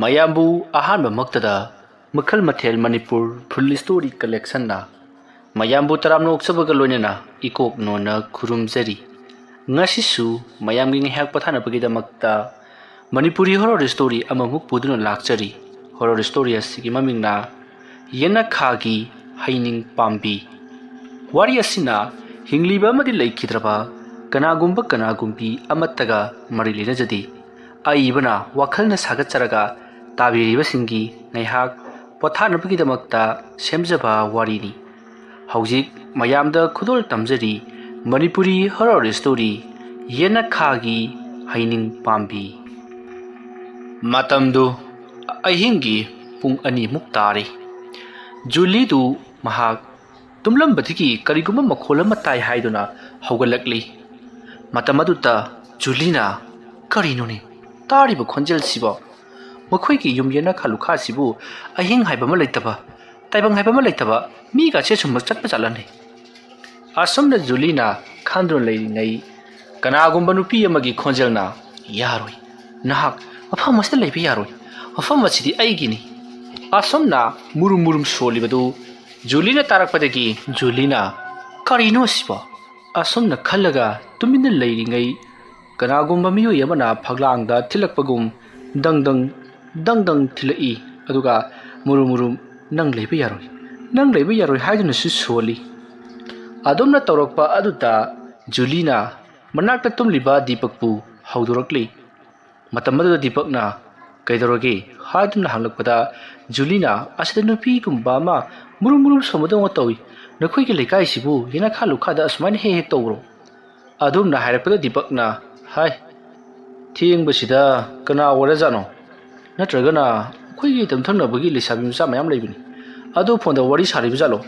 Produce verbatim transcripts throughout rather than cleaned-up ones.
ꯃꯌꯥꯝꯕꯨ ꯑꯍꯥꯟꯕꯃꯛꯇꯗ ꯃꯈꯜ ꯃꯊꯦꯜ ꯃꯅꯤꯄꯨꯔ ꯐꯨꯜ ꯁ꯭ꯇꯣꯔꯤ ꯀꯂꯦꯛꯁꯟꯅ ꯃꯌꯥꯝꯕꯨ ꯇꯔꯥꯝꯅ ꯑꯣꯛꯆꯕꯒ ꯂꯣꯏꯅꯅ ꯏꯀꯣꯛ ꯅꯣꯟꯅ ꯈꯨꯔꯨꯝꯖꯔꯤ꯫ ꯉꯁꯤꯁꯨ ꯃꯌꯥꯝꯒꯤ ꯉꯥꯏꯍꯥꯛ ꯄꯣꯊꯥꯅꯕꯒꯤꯗꯃꯛꯇ ꯃꯅꯤꯄꯨꯔꯤ ꯍꯣꯔꯣꯔ ꯁ꯭ꯇꯣꯔꯤ ꯑꯃꯃꯨꯛ ꯄꯨꯗꯨꯅ ꯂꯥꯛꯆꯔꯤ꯫ ꯍꯣꯔꯣꯔ ꯁ꯭ꯇꯣꯔꯤ ꯑꯁꯤꯒꯤ ꯃꯃꯤꯡꯅ ꯌꯦꯅꯈꯥꯒꯤ ꯍꯩꯅꯤꯡ ꯄꯥꯝꯕꯤ꯫ ꯋꯥꯔꯤ ꯑꯁꯤꯅ ꯍꯤꯡꯂꯤꯕ ꯑꯃꯗꯤ ꯂꯩꯈꯤꯗ꯭ꯔꯕ ꯀꯅꯥꯒꯨꯝꯕ ꯀꯅꯥꯒꯨꯝꯕꯤ ꯑꯃꯠꯇꯒ ꯃꯔꯤ ꯂꯩꯅꯖꯗꯦ꯫ ꯑꯏꯕꯅ ꯋꯥꯈꯜꯅ ꯁꯥꯒꯠꯆꯔꯒ ꯇꯥꯕꯤꯔꯤꯕꯁꯤꯡꯒꯤ ꯉꯥꯏꯍꯥꯛ ꯄꯣꯊꯥꯅꯕꯒꯤꯗꯃꯛꯇ ꯁꯦꯝꯖꯕ ꯋꯥꯔꯤꯅꯤ꯫ ꯍꯧꯖꯤꯛ ꯃꯌꯥꯝꯗ ꯈꯨꯗꯣꯜ ꯇꯝꯖꯔꯤ ꯃꯅꯤꯄꯨꯔꯤ ꯍꯣꯔꯣꯔ ꯁ꯭ꯇꯣꯔꯤ ꯌꯦꯅꯈꯥꯒꯤ ꯍꯩꯅꯤꯡ ꯄꯥꯝꯕꯤ꯫ ꯃꯇꯝꯗꯨ ꯑꯍꯤꯡꯒꯤ ꯄꯨꯡ ꯑꯅꯤꯃꯨꯛ ꯇꯥꯔꯤ꯫ ꯖꯨꯂꯤꯗꯨ ꯃꯍꯥꯛ ꯇꯨꯝꯂꯝꯕꯗꯒꯤ ꯀꯔꯤꯒꯨꯝꯕ ꯃꯈꯣꯜ ꯑꯃ ꯇꯥꯏ ꯍꯥꯏꯗꯨꯅ ꯍꯧꯒꯠꯂꯛꯂꯤ꯫ ꯃꯇꯝ ꯑꯗꯨꯗ ꯖꯨꯂꯤꯅ, "ꯀꯔꯤꯅꯣꯅꯦ ꯇꯥꯔꯤꯕ ꯈꯣꯟꯖꯦꯜꯁꯤꯕꯣ? ꯃꯈꯣꯏꯒꯤ ꯌꯨꯝ ꯌꯦꯅꯈꯥ ꯂꯨꯈꯥꯁꯤꯕꯨ ꯑꯍꯤꯡ ꯍꯥꯏꯕ ꯑꯃ ꯂꯩꯇꯕ, ꯇꯥꯏꯕꯪ ꯍꯥꯏꯕ ꯑꯃ ꯂꯩꯇꯕ, ꯃꯤꯒꯁꯦ ꯁꯨꯝꯕ ꯆꯠꯄ ꯖꯥꯠꯂꯅꯦ?" ꯑꯁꯨꯝꯅ ꯖꯨꯂꯤꯅ ꯈꯟꯗꯨꯅ ꯂꯩꯔꯤꯉꯩ ꯀꯅꯥꯒꯨꯝꯕ ꯅꯨꯄꯤ ꯑꯃꯒꯤ ꯈꯣꯟꯖꯦꯜꯅ, "ꯌꯥꯔꯣꯏ, ꯅꯍꯥꯛ ꯃꯐꯝ ꯑꯁꯤꯗ ꯂꯩꯕ ꯌꯥꯔꯣꯏ, ꯃꯐꯝ ꯑꯁꯤꯗꯤ ꯑꯩꯒꯤꯅꯤ"꯫ ꯑꯁꯨꯝꯅ ꯃꯨꯔꯨꯝ ꯃꯨꯔꯨꯝ ꯁꯣꯜꯂꯤꯕꯗꯨ ꯖꯨꯂꯤꯅ ꯇꯥꯔꯛꯄꯗꯒꯤ ꯖꯨꯂꯤꯅ, "ꯀꯔꯤꯅꯣ ꯑꯁꯤꯕꯣ?" ꯑꯁꯨꯝꯅ ꯈꯜꯂꯒ ꯇꯨꯃꯤꯟꯅ ꯂꯩꯔꯤꯉꯩ ꯀꯅꯥꯒꯨꯝꯕ ꯃꯤꯑꯣꯏ ꯑꯃꯅ ꯐꯛꯂꯥꯡꯗ ꯊꯤꯜꯂꯛꯄꯒꯨꯝ ꯗꯪ ꯗꯪ, ꯗꯪ ꯗꯪ ꯊꯤꯜꯂꯛꯏ꯫ ꯑꯗꯨꯒ ꯃꯨꯔꯨꯝ ꯃꯨꯔꯨꯝ, "ꯅꯪ ꯂꯩꯕ ꯌꯥꯔꯣꯏ, ꯅꯪ ꯂꯩꯕ ꯌꯥꯔꯣꯏ" ꯍꯥꯏꯗꯨꯅꯁꯨ ꯁꯣꯜꯂꯤ꯫ ꯑꯗꯨꯝꯅ ꯇꯧꯔꯛꯄ ꯑꯗꯨꯗ ꯖꯨꯂꯤꯅ ꯃꯅꯥꯛꯇ ꯇꯨꯝꯂꯤꯕ ꯗꯤꯄꯛꯄꯨ ꯍꯧꯗꯣꯔꯛꯂꯤ꯫ ꯃꯇꯝ ꯑꯗꯨꯗ ꯗꯤꯄꯛꯅ, "ꯀꯩꯗꯧꯔꯒꯦ?" ꯍꯥꯏꯗꯨꯅ ꯍꯪꯂꯛꯄꯗ ꯖꯨꯂꯤꯅ, "ꯑꯁꯤꯗ ꯅꯨꯄꯤꯒꯨꯝꯕ ꯑꯃ ꯃꯨꯔꯨꯝ ꯃꯨꯔꯨꯝ ꯁꯣꯟꯕꯗꯧꯅ ꯇꯧꯏ꯫ ꯅꯈꯣꯏꯒꯤ ꯂꯩꯀꯥꯏꯁꯤꯕꯨ ꯌꯦꯅꯈꯥ ꯂꯨꯈꯥꯗ ꯑꯁꯨꯃꯥꯏꯅ ꯍꯦꯛ ꯍꯦꯛ ꯇꯧꯕ꯭ꯔꯣ?" ꯑꯗꯨꯝꯅ ꯍꯥꯏꯔꯛꯄꯗ ꯗꯤꯄꯛꯅ, "ꯍꯥꯏ, ꯊꯦꯡꯕꯁꯤꯗ ꯀꯅꯥ ꯑꯣꯏꯔꯖꯥꯠꯅꯣ? ꯅꯠꯇ꯭ꯔꯒꯅ ꯑꯩꯈꯣꯏꯒꯤ ꯌꯨꯝꯊꯪꯅꯕꯒꯤ ꯂꯩꯁꯥꯕꯤ ꯃꯆꯥ ꯃꯌꯥꯝ ꯂꯩꯕꯅꯤ, ꯑꯗꯨ ꯐꯣꯟꯗ ꯋꯥꯔꯤ ꯁꯥꯔꯤꯕ ꯖꯥꯠꯂꯣ?"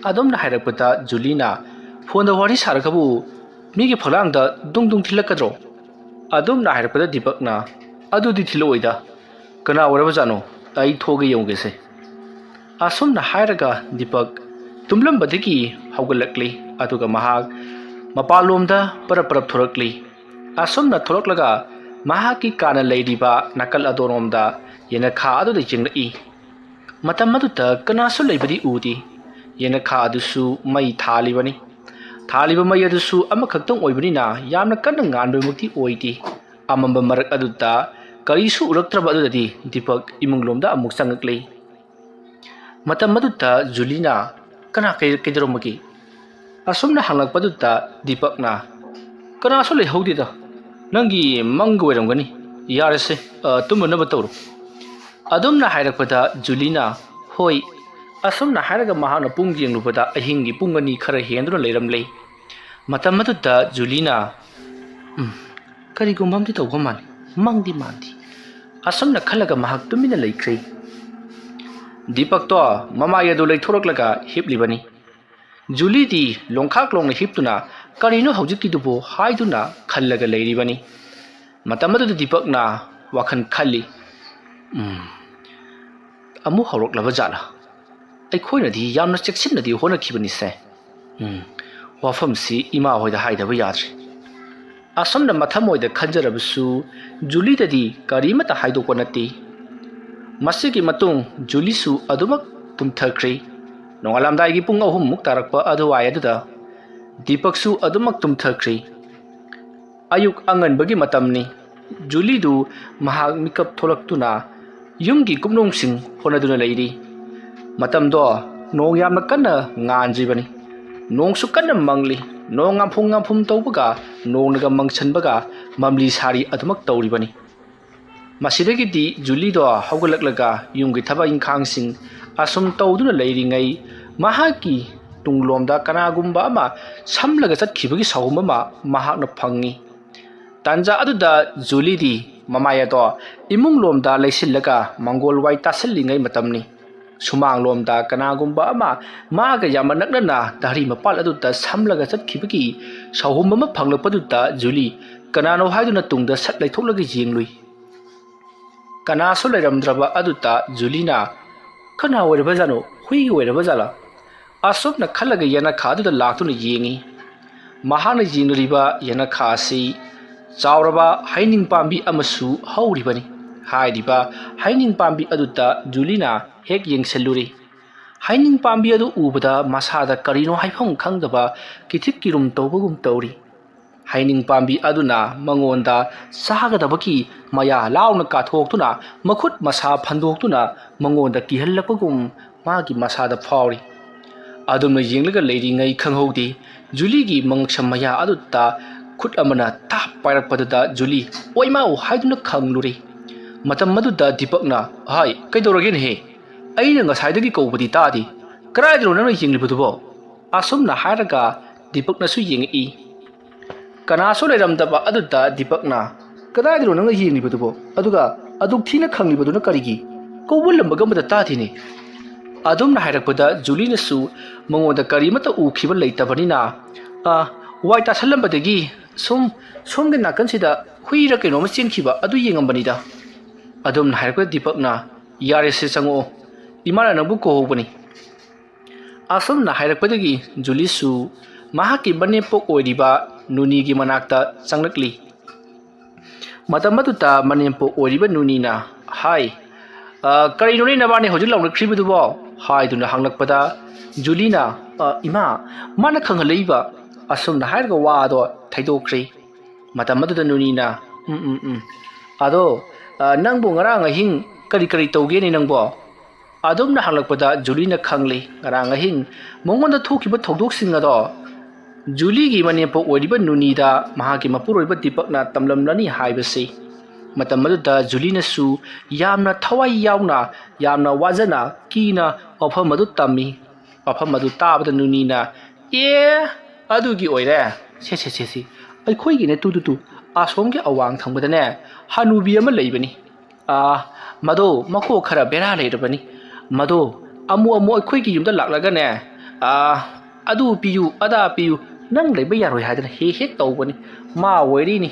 ꯑꯗꯨꯝꯅ ꯍꯥꯏꯔꯛꯄꯗ ꯖꯨꯂꯤꯅ, "ꯐꯣꯟꯗ ꯋꯥꯔꯤ ꯁꯥꯔꯒꯕꯨ ꯃꯤꯒꯤ ꯐꯛꯂꯥꯡꯗ ꯗꯨꯡ ꯗꯨꯡ ꯊꯤꯜꯂꯛꯀꯗ꯭ꯔꯣ?" ꯑꯗꯨꯝꯅ ꯍꯥꯏꯔꯛꯄꯗ ꯗꯤꯄꯛꯅ, "ꯑꯗꯨꯗꯤ ꯊꯤꯜꯂꯛꯑꯣꯏꯗ, ꯀꯅꯥ ꯑꯣꯏꯔꯕꯖꯥꯠꯅꯣ? ꯑꯩ ꯊꯣꯛꯑꯒ ꯌꯦꯡꯉꯨꯒꯦꯁꯦ"꯫ ꯑꯁꯨꯝꯅ ꯍꯥꯏꯔꯒ ꯗꯤꯄꯛ ꯇꯨꯝꯂꯝꯕꯗꯒꯤ ꯍꯧꯒꯠꯂꯛꯂꯤ꯫ ꯑꯗꯨꯒ ꯃꯍꯥꯛ ꯃꯄꯥꯟꯂꯣꯝꯗ ꯄꯔꯞ ꯄꯔꯞ ꯊꯣꯔꯛꯂꯤ꯫ ꯑꯁꯨꯝꯅ ꯊꯣꯛꯂꯛꯂꯒ ꯃꯍꯥꯛꯀꯤ ꯀꯥꯅ ꯂꯩꯔꯤꯕ ꯅꯥꯀꯜ ꯑꯗꯣꯝꯔꯣꯝꯗ ꯌꯦꯅꯈꯥ ꯑꯗꯨꯗ ꯌꯦꯡꯂꯛꯏ꯫ ꯃꯇꯝ ꯑꯗꯨꯗ ꯀꯅꯥꯁꯨ ꯂꯩꯕꯗꯤ ꯎꯗꯦ꯫ ꯌꯦꯅꯈꯥ ꯑꯗꯨꯁꯨ ꯃꯩ ꯊꯥꯜꯂꯤꯕꯅꯤ꯫ ꯊꯥꯜꯂꯤꯕ ꯃꯩ ꯑꯗꯨꯁꯨ ꯑꯃꯈꯛꯇꯪ ꯑꯣꯏꯕꯅꯤꯅ ꯌꯥꯝꯅ ꯀꯟꯅ ꯉꯥꯟꯕꯃꯛꯇꯤ ꯑꯣꯏꯗꯦ꯫ ꯑꯃꯝꯕ ꯃꯔꯛ ꯑꯗꯨꯗ ꯀꯔꯤꯁꯨ ꯎꯔꯛꯇ꯭ꯔꯕ ꯑꯗꯨꯗꯗꯤ ꯗꯤꯄꯛ ꯏꯃꯨꯡꯂꯣꯝꯗ ꯑꯃꯨꯛ ꯆꯪꯂꯛꯂꯦ꯫ ꯃꯇꯝ ꯑꯗꯨꯗ ꯖꯨꯂꯤꯅ, "ꯀꯅꯥ ꯀꯩ-, ꯀꯩꯗꯧꯔꯝꯃꯒꯦ?" ꯑꯁꯨꯝꯅ ꯍꯪꯂꯛꯄꯗꯨꯗ ꯗꯤꯄꯛꯅ, "ꯀꯅꯥꯁꯨ ꯂꯩꯍꯧꯗꯦꯗ, ꯅꯪꯒꯤ ꯃꯪꯒ ꯑꯣꯏꯔꯝꯒꯅꯤ꯫ ꯌꯥꯔꯦꯁꯦ, ꯑ, ꯇꯨꯝꯃꯅꯕ ꯇꯧꯔꯣ"꯫ ꯑꯗꯨꯝꯅ ꯍꯥꯏꯔꯛꯄꯗ ꯖꯨꯂꯤꯅ, "ꯍꯣꯏ"꯫ ꯑꯁꯨꯝꯅ ꯍꯥꯏꯔꯒ ꯃꯍꯥꯛꯅ ꯄꯨꯡ ꯌꯦꯡꯂꯨꯕꯗ ꯑꯍꯤꯡꯒꯤ ꯄꯨꯡ ꯑꯅꯤ ꯈꯔ ꯍꯦꯟꯗꯨꯅ ꯂꯩꯔꯝꯂꯦ꯫ ꯃꯇꯝ ꯑꯗꯨꯗ ꯖꯨꯂꯤꯅ, "ꯎꯝ, ꯀꯔꯤꯒꯨꯝꯕ ꯑꯃꯗꯤ ꯇꯧꯕ ꯃꯥꯜꯂꯤ, ꯃꯪꯗꯤ ꯃꯥꯟꯗꯦ"꯫ ꯑꯁꯨꯝꯅ ꯈꯜꯂꯒ ꯃꯍꯥꯛ ꯇꯨꯃꯤꯟꯅ ꯂꯩꯈ꯭ꯔꯦ꯫ ꯗꯤꯄꯛꯇꯣ ꯃꯃꯥꯏ ꯑꯗꯨ ꯂꯩꯊꯣꯔꯛꯂꯒ ꯍꯤꯞꯂꯤꯕꯅꯤ꯫ ꯖꯨꯂꯤꯗꯤ ꯂꯣꯡꯈꯥꯛ ꯂꯣꯡꯅ ꯍꯤꯞꯇꯨꯅ "ꯀꯔꯤꯅꯣ ꯍꯧꯖꯤꯛꯀꯤꯗꯨꯕꯨ?" ꯍꯥꯏꯗꯨꯅ ꯈꯜꯂꯒ ꯂꯩꯔꯤꯕꯅꯤ꯫ ꯃꯇꯝ ꯑꯗꯨꯗ ꯗꯤꯄꯛꯅ ꯋꯥꯈꯜ ꯈꯜꯂꯤ, "ꯎꯝ, ꯑꯃꯨꯛ ꯍꯧꯔꯛꯂꯕ ꯖꯥꯠꯂꯥ? ꯑꯩꯈꯣꯏꯅꯗꯤ ꯌꯥꯝꯅ ꯆꯦꯛꯁꯤꯟꯅꯗꯤ ꯍꯣꯠꯅꯈꯤꯕꯅꯤꯁꯦ꯫ ꯎꯝ, ꯋꯥꯐꯝꯁꯤ ꯏꯃꯥ ꯍꯣꯏꯗ ꯍꯥꯏꯗꯕ ꯌꯥꯗ꯭ꯔꯦ"꯫ ꯑꯁꯨꯝꯅ ꯃꯊꯃꯣꯏꯗ ꯈꯟꯖꯔꯕꯁꯨ ꯖꯨꯂꯤꯗꯗꯤ ꯀꯔꯤꯃꯠꯇ ꯍꯥꯏꯗꯣꯛꯄ ꯅꯠꯇꯦ꯫ ꯃꯁꯤꯒꯤ ꯃꯇꯨꯡ ꯖꯨꯂꯤꯁꯨ ꯑꯗꯨꯃꯛ ꯇꯨꯝꯊꯈ꯭ꯔꯦ꯫ ꯅꯣꯡꯉꯥꯜꯂꯝꯗꯥꯏꯒꯤ ꯄꯨꯡ ꯑꯍꯨꯝꯃꯨꯛ ꯇꯥꯔꯛꯄ ꯑꯗꯨꯋꯥꯏ ꯑꯗꯨꯗ ꯗꯤꯄꯛꯁꯨ ꯑꯗꯨꯃꯛ ꯇꯨꯝꯊꯈ꯭ꯔꯦ꯫ ꯑꯌꯨꯛ ꯑꯉꯟꯕꯒꯤ ꯃꯇꯝꯅꯤ꯫ ꯖꯨꯂꯤꯗꯨ ꯃꯍꯥꯛ ꯃꯤꯀꯞ ꯊꯣꯛꯂꯛꯇꯨꯅ ꯌꯨꯝꯒꯤ ꯀꯨꯞꯅꯣꯝꯁꯤꯡ ꯍꯣꯠꯅꯗꯨꯅ ꯂꯩꯔꯤ꯫ ꯃꯇꯝꯗꯣ ꯅꯣꯡ ꯌꯥꯝꯅ ꯀꯟꯅ ꯉꯥꯟꯗ꯭ꯔꯤꯕꯅꯤ꯫ ꯅꯣꯡꯁꯨ ꯀꯟꯅ ꯃꯪꯂꯤ꯫ ꯅꯣꯡ ꯉꯥꯝꯐꯨꯝ ꯉꯥꯝꯐꯨꯝ ꯇꯧꯕꯒ ꯅꯣꯡꯅꯒ ꯃꯪꯁꯟꯕꯒ ꯃꯝꯂꯤ ꯁꯥꯔꯤ ꯑꯗꯨꯃꯛ ꯇꯧꯔꯤꯕꯅꯤ꯫ ꯃꯁꯤꯗꯒꯤꯗꯤ ꯖꯨꯂꯤꯗꯣ ꯍꯧꯒꯠꯂꯛꯂꯒ ꯌꯨꯝꯒꯤ ꯊꯕꯛ ꯏꯪꯈꯥꯡꯁꯤꯡ ꯑꯁꯨꯝ ꯇꯧꯗꯨꯅ ꯂꯩꯔꯤꯉꯩ, ꯃꯍꯥꯛꯀꯤ ꯇꯨꯡꯂꯣꯝꯗ ꯀꯅꯥꯒꯨꯝꯕ ꯑꯃ ꯁꯝꯂꯒ ꯆꯠꯈꯤꯕꯒꯤ ꯁꯥꯎꯍꯨꯝ ꯑꯃ ꯃꯍꯥꯛꯅ ꯐꯪꯉꯤ꯫ ꯇꯥꯟꯖꯥ ꯑꯗꯨꯗ ꯖꯨꯂꯤꯗꯤ ꯃꯃꯥꯏ ꯑꯗꯣ ꯏꯃꯨꯡꯂꯣꯝꯗ ꯂꯩꯁꯤꯜꯂꯒ ꯃꯪꯒꯣꯜ ꯋꯥꯏ ꯇꯥꯁꯤꯜꯂꯤꯉꯩ ꯃꯇꯝꯅꯤ꯫ ꯁꯨꯃꯥꯡꯂꯣꯝꯗ ꯀꯅꯥꯒꯨꯝꯕ ꯑꯃ ꯃꯥꯒ ꯌꯥꯝꯅ ꯅꯛꯅꯅ ꯙꯔꯤ ꯃꯄꯥꯜ ꯑꯗꯨꯗ ꯁꯝꯂꯒ ꯆꯠꯈꯤꯕꯒꯤ ꯁꯥꯎꯍꯨꯝ ꯑꯃ ꯐꯪꯂꯛꯄꯗꯨꯗ ꯖꯨꯂꯤ ꯀꯅꯥꯅꯣ ꯍꯥꯏꯗꯨꯅ ꯇꯨꯡꯗ ꯁꯠ ꯂꯩꯊꯣꯛꯂꯒ ꯌꯦꯡꯂꯨꯏ꯫ ꯀꯅꯥꯁꯨ ꯂꯩꯔꯝꯗ꯭ꯔꯕ ꯑꯗꯨꯗ ꯖꯨꯂꯤꯅ, "ꯀꯅꯥ ꯑꯣꯏꯔꯕꯖꯥꯠꯅꯣ? ꯍꯨꯏ ꯑꯣꯏꯔꯕꯖꯥꯠꯂꯥ?" ꯑꯁꯨꯝꯅ ꯈꯜꯂꯒ ꯌꯦꯅꯈꯥ ꯑꯗꯨꯗ ꯂꯥꯛꯇꯨꯅ ꯌꯦꯡꯉꯤ꯫ ꯃꯍꯥꯛꯅ ꯌꯦꯡꯂꯤꯕ ꯌꯦꯅꯈꯥ ꯑꯁꯤ ꯆꯥꯎꯔꯕ ꯍꯩꯅꯤꯡ ꯄꯥꯝꯕꯤ ꯑꯃꯁꯨ ꯍꯧꯔꯤꯕꯅꯤ꯫ ꯍꯥꯏꯔꯤꯕ ꯍꯩꯅꯤꯡ ꯄꯥꯝꯕꯤ ꯑꯗꯨꯗ ꯖꯨꯂꯤꯅ ꯍꯦꯛ ꯌꯦꯡꯁꯤꯜꯂꯨꯔꯦ꯫ ꯍꯩꯅꯤꯡ ꯄꯥꯝꯕꯤ ꯑꯗꯨ ꯎꯕꯗ ꯃꯁꯥꯗ ꯀꯔꯤꯅꯣ ꯍꯥꯏꯐꯝ ꯈꯪꯗꯕ ꯀꯤꯊꯤꯛ ꯀꯤꯔꯨꯝ ꯇꯧꯕꯒꯨꯝ ꯇꯧꯔꯤ꯫ ꯍꯩꯅꯤꯡ ꯄꯥꯝꯕꯤ ꯑꯗꯨꯅ ꯃꯉꯣꯟꯗ ꯆꯥꯒꯗꯕꯒꯤ ꯃꯌꯥ ꯂꯥꯎꯅ ꯀꯥꯊꯣꯛꯇꯨꯅ, ꯃꯈꯨꯠ ꯃꯁꯥ ꯐꯟꯗꯣꯛꯇꯨꯅ ꯃꯉꯣꯟꯗ ꯀꯤꯍꯜꯂꯛꯄꯒꯨꯝ ꯃꯥꯒꯤ ꯃꯁꯥꯗ ꯐꯥꯎꯔꯤ꯫ ꯑꯗꯨꯝꯅ ꯌꯦꯡꯂꯒ ꯂꯩꯔꯤꯉꯩ ꯈꯪꯍꯧꯗꯦ, ꯖꯨꯂꯤꯒꯤ ꯃꯉꯛꯁꯝ ꯃꯌꯥ ꯑꯗꯨꯗ ꯈꯨꯠ ꯑꯃꯅ ꯇꯥꯞ ꯄꯥꯏꯔꯛꯄꯗꯨꯗ ꯖꯨꯂꯤ "ꯑꯣꯏꯃꯥꯎ" ꯍꯥꯏꯗꯨꯅ ꯈꯪꯂꯨꯔꯦ꯫ ꯃꯇꯝ ꯑꯗꯨꯗ ꯗꯤꯄꯛꯅ, "ꯍꯥꯏ, ꯀꯩꯗꯧꯔꯒꯦꯅꯦꯍꯦ? ꯑꯩꯅ ꯉꯁꯥꯏꯗꯒꯤ ꯀꯧꯕꯗꯤ ꯇꯥꯗꯦ꯫ ꯀꯗꯥꯏꯗꯅꯣ ꯅꯪꯅ ꯌꯦꯡꯂꯤꯕꯗꯨꯕꯣ?" ꯑꯁꯨꯝꯅ ꯍꯥꯏꯔꯒ ꯗꯤꯄꯛꯅꯁꯨ ꯌꯦꯡꯉꯛꯏ꯫ ꯀꯅꯥꯁꯨ ꯂꯩꯔꯝꯗꯕ ꯑꯗꯨꯗ ꯗꯤꯄꯛꯅ, "ꯀꯗꯥꯏꯗꯅꯣ ꯅꯪꯅ ꯌꯦꯡꯂꯤꯕꯗꯨꯕꯣ? ꯑꯗꯨꯒ ꯑꯗꯨꯛ ꯊꯤꯅ ꯈꯪꯂꯤꯕꯗꯨꯅ ꯀꯔꯤꯒꯤ? ꯀꯧꯕ ꯂꯝꯕꯒ ꯑꯃꯠꯇ ꯇꯥꯗꯦꯅꯦ?" ꯑꯗꯨꯝꯅ ꯍꯥꯏꯔꯛꯄꯗ ꯖꯨꯂꯤꯅꯁꯨ ꯃꯉꯣꯟꯗ ꯀꯔꯤꯃꯠꯇ ꯎꯈꯤꯕ ꯂꯩꯇꯕꯅꯤꯅ, "ꯑ, ꯋꯥꯏ ꯇꯥꯁꯜꯂꯝꯕꯗꯒꯤ ꯁꯨꯝ ꯁꯣꯝꯒꯤ ꯅꯥꯀꯟꯁꯤꯗ ꯍꯨꯏꯔ ꯀꯩꯅꯣꯝꯃ ꯆꯦꯟꯈꯤꯕ ꯑꯗꯨ ꯌꯦꯡꯉꯝꯕꯅꯤꯗ"꯫ ꯑꯗꯨꯝꯅ ꯍꯥꯏꯔꯛꯄꯗ ꯗꯤꯄꯛꯅ, "ꯌꯥꯔꯦꯁꯦ, ꯆꯪꯉꯛꯑꯣ, ꯏꯃꯥꯅ ꯅꯪꯕꯨ ꯀꯧꯍꯧꯕꯅꯤ"꯫ ꯑꯁꯨꯝꯅ ꯍꯥꯏꯔꯛꯄꯗꯒꯤ ꯖꯨꯂꯤꯁꯨ ꯃꯍꯥꯛꯀꯤ ꯃꯅꯦꯝꯄꯣꯛ ꯑꯣꯏꯔꯤꯕ ꯅꯨꯅꯤꯒꯤ ꯃꯅꯥꯛꯇ ꯆꯪꯂꯛꯂꯤ꯫ ꯃꯇꯝ ꯑꯗꯨꯗ ꯃꯅꯦꯝꯄꯣꯛ ꯑꯣꯏꯔꯤꯕ ꯅꯨꯅꯤꯅ, "ꯍꯥꯏ, ꯑ, ꯀꯔꯤꯅꯣꯅꯦ ꯅꯕꯥꯅꯤ ꯍꯧꯖꯤꯛ ꯂꯥꯎꯅꯈ꯭ꯔꯤꯕꯗꯨꯕꯣ?" ꯍꯥꯏꯗꯨꯅ ꯍꯪꯂꯛꯄꯗ ꯖꯨꯂꯤꯅ, "ꯑ, ꯏꯃꯥ, ꯃꯥꯅ ꯈꯪꯍꯜꯂꯛꯏꯕ"꯫ ꯑꯁꯨꯝꯅ ꯍꯥꯏꯔꯒ ꯋꯥ ꯑꯗꯣ ꯊꯩꯗꯣꯛꯈ꯭ꯔꯦ꯫ ꯃꯇꯝ ꯑꯗꯨꯗ ꯅꯨꯅꯤꯅ, "ꯎꯝ, ꯎꯝ, ꯎꯝ꯫ ꯑꯗꯣ, ꯑ, ꯅꯪꯕꯨ ꯉꯔꯥꯡ ꯑꯍꯤꯡ ꯀꯔꯤ ꯀꯔꯤ ꯇꯧꯒꯦꯅꯦ ꯅꯪꯕꯣ?" ꯑꯗꯨꯝꯅ ꯍꯪꯂꯛꯄꯗ ꯖꯨꯂꯤꯅ ꯈꯪꯂꯦ, ꯉꯔꯥꯡ ꯑꯍꯤꯡ ꯃꯉꯣꯟꯗ ꯊꯣꯛꯈꯤꯕ ꯊꯧꯗꯣꯛꯁꯤꯡ ꯑꯗꯣ ꯖꯨꯂꯤꯒꯤ ꯃꯅꯦꯝꯄꯣꯛ ꯑꯣꯏꯔꯤꯕ ꯅꯨꯅꯤꯗ ꯃꯍꯥꯛꯀꯤ ꯃꯄꯨꯔꯣꯏꯕ ꯗꯤꯄꯛꯅ ꯇꯝꯂꯝꯂꯅꯤ ꯍꯥꯏꯕꯁꯤ꯫ ꯃꯇꯝ ꯑꯗꯨꯗ ꯖꯨꯂꯤꯅꯁꯨ ꯌꯥꯝꯅ ꯊꯋꯥꯏ ꯌꯥꯎꯅ, ꯌꯥꯝꯅ ꯋꯥꯖꯅ, ꯀꯤꯅ ꯋꯥꯐꯝ ꯑꯗꯨ ꯇꯝꯃꯤ꯫ ꯋꯥꯐꯝ ꯑꯗꯨ ꯇꯥꯕꯗ ꯅꯨꯅꯤꯅ, "ꯑꯦ, ꯑꯗꯨꯒꯤ ꯑꯣꯏꯔꯦ꯫ ꯁꯦ, ꯁꯦ, ꯁꯦ, ꯁꯦ꯫ ꯑꯩꯈꯣꯏꯒꯤꯅꯦ, ꯇꯨ, ꯇꯨ, ꯇꯨ, ꯑꯁꯣꯝꯒꯤ ꯑꯋꯥꯡ ꯊꯪꯕꯗꯅꯦ, ꯍꯅꯨꯕꯤ ꯑꯃ ꯂꯩꯕꯅꯤ꯫ ꯑꯥ, ꯃꯗꯣ ꯃꯀꯣꯛ ꯈꯔ ꯕꯦꯔꯥ ꯂꯩꯔꯕꯅꯤ꯫ ꯃꯗꯣ ꯑꯃꯨꯛ ꯑꯃꯨꯛ ꯑꯩꯈꯣꯏꯒꯤ ꯌꯨꯝꯗ ꯂꯥꯛꯂꯒꯅꯦ, ꯑꯥ, ꯑꯗꯨ ꯄꯤꯌꯨ, ꯑꯗꯥ ꯄꯤꯌꯨ, ꯅꯪ ꯂꯩꯕ ꯌꯥꯔꯣꯏ ꯍꯥꯏꯗꯅ ꯍꯦꯛ ꯍꯦꯛ ꯇꯧꯕꯅꯤ꯫ ꯃꯥ ꯑꯣꯏꯔꯤꯅꯤ"꯫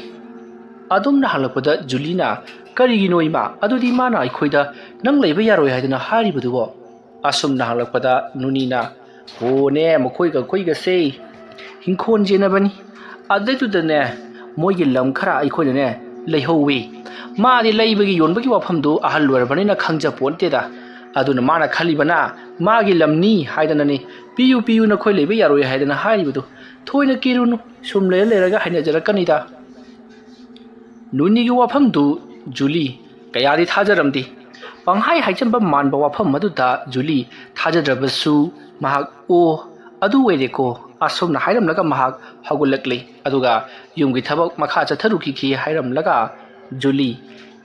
ꯑꯗꯨꯝꯅ ꯍꯜꯂꯛꯄꯗ ꯖꯨꯂꯤꯅ, "ꯀꯔꯤꯒꯤꯅꯣ ꯏꯃꯥ? ꯑꯗꯨꯗꯤ ꯃꯥꯅ ꯑꯩꯈꯣꯏꯗ ꯅꯪ ꯂꯩꯕ ꯌꯥꯔꯣꯏ ꯍꯥꯏꯗꯅ ꯍꯥꯏꯔꯤꯕꯗꯨꯕꯣ?" ꯑꯁꯨꯝꯅ ꯍꯪꯂꯛꯄꯗ ꯅꯨꯅꯤꯅ, "ꯍꯣꯅꯦ, ꯃꯈꯣꯏꯒ ꯑꯩꯈꯣꯏꯒꯁꯦ ꯏꯪꯈꯣꯜ ꯌꯦꯟꯅꯕꯅꯤ꯫ ꯑꯗꯨꯗꯩꯗꯨꯗꯅꯦ, ꯃꯣꯏꯒꯤ ꯂꯝ ꯈꯔ ꯑꯩꯈꯣꯏꯅꯅꯦ ꯂꯩꯍꯧꯋꯤ꯫ ꯃꯥꯗꯤ ꯂꯩꯕꯒꯤ ꯌꯣꯟꯕꯒꯤ ꯋꯥꯐꯝꯗꯨ ꯑꯍꯜ ꯑꯣꯏꯔꯕꯅꯤꯅ ꯈꯪꯖ ꯄꯣꯟꯇꯦꯗ꯫ ꯑꯗꯨꯅ ꯃꯥꯅ ꯈꯜꯂꯤꯕꯅ ꯃꯥꯒꯤ ꯂꯝꯅꯤ ꯍꯥꯏꯗꯅꯅꯤ꯫ "ꯄꯤꯌꯨ, ꯄꯤꯌꯨ, ꯅꯈꯣꯏ ꯂꯩꯕ ꯌꯥꯔꯣꯏ" ꯍꯥꯏꯗꯅ ꯍꯥꯏꯔꯤꯕꯗꯨ꯫ "ꯊꯣꯏꯅ ꯀꯤꯔꯨꯅꯨ, ꯁꯨꯝ ꯂꯩꯔ ꯂꯩꯔꯒ ꯍꯥꯏꯅꯖꯔꯛꯀꯅꯤꯗ"꯫ ꯅꯨꯅꯤꯒꯤ ꯋꯥꯐꯝꯗꯨ ꯖꯨꯂꯤ ꯀꯌꯥꯗꯤ ꯊꯥꯖꯔꯝꯗꯦ꯫ ꯄꯪꯍꯥꯏ ꯍꯥꯏꯖꯟꯕ ꯃꯥꯟꯕ ꯋꯥꯐꯝ ꯑꯗꯨꯗ ꯖꯨꯂꯤ ꯊꯥꯖꯗ꯭ꯔꯕꯁꯨ ꯃꯍꯥꯛ, "ꯑꯣ, ꯑꯗꯨ ꯑꯣꯏꯔꯦꯀꯣ" ꯑꯁꯨꯝꯅ ꯍꯥꯏꯔꯝꯂꯒ ꯃꯍꯥꯛ ꯍꯧꯒꯠꯂꯛꯂꯤ꯫ ꯑꯗꯨꯒ ꯌꯨꯝꯒꯤ ꯊꯕꯛ ꯃꯈꯥ ꯆꯠꯊꯔꯨꯈꯤꯒꯦ ꯍꯥꯏꯔꯝꯂꯒ ꯖꯨꯂꯤ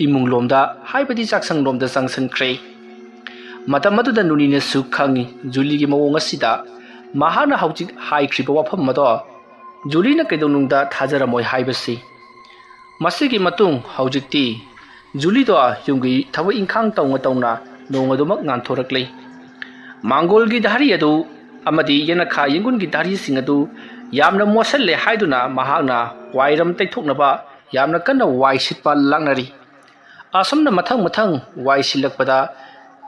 ꯏꯃꯨꯡꯂꯣꯝꯗ, ꯍꯥꯏꯕꯗꯤ ꯆꯥꯛꯁꯪꯂꯣꯝꯗ ꯆꯪꯁꯤꯟꯈ꯭ꯔꯦ꯫ ꯃꯇꯝ ꯑꯗꯨꯗ ꯅꯨꯅꯤꯅꯁꯨ ꯈꯪꯏ ꯖꯨꯂꯤꯒꯤ ꯃꯑꯣꯡ ꯑꯁꯤꯗ꯫ ꯃꯍꯥꯛꯅ ꯍꯧꯖꯤꯛ ꯍꯥꯏꯈ꯭ꯔꯤꯕ ꯋꯥꯐꯝ ꯑꯗꯣ ꯖꯨꯂꯤꯅ ꯀꯩꯗꯧꯅꯨꯡꯗ ꯊꯥꯖꯔꯝꯃꯣꯏ ꯍꯥꯏꯕꯁꯤ꯫ ꯃꯁꯤꯒꯤ ꯃꯇꯨꯡ ꯍꯧꯖꯤꯛꯇꯤ ꯖꯨꯂꯤꯗꯣ ꯌꯨꯝꯒꯤ ꯊꯕꯛ ꯏꯪꯈꯥꯡ ꯇꯧꯅ ꯇꯧꯅ ꯅꯣꯡ ꯑꯗꯨꯃꯛ ꯉꯥꯟꯊꯣꯔꯛꯂꯤ꯫ ꯃꯥꯡꯒꯣꯜꯒꯤ ꯙꯥꯔꯤ ꯑꯗꯨ ꯑꯃꯗꯤ ꯌꯦꯅꯈꯥ ꯌꯦꯡꯒꯨꯟꯒꯤ ꯙꯥꯔꯤꯁꯤꯡ ꯑꯗꯨ ꯌꯥꯝꯅ ꯃꯣꯠꯁꯤꯜꯂꯦ ꯍꯥꯏꯗꯨꯅ ꯃꯍꯥꯛꯅ ꯋꯥꯏꯔꯝ ꯇꯩꯊꯣꯛꯅꯕ ꯌꯥꯝꯅ ꯀꯟꯅ ꯋꯥꯏ ꯁꯤꯠꯄ ꯂꯥꯛꯅꯔꯤ꯫ ꯑꯁꯨꯝꯅ ꯃꯊꯪ ꯃꯊꯪ ꯋꯥꯏ ꯁꯤꯠꯂꯛꯄꯗ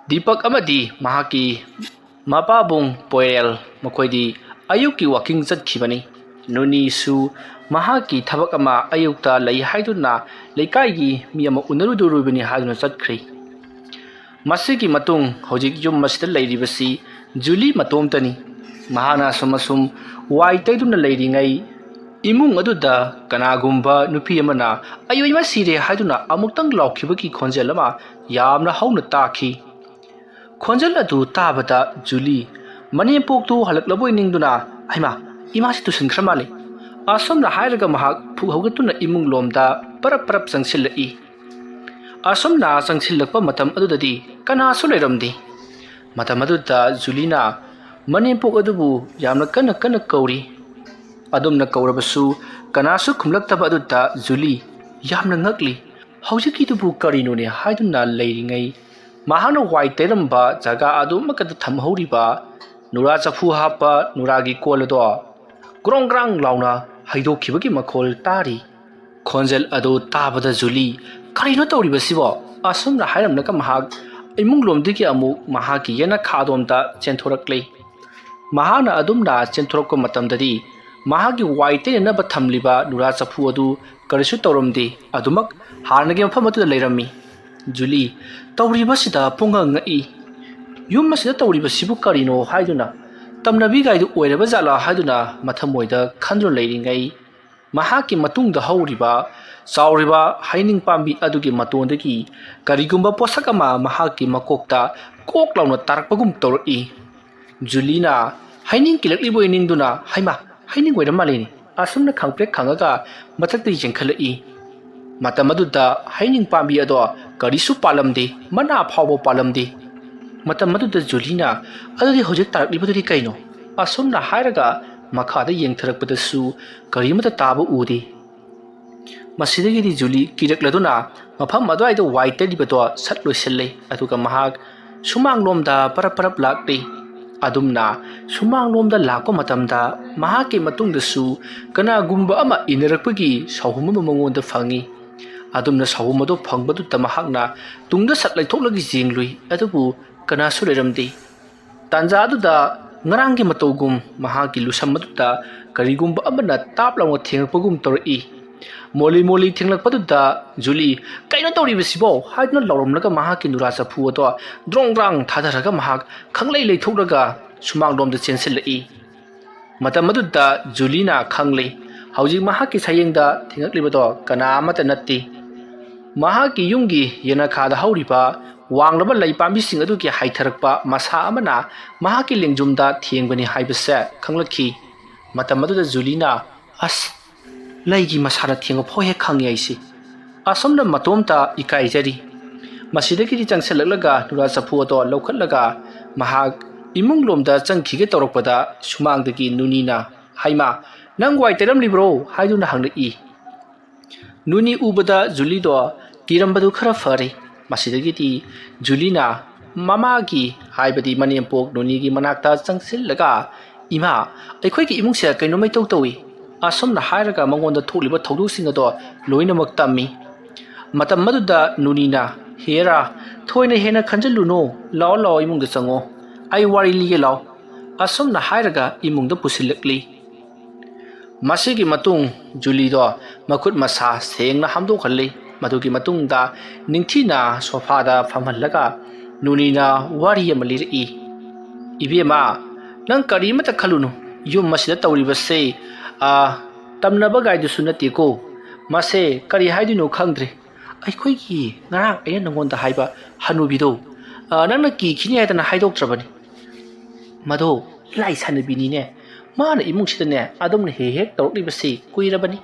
ꯗꯤꯄꯛ ꯑꯃꯗꯤ ꯃꯍꯥꯛꯀꯤ ꯃꯄꯥꯕꯨꯡ ꯄꯣꯏꯔꯦꯜ ꯃꯈꯣꯏꯗꯤ ꯑꯌꯨꯛꯀꯤ ꯋꯥꯀꯤꯡ ꯆꯠꯈꯤꯕꯅꯤ꯫ ꯅꯨꯅꯤꯁꯨ ꯃꯍꯥꯛꯀꯤ ꯊꯕꯛ ꯑꯃ ꯑꯌꯨꯛꯇ ꯂꯩ ꯍꯥꯏꯗꯨꯅ ꯂꯩꯀꯥꯏꯒꯤ ꯃꯤ ꯑꯃ ꯎꯅꯔꯨꯗꯧꯔꯤꯕꯅꯤ ꯍꯥꯏꯗꯨꯅ ꯆꯠꯈ꯭ꯔꯤ꯫ ꯃꯁꯤꯒꯤ ꯃꯇꯨꯡ ꯍꯧꯖꯤꯛ ꯌꯨꯝ ꯑꯁꯤꯗ ꯂꯩꯔꯤꯕꯁꯤ ꯖꯨꯂꯤ ꯃꯇꯣꯝꯇꯅꯤ꯫ ꯃꯍꯥꯛꯅ ꯑꯁꯨꯝ ꯑꯁꯨꯝ ꯋꯥꯏ ꯇꯩꯗꯨꯅ ꯂꯩꯔꯤꯉꯩ ꯏꯃꯨꯡ ꯑꯗꯨꯗ ꯀꯅꯥꯒꯨꯝꯕ ꯅꯨꯄꯤ ꯑꯃꯅ "ꯑꯌꯣ, ꯏꯃꯥ ꯁꯤꯔꯦ" ꯍꯥꯏꯗꯨꯅ ꯑꯃꯨꯛꯇꯪ ꯂꯥꯎꯈꯤꯕꯒꯤ ꯈꯣꯟꯖꯦꯜ ꯑꯃ ꯌꯥꯝꯅ ꯍꯧꯅ ꯇꯥꯈꯤ꯫ ꯈꯣꯟꯖꯦꯜ ꯑꯗꯨ ꯇꯥꯕꯗ ꯖꯨꯂꯤ ꯃꯅꯦꯝꯄꯣꯛꯇꯨ ꯍꯜꯂꯛꯂꯕꯣꯏ ꯅꯤꯡꯗꯨꯅ, "ꯍꯩꯃꯥ, ꯏꯃꯥꯁꯤ ꯇꯨꯁꯤꯟꯈ꯭ꯔ ꯃꯥꯜꯂꯦ" ꯑꯁꯨꯝꯅ ꯍꯥꯏꯔꯒ ꯃꯍꯥꯛ ꯐꯨꯛ ꯍꯧꯒꯠꯇꯨꯅ ꯏꯃꯨꯡ ꯂꯣꯝꯗ ꯄꯔꯞ ꯄꯔꯞ ꯆꯪꯁꯤꯜꯂꯛꯏ꯫ ꯑꯁꯨꯝꯅ ꯆꯪꯁꯤꯜꯂꯛꯄ ꯃꯇꯝ ꯑꯗꯨꯗꯗꯤ ꯀꯅꯥꯁꯨ ꯂꯩꯔꯝꯗꯦ꯫ ꯃꯇꯝ ꯑꯗꯨꯗ ꯖꯨꯂꯤꯅ ꯃꯅꯦꯝꯄꯣꯛ ꯑꯗꯨꯕꯨ ꯌꯥꯝꯅ ꯀꯟꯅ ꯀꯟꯅ ꯀꯧꯔꯤ꯫ ꯑꯗꯨꯝꯅ ꯀꯧꯔꯕꯁꯨ ꯀꯅꯥꯁꯨ ꯈꯨꯝꯂꯛꯇꯕ ꯑꯗꯨꯗ ꯖꯨꯂꯤ ꯌꯥꯝꯅ ꯉꯛꯂꯤ꯫ "ꯍꯧꯖꯤꯛꯀꯤꯗꯨꯕꯨ ꯀꯔꯤꯅꯣꯅꯦ?" ꯍꯥꯏꯗꯨꯅ ꯂꯩꯔꯤꯉꯩ ꯃꯍꯥꯛꯅ ꯋꯥꯏ ꯇꯩꯔꯝꯕ ꯖꯒꯥ ꯑꯗꯨꯃꯛꯇꯗ ꯊꯝꯍꯧꯔꯤꯕ ꯅꯨꯔꯥ ꯆꯐꯨ ꯍꯥꯞꯄ ꯅꯨꯔꯥꯒꯤ ꯀꯣꯜ ꯑꯗꯣ ꯒ꯭ꯔꯣꯡ ꯒ꯭ꯔꯥꯡ ꯂꯥꯎꯅ ꯍꯩꯗꯣꯛꯈꯤꯕꯒꯤ ꯃꯈꯣꯜ ꯇꯥꯔꯤ꯫ ꯈꯣꯟꯖꯦꯜ ꯑꯗꯨ ꯇꯥꯕꯗ ꯖꯨꯂꯤ, "ꯀꯔꯤꯅꯣ ꯇꯧꯔꯤꯕꯁꯤꯕꯣ?" ꯑꯁꯨꯝꯅ ꯍꯥꯏꯔꯝꯂꯒ ꯃꯍꯥꯛ ꯏꯃꯨꯡꯂꯣꯝꯗꯒꯤ ꯑꯃꯨꯛ ꯃꯍꯥꯛꯀꯤ ꯌꯦꯅꯈꯥꯗꯣꯝꯗ ꯆꯦꯟꯊꯣꯔꯛꯂꯦ꯫ ꯃꯍꯥꯛꯅ ꯑꯗꯨꯝꯅ ꯆꯦꯟꯊꯣꯔꯛꯄ ꯃꯇꯝꯗꯗꯤ ꯃꯍꯥꯛꯀꯤ ꯋꯥꯏ ꯇꯩꯅꯅꯕ ꯊꯝꯂꯤꯕ ꯅꯨꯔꯥ ꯆꯐꯨ ꯑꯗꯨ ꯀꯔꯤꯁꯨ ꯇꯧꯔꯝꯗꯦ꯫ ꯑꯗꯨꯃꯛ ꯍꯥꯟꯅꯒꯤ ꯃꯐꯝ ꯑꯗꯨꯗ ꯂꯩꯔꯝꯃꯤ꯫ ꯖꯨꯂꯤ ꯇꯧꯔꯤꯕꯁꯤꯗ ꯄꯨꯡꯉꯛ ꯉꯛꯏ꯫ ꯌꯨꯝ ꯑꯁꯤꯗ ꯇꯧꯔꯤꯕꯁꯤꯕꯨ ꯀꯔꯤꯅꯣ ꯍꯥꯏꯗꯨꯅ, ꯇꯝꯅꯕꯤꯒꯥꯏꯗꯨ ꯑꯣꯏꯔꯕ ꯖꯥꯠꯂꯥ ꯍꯥꯏꯗꯨꯅ ꯃꯊꯃꯣꯏꯗ ꯈꯟꯗꯨꯅ ꯂꯩꯔꯤꯉꯩ, ꯃꯍꯥꯛꯀꯤ ꯃꯇꯨꯡꯗ ꯍꯧꯔꯤꯕ ꯆꯥꯎꯔꯤꯕ ꯍꯩꯅꯤꯡ ꯄꯥꯝꯕꯤ ꯑꯗꯨꯒꯤ ꯃꯇꯣꯟꯗꯒꯤ ꯀꯔꯤꯒꯨꯝꯕ ꯄꯣꯠꯁꯛ ꯑꯃ ꯃꯍꯥꯛꯀꯤ ꯃꯀꯣꯛꯇ ꯀꯣꯛ ꯂꯥꯎꯅ ꯇꯥꯔꯛꯄꯒꯨꯝ ꯇꯧꯔꯛꯏ꯫ ꯖꯨꯂꯤꯅ ꯍꯩꯅꯤꯡ ꯀꯤꯂꯛꯂꯤꯕꯣꯏ ꯅꯤꯡꯗꯨꯅ, "ꯍꯩꯃꯥ, ꯍꯩꯅꯤꯡ ꯑꯣꯏꯔ ꯃꯥꯜꯂꯤꯅꯦ," ꯑꯁꯨꯝꯅ ꯈꯪꯄ꯭ꯔꯦꯛ ꯈꯪꯉꯒ ꯃꯊꯛꯇ ꯌꯦꯡꯈꯠꯂꯛꯏ꯫ ꯃꯇꯝ ꯑꯗꯨꯗ ꯍꯩꯅꯤꯡ ꯄꯥꯝꯕꯤ ꯑꯗꯣ ꯀꯔꯤꯁꯨ ꯄꯥꯜꯂꯝꯗꯦ, ꯃꯅꯥ ꯐꯥꯎꯕ ꯄꯥꯜꯂꯝꯗꯦ꯫ ꯃꯇꯝ ꯑꯗꯨꯗ ꯖꯨꯂꯤꯅ, "ꯑꯗꯨꯗꯤ ꯍꯧꯖꯤꯛ ꯇꯥꯔꯛꯂꯤꯕꯗꯨꯗꯤ ꯀꯩꯅꯣ?" ꯑꯁꯨꯝꯅ ꯍꯥꯏꯔꯒ ꯃꯈꯥꯗ ꯌꯦꯡꯊꯔꯛꯄꯗꯁꯨ ꯀꯔꯤꯃꯠꯇ ꯇꯥꯕ ꯎꯗꯦ꯫ ꯃꯁꯤꯗꯒꯤꯗꯤ ꯖꯨꯂꯤ ꯀꯤꯔꯛꯂꯗꯨꯅ ꯃꯐꯝ ꯑꯗꯨꯋꯥꯏꯗ ꯋꯥꯏ ꯇꯩꯔꯤꯕꯗꯣ ꯁꯠ ꯂꯣꯏꯁꯤꯜꯂꯦ, ꯑꯗꯨꯒ ꯃꯍꯥꯛ ꯁꯨꯃꯥꯡꯂꯣꯝꯗ ꯄꯔꯞ ꯄꯔꯞ ꯂꯥꯛꯂꯤ꯫ ꯑꯗꯨꯝꯅ ꯁꯨꯃꯥꯡꯂꯣꯝꯗ ꯂꯥꯛꯄ ꯃꯇꯝꯗ ꯃꯍꯥꯛꯀꯤ ꯃꯇꯨꯡꯗꯁꯨ ꯀꯅꯥꯒꯨꯝꯕ ꯑꯃ ꯏꯟꯅꯔꯛꯄꯒꯤ ꯁꯥꯍꯨꯝ ꯑꯃ ꯃꯉꯣꯟꯗ ꯐꯪꯏ꯫ ꯑꯗꯨꯝꯅ ꯁꯥꯍꯨꯝ ꯑꯗꯨ ꯐꯪꯕꯗꯨꯗ ꯃꯍꯥꯛꯅ ꯇꯨꯡꯗ ꯁꯠ ꯂꯩꯊꯣꯛꯂꯒ ꯌꯦꯡꯂꯨꯏ, ꯑꯗꯨꯕꯨ ꯀꯅꯥꯁꯨ ꯂꯩꯔꯝꯗꯦ꯫ ꯇꯥꯟꯖꯥ ꯑꯗꯨꯗ ꯉꯔꯥꯡꯒꯤ ꯃꯇꯧꯒꯨꯝ ꯃꯍꯥꯛꯀꯤ ꯂꯨꯁꯝ ꯑꯗꯨꯗ ꯀꯔꯤꯒꯨꯝꯕ ꯑꯃꯅ ꯇꯥꯞ ꯂꯥꯎꯅ ꯊꯦꯡꯂꯛꯄꯒꯨꯝ ꯇꯧꯔꯛꯏ꯫ ꯃꯣꯂꯤ ꯃꯣꯂꯤ ꯊꯦꯡꯂꯛꯄꯗꯨꯗ ꯖꯨꯂꯤ, "ꯀꯩꯅꯣ ꯇꯧꯔꯤꯕꯁꯤꯕꯣ?" ꯍꯥꯏꯗꯨꯅ ꯂꯥꯎꯔꯝꯂꯒ ꯃꯍꯥꯛꯀꯤ ꯅꯨꯔꯥ ꯆꯐꯨ ꯑꯗꯣ ꯗ꯭ꯔꯣꯡ ꯗ꯭ꯔꯥꯡ ꯊꯥꯗꯔꯒ ꯃꯍꯥꯛ ꯈꯪꯂꯩ ꯂꯩꯊꯣꯛꯂꯒ ꯁꯨꯃꯥꯡꯂꯣꯝꯗ ꯆꯦꯟꯁꯤꯜꯂꯛꯏ꯫ ꯃꯇꯝ ꯑꯗꯨꯗ ꯖꯨꯂꯤꯅ ꯈꯪꯂꯤ, ꯍꯧꯖꯤꯛ ꯃꯍꯥꯛꯀꯤ ꯁꯌꯦꯡꯗ ꯊꯦꯡꯂꯛꯂꯤꯕꯗꯣ ꯀꯅꯥ ꯑꯃꯠꯇ ꯅꯠꯇꯦ꯫ ꯃꯍꯥꯛꯀꯤ ꯌꯨꯝꯒꯤ ꯌꯦꯅꯈꯥꯗ ꯍꯧꯔꯤꯕ ꯋꯥꯡꯂꯕ ꯂꯩ ꯄꯥꯝꯕꯤꯁꯤꯡ ꯑꯗꯨꯒꯤ ꯍꯥꯏꯊꯔꯛꯄ ꯃꯁꯥ ꯑꯃꯅ ꯃꯍꯥꯛꯀꯤ ꯂꯦꯡꯖꯨꯝꯗ ꯊꯦꯡꯕꯅꯤ ꯍꯥꯏꯕꯁꯦ ꯈꯪꯂꯛꯈꯤ꯫ ꯃꯇꯝ ꯑꯗꯨꯗ ꯖꯨꯂꯤꯅ, "ꯑꯁ, ꯂꯩꯒꯤ ꯃꯁꯥꯅ ꯊꯦꯡꯕ ꯐꯥꯎ ꯍꯦꯛ ꯈꯪꯉꯤ ꯑꯩꯁꯦ꯫" ꯑꯁꯣꯝꯗ ꯃꯇꯣꯝꯇ ꯏꯀꯥꯏꯖꯔꯤ꯫ ꯃꯁꯤꯗꯒꯤꯗꯤ ꯆꯪꯁꯤꯜꯂꯛꯂꯒ ꯅꯨꯔꯥ ꯆꯐꯨ ꯑꯗꯣ ꯂꯧꯈꯠꯂꯒ ꯃꯍꯥꯛ ꯏꯃꯨꯡꯂꯣꯝꯗ ꯆꯪꯈꯤꯒꯦ ꯇꯧꯔꯛꯄꯗ ꯁꯨꯃꯥꯡꯗꯒꯤ ꯅꯨꯅꯤꯅ, "ꯍꯩꯃꯥ, ꯅꯪ ꯋꯥꯏ ꯇꯩꯔꯝꯂꯤꯕ꯭ꯔꯣ?" ꯍꯥꯏꯗꯨꯅ ꯍꯪꯂꯛꯏ꯫ ꯅꯨꯅꯤ ꯎꯕꯗ ꯖꯨꯂꯤꯗꯣ ꯀꯤꯔꯝꯕꯗꯨ ꯈꯔ ꯐꯔꯦ꯫ ꯃꯁꯤꯗꯒꯤꯗꯤ ꯖꯨꯂꯤꯅ ꯃꯃꯥꯒꯤ, ꯍꯥꯏꯕꯗꯤ ꯃꯅꯦꯝꯄꯣꯛ ꯅꯨꯅꯤꯒꯤ ꯃꯅꯥꯛꯇ ꯆꯪꯁꯤꯜꯂꯒ, "ꯏꯃꯥ, ꯑꯩꯈꯣꯏꯒꯤ ꯏꯃꯨꯡꯁꯦ ꯀꯩꯅꯣꯝꯃ ꯏꯇꯧ ꯇꯧꯏ," ꯑꯁꯨꯝꯅ ꯍꯥꯏꯔꯒ ꯃꯉꯣꯟꯗ ꯊꯣꯛꯂꯤꯕ ꯊꯧꯗꯣꯛꯁꯤꯡ ꯑꯗꯣ ꯂꯣꯏꯅꯃꯛ ꯇꯝꯃꯤ꯫ ꯃꯇꯝ ꯑꯗꯨꯗ ꯅꯨꯅꯤꯅ, "ꯍꯦꯔꯥ, ꯊꯣꯏꯅ ꯍꯦꯟꯅ ꯈꯟꯖꯤꯜꯂꯨꯅꯨ, ꯂꯥꯛꯑꯣ ꯂꯥꯛꯑꯣ, ꯏꯃꯨꯡꯗ ꯆꯪꯉꯣ, ꯑꯩ ꯋꯥꯔꯤ ꯂꯤꯒꯦ ꯂꯥꯛꯑꯣ," ꯑꯁꯨꯝꯅ ꯍꯥꯏꯔꯒ ꯏꯃꯨꯡꯗ ꯄꯨꯁꯤꯜꯂꯛꯂꯤ꯫ ꯃꯁꯤꯒꯤ ꯃꯇꯨꯡ ꯖꯨꯂꯤꯗꯣ ꯃꯈꯨꯠ ꯃꯁꯥ ꯁꯦꯡꯅ ꯍꯥꯝꯗꯣꯛꯍꯜꯂꯤ꯫ ꯃꯗꯨꯒꯤ ꯃꯇꯨꯡꯗ ꯅꯤꯡꯊꯤꯅ ꯁꯣꯐꯥꯗ ꯐꯝꯍꯜꯂꯒ ꯅꯨꯅꯤꯅ ꯋꯥꯔꯤ ꯑꯃ ꯂꯤꯔꯛꯏ꯫ "ꯏꯕꯦꯝꯃ, ꯅꯪ ꯀꯔꯤꯃꯇ ꯈꯜꯂꯨꯅꯨ꯫ ꯌꯨꯝ ꯑꯁꯤꯗ ꯇꯧꯔꯤꯕꯁꯦ, ꯑ, ꯇꯝꯅꯕ ꯒꯥꯏꯗꯨꯁꯨ ꯅꯠꯇꯦꯀꯣ꯫ ꯃꯁꯦ ꯀꯔꯤ ꯍꯥꯏꯗꯣꯏꯅꯣ ꯈꯪꯗ꯭ꯔꯦ꯫ ꯑꯩꯈꯣꯏꯒꯤ ꯉꯔꯥꯡ ꯑꯩꯅ ꯅꯪꯉꯣꯟꯗ ꯍꯥꯏꯕ ꯍꯅꯨꯕꯤꯗꯣ, ꯑ, ꯅꯪꯅ ꯀꯤꯈꯤꯅꯤ ꯍꯥꯏꯗꯅ ꯍꯥꯏꯗꯣꯛꯇ꯭ꯔꯕꯅꯤ꯫ ꯃꯗꯣ ꯂꯥꯏ ꯁꯥꯟꯅꯕꯤꯅꯤꯅꯦ꯫ ꯃꯥꯅ ꯏꯃꯨꯡꯁꯤꯗꯅꯦ ꯑꯗꯨꯝꯅ ꯍꯦꯛ ꯍꯦꯛ ꯇꯧꯔꯛꯂꯤꯕꯁꯤ ꯀꯨꯏꯔꯕꯅꯤ꯫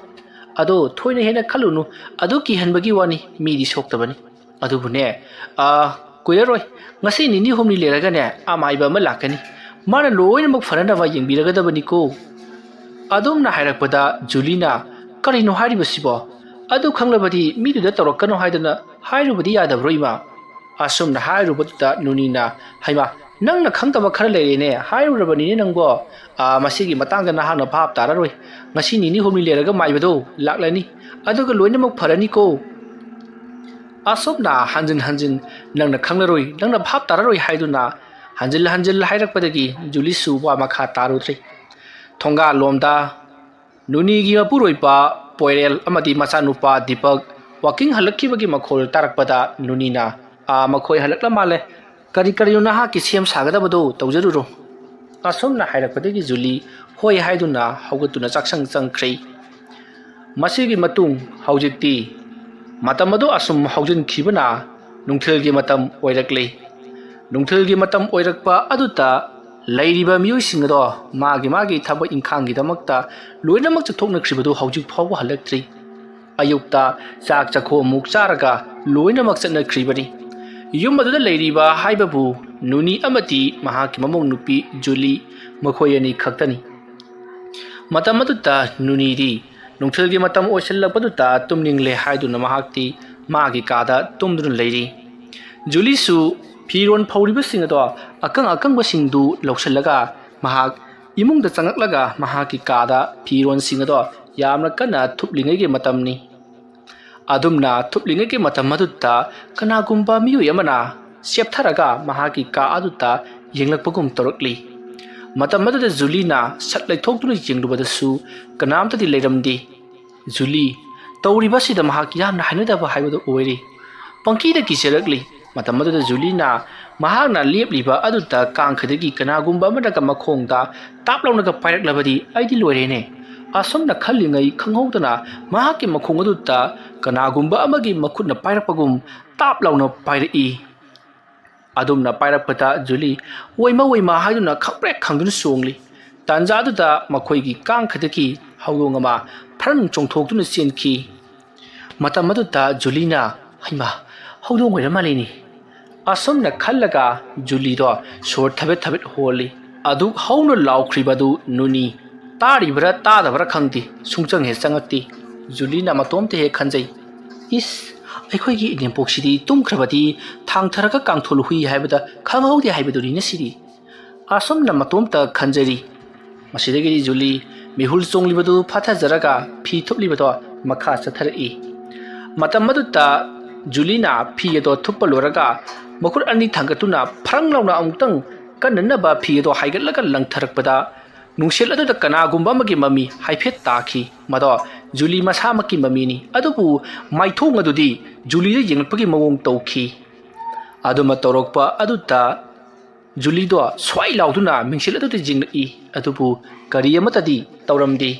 ꯑꯗꯣ ꯊꯣꯏꯅ ꯍꯦꯟꯅ ꯈꯜꯂꯨꯅꯨ, ꯑꯗꯨ ꯀꯤꯍꯟꯕꯒꯤ ꯋꯥꯅꯤ, ꯃꯤꯗꯤ ꯁꯣꯛꯇꯕꯅꯤ꯫ ꯑꯗꯨꯕꯨꯅꯦ, ꯑ, ꯀꯨꯏꯔꯔꯣꯏ, ꯉꯁꯤ ꯅꯤꯅꯤ ꯍꯨꯝꯅꯤ ꯂꯩꯔꯒꯅꯦ ꯑꯃꯥꯏꯕ ꯑꯃ ꯂꯥꯛꯀꯅꯤ꯫ ꯃꯥꯅ ꯂꯣꯏꯅꯃꯛ ꯐꯅꯅꯕ ꯌꯦꯡꯕꯤꯔꯒꯗꯕꯅꯤꯀꯣ"꯫ ꯑꯗꯨꯝꯅ ꯍꯥꯏꯔꯛꯄꯗ ꯖꯨꯂꯤꯅ, "ꯀꯔꯤꯅꯣ ꯍꯥꯏꯔꯤꯕꯁꯤꯕꯣ? ꯑꯗꯨ ꯈꯪꯂꯕꯗꯤ ꯃꯤꯗꯨꯗ ꯇꯧꯔꯛꯀꯅꯨ ꯍꯥꯏꯗꯅ ꯍꯥꯏꯔꯨꯕꯗꯤ ꯌꯥꯗꯕ꯭ꯔꯣ, ꯏꯃꯥ?" ꯑꯁꯨꯝꯅ ꯍꯥꯏꯔꯨꯕꯗꯨꯗ ꯅꯨꯅꯤꯅ, "ꯍꯩꯃꯥ, ꯅꯪꯅ ꯈꯪꯗꯕ ꯈꯔ ꯂꯩꯔꯦꯅꯦ, ꯍꯥꯏꯔꯨꯔꯕꯅꯤꯅꯦ ꯅꯪꯕꯣ꯫ ꯑꯥ, ꯃꯁꯤꯒꯤ ꯃꯇꯥꯡꯗ ꯅꯍꯥꯛꯅ ꯚꯥꯞ ꯇꯥꯔꯔꯣꯏ꯫ ꯉꯁꯤ ꯅꯤꯅꯤ ꯍꯨꯝꯅꯤ ꯂꯩꯔꯒ ꯃꯥꯏꯕꯗꯣ ꯂꯥꯛꯂꯅꯤ, ꯑꯗꯨꯒ ꯂꯣꯏꯅꯃꯛ ꯐꯔꯅꯤꯀꯣ"꯫ ꯑꯁꯨꯝꯅ ꯍꯟꯖꯤꯟ ꯍꯟꯖꯤꯟ ꯅꯪꯅ ꯈꯪꯂꯔꯣꯏ, ꯅꯪꯅ ꯚꯥꯞ ꯇꯥꯔꯔꯣꯏ ꯍꯥꯏꯗꯨꯅ ꯍꯟꯖꯤꯜ ꯍꯟꯖꯤꯜ ꯍꯥꯏꯔꯛꯄꯗꯒꯤ ꯖꯨꯂꯤꯁꯨ ꯋꯥ ꯃꯈꯥ ꯇꯥꯔꯨꯗ꯭ꯔꯦ꯫ ꯊꯣꯡꯒꯥꯜꯂꯣꯝꯗ ꯅꯨꯅꯤꯒꯤ ꯃꯄꯨꯔꯣꯏꯕ ꯄꯣꯏꯔꯦꯜ ꯑꯃꯗꯤ ꯃꯆꯥꯅꯨꯄꯥ ꯗꯤꯄꯛ ꯋꯥꯀꯤꯡ ꯍꯜꯂꯛꯈꯤꯕꯒꯤ ꯃꯈꯣꯜ ꯇꯥꯔꯛꯄꯗ ꯅꯨꯅꯤꯅ, "ꯑꯥ, ꯃꯈꯣꯏ ꯍꯜꯂꯛꯂ ꯃꯥꯜꯂꯦ꯫ ꯀꯔꯤ ꯀꯔꯤꯅꯣ ꯅꯍꯥꯛꯀꯤ ꯁꯦꯝ ꯁꯥꯒꯗꯕꯗꯣ ꯇꯧꯖꯔꯨꯔꯣ"꯫ ꯑꯁꯨꯝꯅ ꯍꯥꯏꯔꯛꯄꯗꯒꯤ ꯖꯨꯂꯤ ꯍꯣꯏ ꯍꯥꯏꯗꯨꯅ ꯍꯧꯒꯠꯇꯨꯅ ꯆꯥꯛꯁꯪ ꯆꯪꯈ꯭ꯔꯦ꯫ ꯃꯁꯤꯒꯤ ꯃꯇꯨꯡ ꯍꯧꯖꯤꯛꯇꯤ ꯃꯇꯝ ꯑꯗꯨ ꯑꯁꯨꯝ ꯍꯧꯖꯤꯟꯈꯤꯕꯅ ꯅꯨꯡꯊꯤꯜꯒꯤ ꯃꯇꯝ ꯑꯣꯏꯔꯛꯂꯦ꯫ ꯅꯨꯡꯊꯤꯜꯒꯤ ꯃꯇꯝ ꯑꯣꯏꯔꯛꯄ ꯑꯗꯨꯗ ꯂꯩꯔꯤꯕ ꯃꯤꯑꯣꯏꯁꯤꯡ ꯑꯗꯣ ꯃꯥꯒꯤ ꯃꯥꯒꯤ ꯊꯕꯛ ꯏꯪꯈꯥꯡꯒꯤꯗꯃꯛꯇ ꯂꯣꯏꯅꯃꯛ ꯆꯠꯊꯣꯛꯅꯈ꯭ꯔꯤꯕꯗꯨ ꯍꯧꯖꯤꯛ ꯐꯥꯎꯕ ꯍꯜꯂꯛꯇ꯭ꯔꯤ꯫ ꯑꯌꯨꯛꯇ ꯆꯥꯛ ꯆꯥꯈꯣꯝꯃꯨꯛ ꯆꯥꯔꯒ ꯂꯣꯏꯅꯃꯛ ꯆꯠꯅꯈ꯭ꯔꯤꯕꯅꯤ꯫ ꯌꯨꯝ ꯑꯗꯨꯗ ꯂꯩꯔꯤꯕ ꯍꯥꯏꯕꯕꯨ ꯅꯨꯅꯤ ꯑꯃꯗꯤ ꯃꯍꯥꯛꯀꯤ ꯃꯃꯧ ꯅꯨꯄꯤ ꯖꯨꯂꯤ, ꯃꯈꯣꯏ ꯑꯅꯤ ꯈꯛꯇꯅꯤ꯫ ꯃꯇꯝ ꯑꯗꯨꯗ ꯅꯨꯅꯤꯗꯤ ꯅꯨꯡꯊꯤꯜꯒꯤ ꯃꯇꯝ ꯑꯣꯏꯁꯤꯜꯂꯛꯄꯗꯨꯗ ꯇꯨꯝꯅꯤꯡꯂꯦ ꯍꯥꯏꯗꯨꯅ ꯃꯍꯥꯛꯇꯤ ꯃꯥꯒꯤ ꯀꯥꯗ ꯇꯨꯝꯗꯨꯅ ꯂꯩꯔꯤ꯫ ꯖꯨꯂꯤꯁꯨ ꯐꯤꯔꯣꯟ ꯐꯧꯔꯤꯕꯁꯤꯡ ꯑꯗꯣ ꯑꯀꯪ ꯑꯀꯪꯕꯁꯤꯡꯗꯨ ꯂꯧꯁꯤꯜꯂꯒ ꯃꯍꯥꯛ ꯏꯃꯨꯡꯗ ꯆꯪꯂꯛꯂꯒ ꯃꯍꯥꯛꯀꯤ ꯀꯥꯗ ꯐꯤꯔꯣꯟꯁꯤꯡ ꯑꯗꯣ ꯌꯥꯝꯅ ꯀꯟꯅ ꯊꯨꯞꯂꯤꯉꯩꯒꯤ ꯃꯇꯝꯅꯤ꯫ ꯑꯗꯨꯝꯅ ꯊꯨꯞꯂꯤꯉꯩꯒꯤ ꯃꯇꯝ ꯑꯗꯨꯗ ꯀꯅꯥꯒꯨꯝꯕ ꯃꯤꯑꯣꯏ ꯑꯃꯅ ꯆꯦꯞꯊꯔꯒ ꯃꯍꯥꯛꯀꯤ ꯀꯥ ꯑꯗꯨꯗ ꯌꯦꯡꯂꯛꯄꯒꯨꯝ ꯇꯧꯔꯛꯂꯤ꯫ ꯃꯇꯝ ꯑꯗꯨꯗ ꯖꯨꯂꯤꯅ ꯁꯠ ꯂꯩꯊꯣꯛꯇꯨꯅ ꯌꯦꯡꯂꯨꯕꯗꯁꯨ ꯀꯅꯥꯝꯇꯗꯤ ꯂꯩꯔꯝꯗꯦ꯫ ꯖꯨꯂꯤ ꯇꯧꯔꯤꯕ ꯑꯁꯤꯗ ꯃꯍꯥꯛ ꯌꯥꯝꯅ ꯍꯩꯅꯗꯕ ꯍꯥꯏꯕꯗꯨ ꯑꯣꯏꯔꯦ꯫ ꯄꯪꯀꯤꯗ ꯀꯤꯖꯔꯛꯂꯤ꯫ ꯃꯇꯝ ꯑꯗꯨꯗ ꯖꯨꯂꯤꯅ ꯃꯍꯥꯛꯅ ꯂꯦꯞꯂꯤꯕ ꯑꯗꯨꯗ ꯀꯥꯡꯈꯗꯒꯤ ꯀꯅꯥꯒꯨꯝꯕ ꯑꯃꯅꯒ ꯃꯈꯣꯡꯗ ꯇꯥꯞ ꯂꯥꯎꯅꯒ ꯄꯥꯏꯔꯛꯂꯕꯗꯤ ꯑꯩꯗꯤ ꯂꯣꯏꯔꯦꯅꯦ꯫ ꯑꯁꯨꯝꯅ ꯈꯜꯂꯤꯉꯩ ꯈꯪꯍꯧꯗꯅ ꯃꯍꯥꯛꯀꯤ ꯃꯈꯣꯡ ꯑꯗꯨꯗ ꯀꯅꯥꯒꯨꯝꯕ ꯑꯃꯒꯤ ꯃꯈꯨꯠꯅ ꯄꯥꯏꯔꯛꯄꯒꯨꯝ ꯇꯥꯞ ꯂꯥꯎꯅ ꯄꯥꯏꯔꯛꯏ꯫ ꯑꯗꯨꯝꯅ ꯄꯥꯏꯔꯛꯄꯗ ꯖꯨꯂꯤ "ꯑꯣꯏꯃ ꯑꯣꯏꯃ" ꯍꯥꯏꯗꯨꯅ ꯈꯪꯄ꯭ꯔꯦꯛ ꯈꯪꯗꯨꯅ ꯆꯣꯡꯂꯤ꯫ ꯇꯥꯟꯖꯥꯗꯨꯗ ꯃꯈꯣꯏꯒꯤ ꯀꯥꯡꯈꯗꯒꯤ ꯍꯧꯗꯣꯡ ꯑꯃ ꯐ꯭ꯔꯪ ꯆꯣꯡꯊꯣꯛꯇꯨꯅ ꯆꯦꯟꯈꯤ꯫ ꯃꯇꯝ ꯑꯗꯨꯗ ꯖꯨꯂꯤꯅ "ꯍꯩꯃꯥ, ꯍꯧꯗꯣꯡ ꯑꯣꯏꯔ ꯃꯥꯜꯂꯤꯅꯤ" ꯑꯁꯨꯝꯅ ꯈꯜꯂꯒ ꯖꯨꯂꯤꯗꯣ ꯁꯣꯔ ꯊꯕꯦꯠ ꯊꯕꯦꯠ ꯍꯣꯜꯂꯤ꯫ ꯑꯗꯨꯛ ꯍꯧꯅ ꯂꯥꯎꯈ꯭ꯔꯤꯕꯗꯨ ꯅꯨꯅꯤ ꯇꯥꯔꯤꯕ꯭ꯔꯥ ꯇꯥꯗꯕ꯭ꯔꯥ ꯈꯪꯗꯦ, ꯁꯨꯡꯆꯪ ꯍꯦꯛ ꯆꯪꯉꯛꯇꯦ꯫ ꯖꯨꯂꯤꯅ ꯃꯇꯣꯝꯇ ꯍꯦꯛ ꯈꯟꯖꯩ, "ꯏꯁ, ꯑꯩꯈꯣꯏꯒꯤ ꯏꯅꯦꯝꯄꯣꯛꯁꯤꯗꯤ ꯇꯨꯝꯈ꯭ꯔꯕꯗꯤ ꯊꯥꯡꯊꯔꯒ ꯀꯥꯡꯊꯣꯜ ꯍꯨꯏ ꯍꯥꯏꯕꯗ ꯈꯪꯍꯧꯗꯦ ꯍꯥꯏꯕꯗꯨꯅꯤꯅꯦ ꯁꯤꯗꯤ" ꯑꯁꯨꯝꯅ ꯃꯇꯣꯝꯇ ꯈꯟꯖꯔꯤ꯫ ꯃꯁꯤꯗꯒꯤꯗꯤ ꯖꯨꯂꯤ ꯃꯤꯍꯨꯜ ꯆꯣꯡꯂꯤꯕꯗꯨ ꯐꯥꯊꯖꯔꯒ ꯐꯤ ꯊꯨꯞꯂꯤꯕꯗꯣ ꯃꯈꯥ ꯆꯠꯊꯔꯛꯏ꯫ ꯃꯇꯝ ꯑꯗꯨꯗ ꯖꯨꯂꯤꯅ ꯐꯤ ꯑꯗꯣ ꯊꯨꯞꯄ ꯂꯣꯏꯔꯒ ꯃꯈꯨꯠ ꯑꯅꯤ ꯊꯥꯡꯒꯠꯇꯨꯅ ꯐ꯭ꯔꯪ ꯂꯥꯎꯅ ꯑꯃꯨꯛꯇꯪ ꯀꯟꯅꯅꯕ ꯐꯤ ꯑꯗꯣ ꯍꯥꯏꯒꯠꯂꯒ ꯂꯪꯊꯔꯛꯄꯗ ꯅꯨꯡꯁꯤꯠ ꯑꯗꯨꯗ ꯀꯅꯥꯒꯨꯝꯕ ꯑꯃꯒꯤ ꯃꯃꯤ ꯍꯥꯏꯐꯦꯠ ꯇꯥꯈꯤ꯫ ꯃꯗꯣ ꯖꯨꯂꯤ ꯃꯁꯥꯃꯛꯀꯤ ꯃꯃꯤꯅꯤ꯫ ꯑꯗꯨꯕꯨ ꯃꯥꯏꯊꯣꯡ ꯑꯗꯨꯗꯤ ꯖꯨꯂꯤꯗ ꯌꯦꯡꯂꯛꯄꯒꯤ ꯃꯑꯣꯡ ꯇꯧꯈꯤ꯫ ꯑꯗꯨꯃ ꯇꯧꯔꯛꯄ ꯑꯗꯨꯗ ꯖꯨꯂꯤꯗꯣ ꯁ꯭ꯋꯥꯏ ꯂꯥꯎꯗꯨꯅ ꯃꯤꯡꯁꯦꯜ ꯑꯗꯨꯗ ꯌꯦꯡꯂꯛꯏ꯫ ꯑꯗꯨꯕꯨ ꯀꯔꯤ ꯑꯃꯠꯇꯗꯤ ꯇꯧꯔꯝꯗꯦ꯫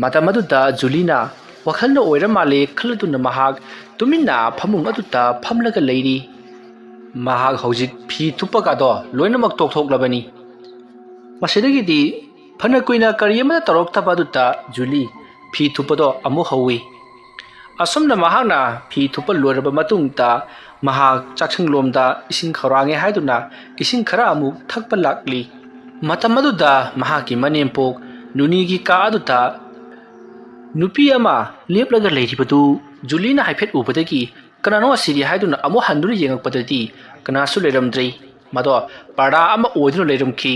ꯃꯇꯝ ꯑꯗꯨꯗ ꯖꯨꯂꯤꯅ ꯋꯥꯈꯜꯅ ꯑꯣꯏꯔ ꯃꯥꯜꯂꯦ ꯈꯜꯂꯗꯨꯅ ꯃꯍꯥꯛ ꯇꯨꯃꯤꯟꯅ ꯐꯃꯨꯡ ꯑꯗꯨꯗ ꯐꯝꯂꯒ ꯂꯩꯔꯤ꯫ ꯃꯍꯥꯛ ꯍꯧꯖꯤꯛ ꯐꯤ ꯊꯨꯞꯄꯒꯗꯣ ꯂꯣꯏꯅꯃꯛ ꯇꯣꯛꯊꯣꯛꯂꯕꯅꯤ꯫ ꯃꯁꯤꯗꯒꯤꯗꯤ ꯐꯅ ꯀꯨꯏꯅ ꯀꯔꯤ ꯑꯃꯠꯇ ꯇꯧꯔꯛꯇꯕ ꯑꯗꯨꯗ ꯖꯨꯂꯤ ꯐꯤ ꯊꯨꯞꯄꯗꯣ ꯑꯃꯨꯛ ꯍꯧꯏ꯫ ꯑꯁꯨꯝꯅ ꯃꯍꯥꯛꯅ ꯐꯤ ꯊꯨꯞꯄ ꯂꯣꯏꯔꯕ ꯃꯇꯨꯡꯗ ꯃꯍꯥꯛ ꯆꯥꯛꯁꯪꯂꯣꯝꯗ ꯏꯁꯤꯡ ꯈꯧꯔꯥꯡꯉꯦ ꯍꯥꯏꯗꯨꯅ ꯏꯁꯤꯡ ꯈꯔ ꯑꯃꯨꯛ ꯊꯛꯄ ꯂꯥꯛꯂꯤ꯫ ꯃꯇꯝ ꯑꯗꯨꯗ ꯃꯍꯥꯛꯀꯤ ꯃꯅꯦꯝꯄꯣꯛ ꯅꯨꯅꯤꯒꯤ ꯀꯥ ꯑꯗꯨꯗ ꯅꯨꯄꯤ ꯑꯃ ꯂꯦꯞꯂꯒ ꯂꯩꯔꯤꯕꯗꯨ ꯖꯨꯂꯤꯅ ꯍꯥꯏꯐꯦꯠ ꯎꯕꯗꯒꯤ "ꯀꯅꯥꯅꯣ ꯑꯁꯤꯗꯤ?" ꯍꯥꯏꯗꯨꯅ ꯑꯃꯨꯛ ꯍꯟꯗꯨꯅ ꯌꯦꯡꯉꯛꯄꯗꯗꯤ ꯀꯅꯥꯁꯨ ꯂꯩꯔꯝꯗ꯭ꯔꯦ꯫ ꯃꯗꯣ ꯄꯔꯗꯥ ꯑꯃ ꯑꯣꯏꯗꯨꯅ ꯂꯩꯔꯝꯈꯤ꯫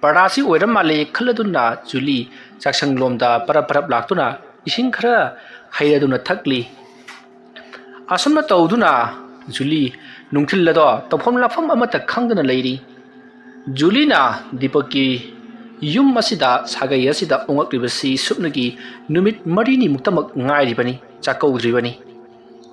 ꯄꯔꯗꯥꯁꯤ ꯑꯣꯏꯔ ꯃꯥꯜꯂꯦ ꯈꯜꯂꯗꯨꯅ ꯖꯨꯂꯤ ꯆꯥꯛꯁꯪꯂꯣꯝꯗ ꯄꯔꯞ ꯄꯔꯞ ꯂꯥꯛꯇꯨꯅ ꯏꯁꯤꯡ ꯈꯔ ꯍꯩꯔꯗꯨꯅ ꯊꯛꯂꯤ꯫ ꯑꯁꯨꯝꯅ ꯇꯧꯗꯨꯅ ꯖꯨꯂꯤ ꯅꯨꯡꯊꯤꯜ ꯑꯗꯣ ꯇꯧꯐꯝ ꯂꯥꯛꯐꯝ ꯑꯃꯠꯇ ꯈꯪꯗꯅ ꯂꯩꯔꯤ꯫ ꯖꯨꯂꯤꯅ ꯗꯤꯄꯛꯀꯤ ꯌꯨꯝ ꯑꯁꯤꯗ, ꯁꯥꯒꯩ ꯑꯁꯤꯗ ꯑꯣꯉꯛꯂꯤꯕꯁꯤ ꯁꯨꯞꯅꯒꯤ ꯅꯨꯃꯤꯠ ꯃꯔꯤꯅꯤꯃꯨꯛꯇꯃꯛ ꯉꯥꯏꯔꯤꯕꯅꯤ, ꯆꯥꯛꯀꯧꯗ꯭ꯔꯤꯕꯅꯤ꯫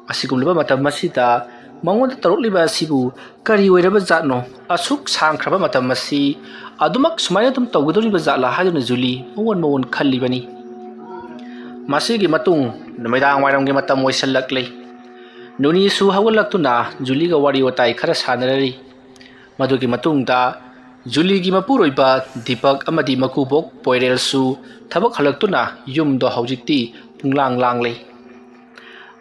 ꯑꯁꯤꯒꯨꯝꯂꯕ ꯃꯇꯝ ꯑꯁꯤꯗ ꯃꯉꯣꯟꯗ ꯇꯧꯔꯛꯂꯤꯕ ꯑꯁꯤꯕꯨ ꯀꯔꯤ ꯑꯣꯏꯔꯕ ꯖꯥꯠꯅꯣ? ꯑꯁꯨꯛ ꯁꯥꯡꯈ꯭ꯔꯕ ꯃꯇꯝ ꯑꯁꯤ ꯑꯗꯨꯃꯛ ꯁꯨꯃꯥꯏꯅ ꯑꯗꯨꯝ ꯇꯧꯒꯗꯧꯔꯤꯕ ꯖꯥꯠꯂꯥ ꯍꯥꯏꯗꯨꯅ ꯖꯨꯂꯤ ꯃꯋꯣꯟ ꯃꯋꯣꯟ ꯈꯜꯂꯤꯕꯅꯤ꯫ ꯃꯁꯤꯒꯤ ꯃꯇꯨꯡ ꯅꯨꯃꯤꯗꯥꯡ ꯋꯥꯏꯔꯝꯒꯤ ꯃꯇꯝ ꯑꯣꯏꯁꯤꯜꯂꯛꯂꯤ꯫ ꯅꯨꯅꯤꯁꯨ ꯍꯧꯒꯠꯂꯛꯇꯨꯅ ꯖꯨꯂꯤꯒ ꯋꯥꯔꯤ ꯋꯥꯇꯥꯏ ꯈꯔ ꯁꯥꯟꯅꯔꯔꯤ꯫ ꯃꯗꯨꯒꯤ ꯃꯇꯨꯡꯗ ꯖꯨꯂꯤꯒꯤ ꯃꯄꯨꯔꯣꯏꯕ ꯗꯤꯄꯛ ꯑꯃꯗꯤ ꯃꯀꯨꯕꯣꯛ ꯄꯣꯏꯔꯦꯜꯁꯨ ꯊꯕꯛ ꯍꯜꯂꯛꯇꯨꯅ ꯌꯨꯝꯗꯣ ꯍꯧꯖꯤꯛꯇꯤ ꯄꯨꯡꯂꯥꯡ ꯂꯥꯡꯂꯦ꯫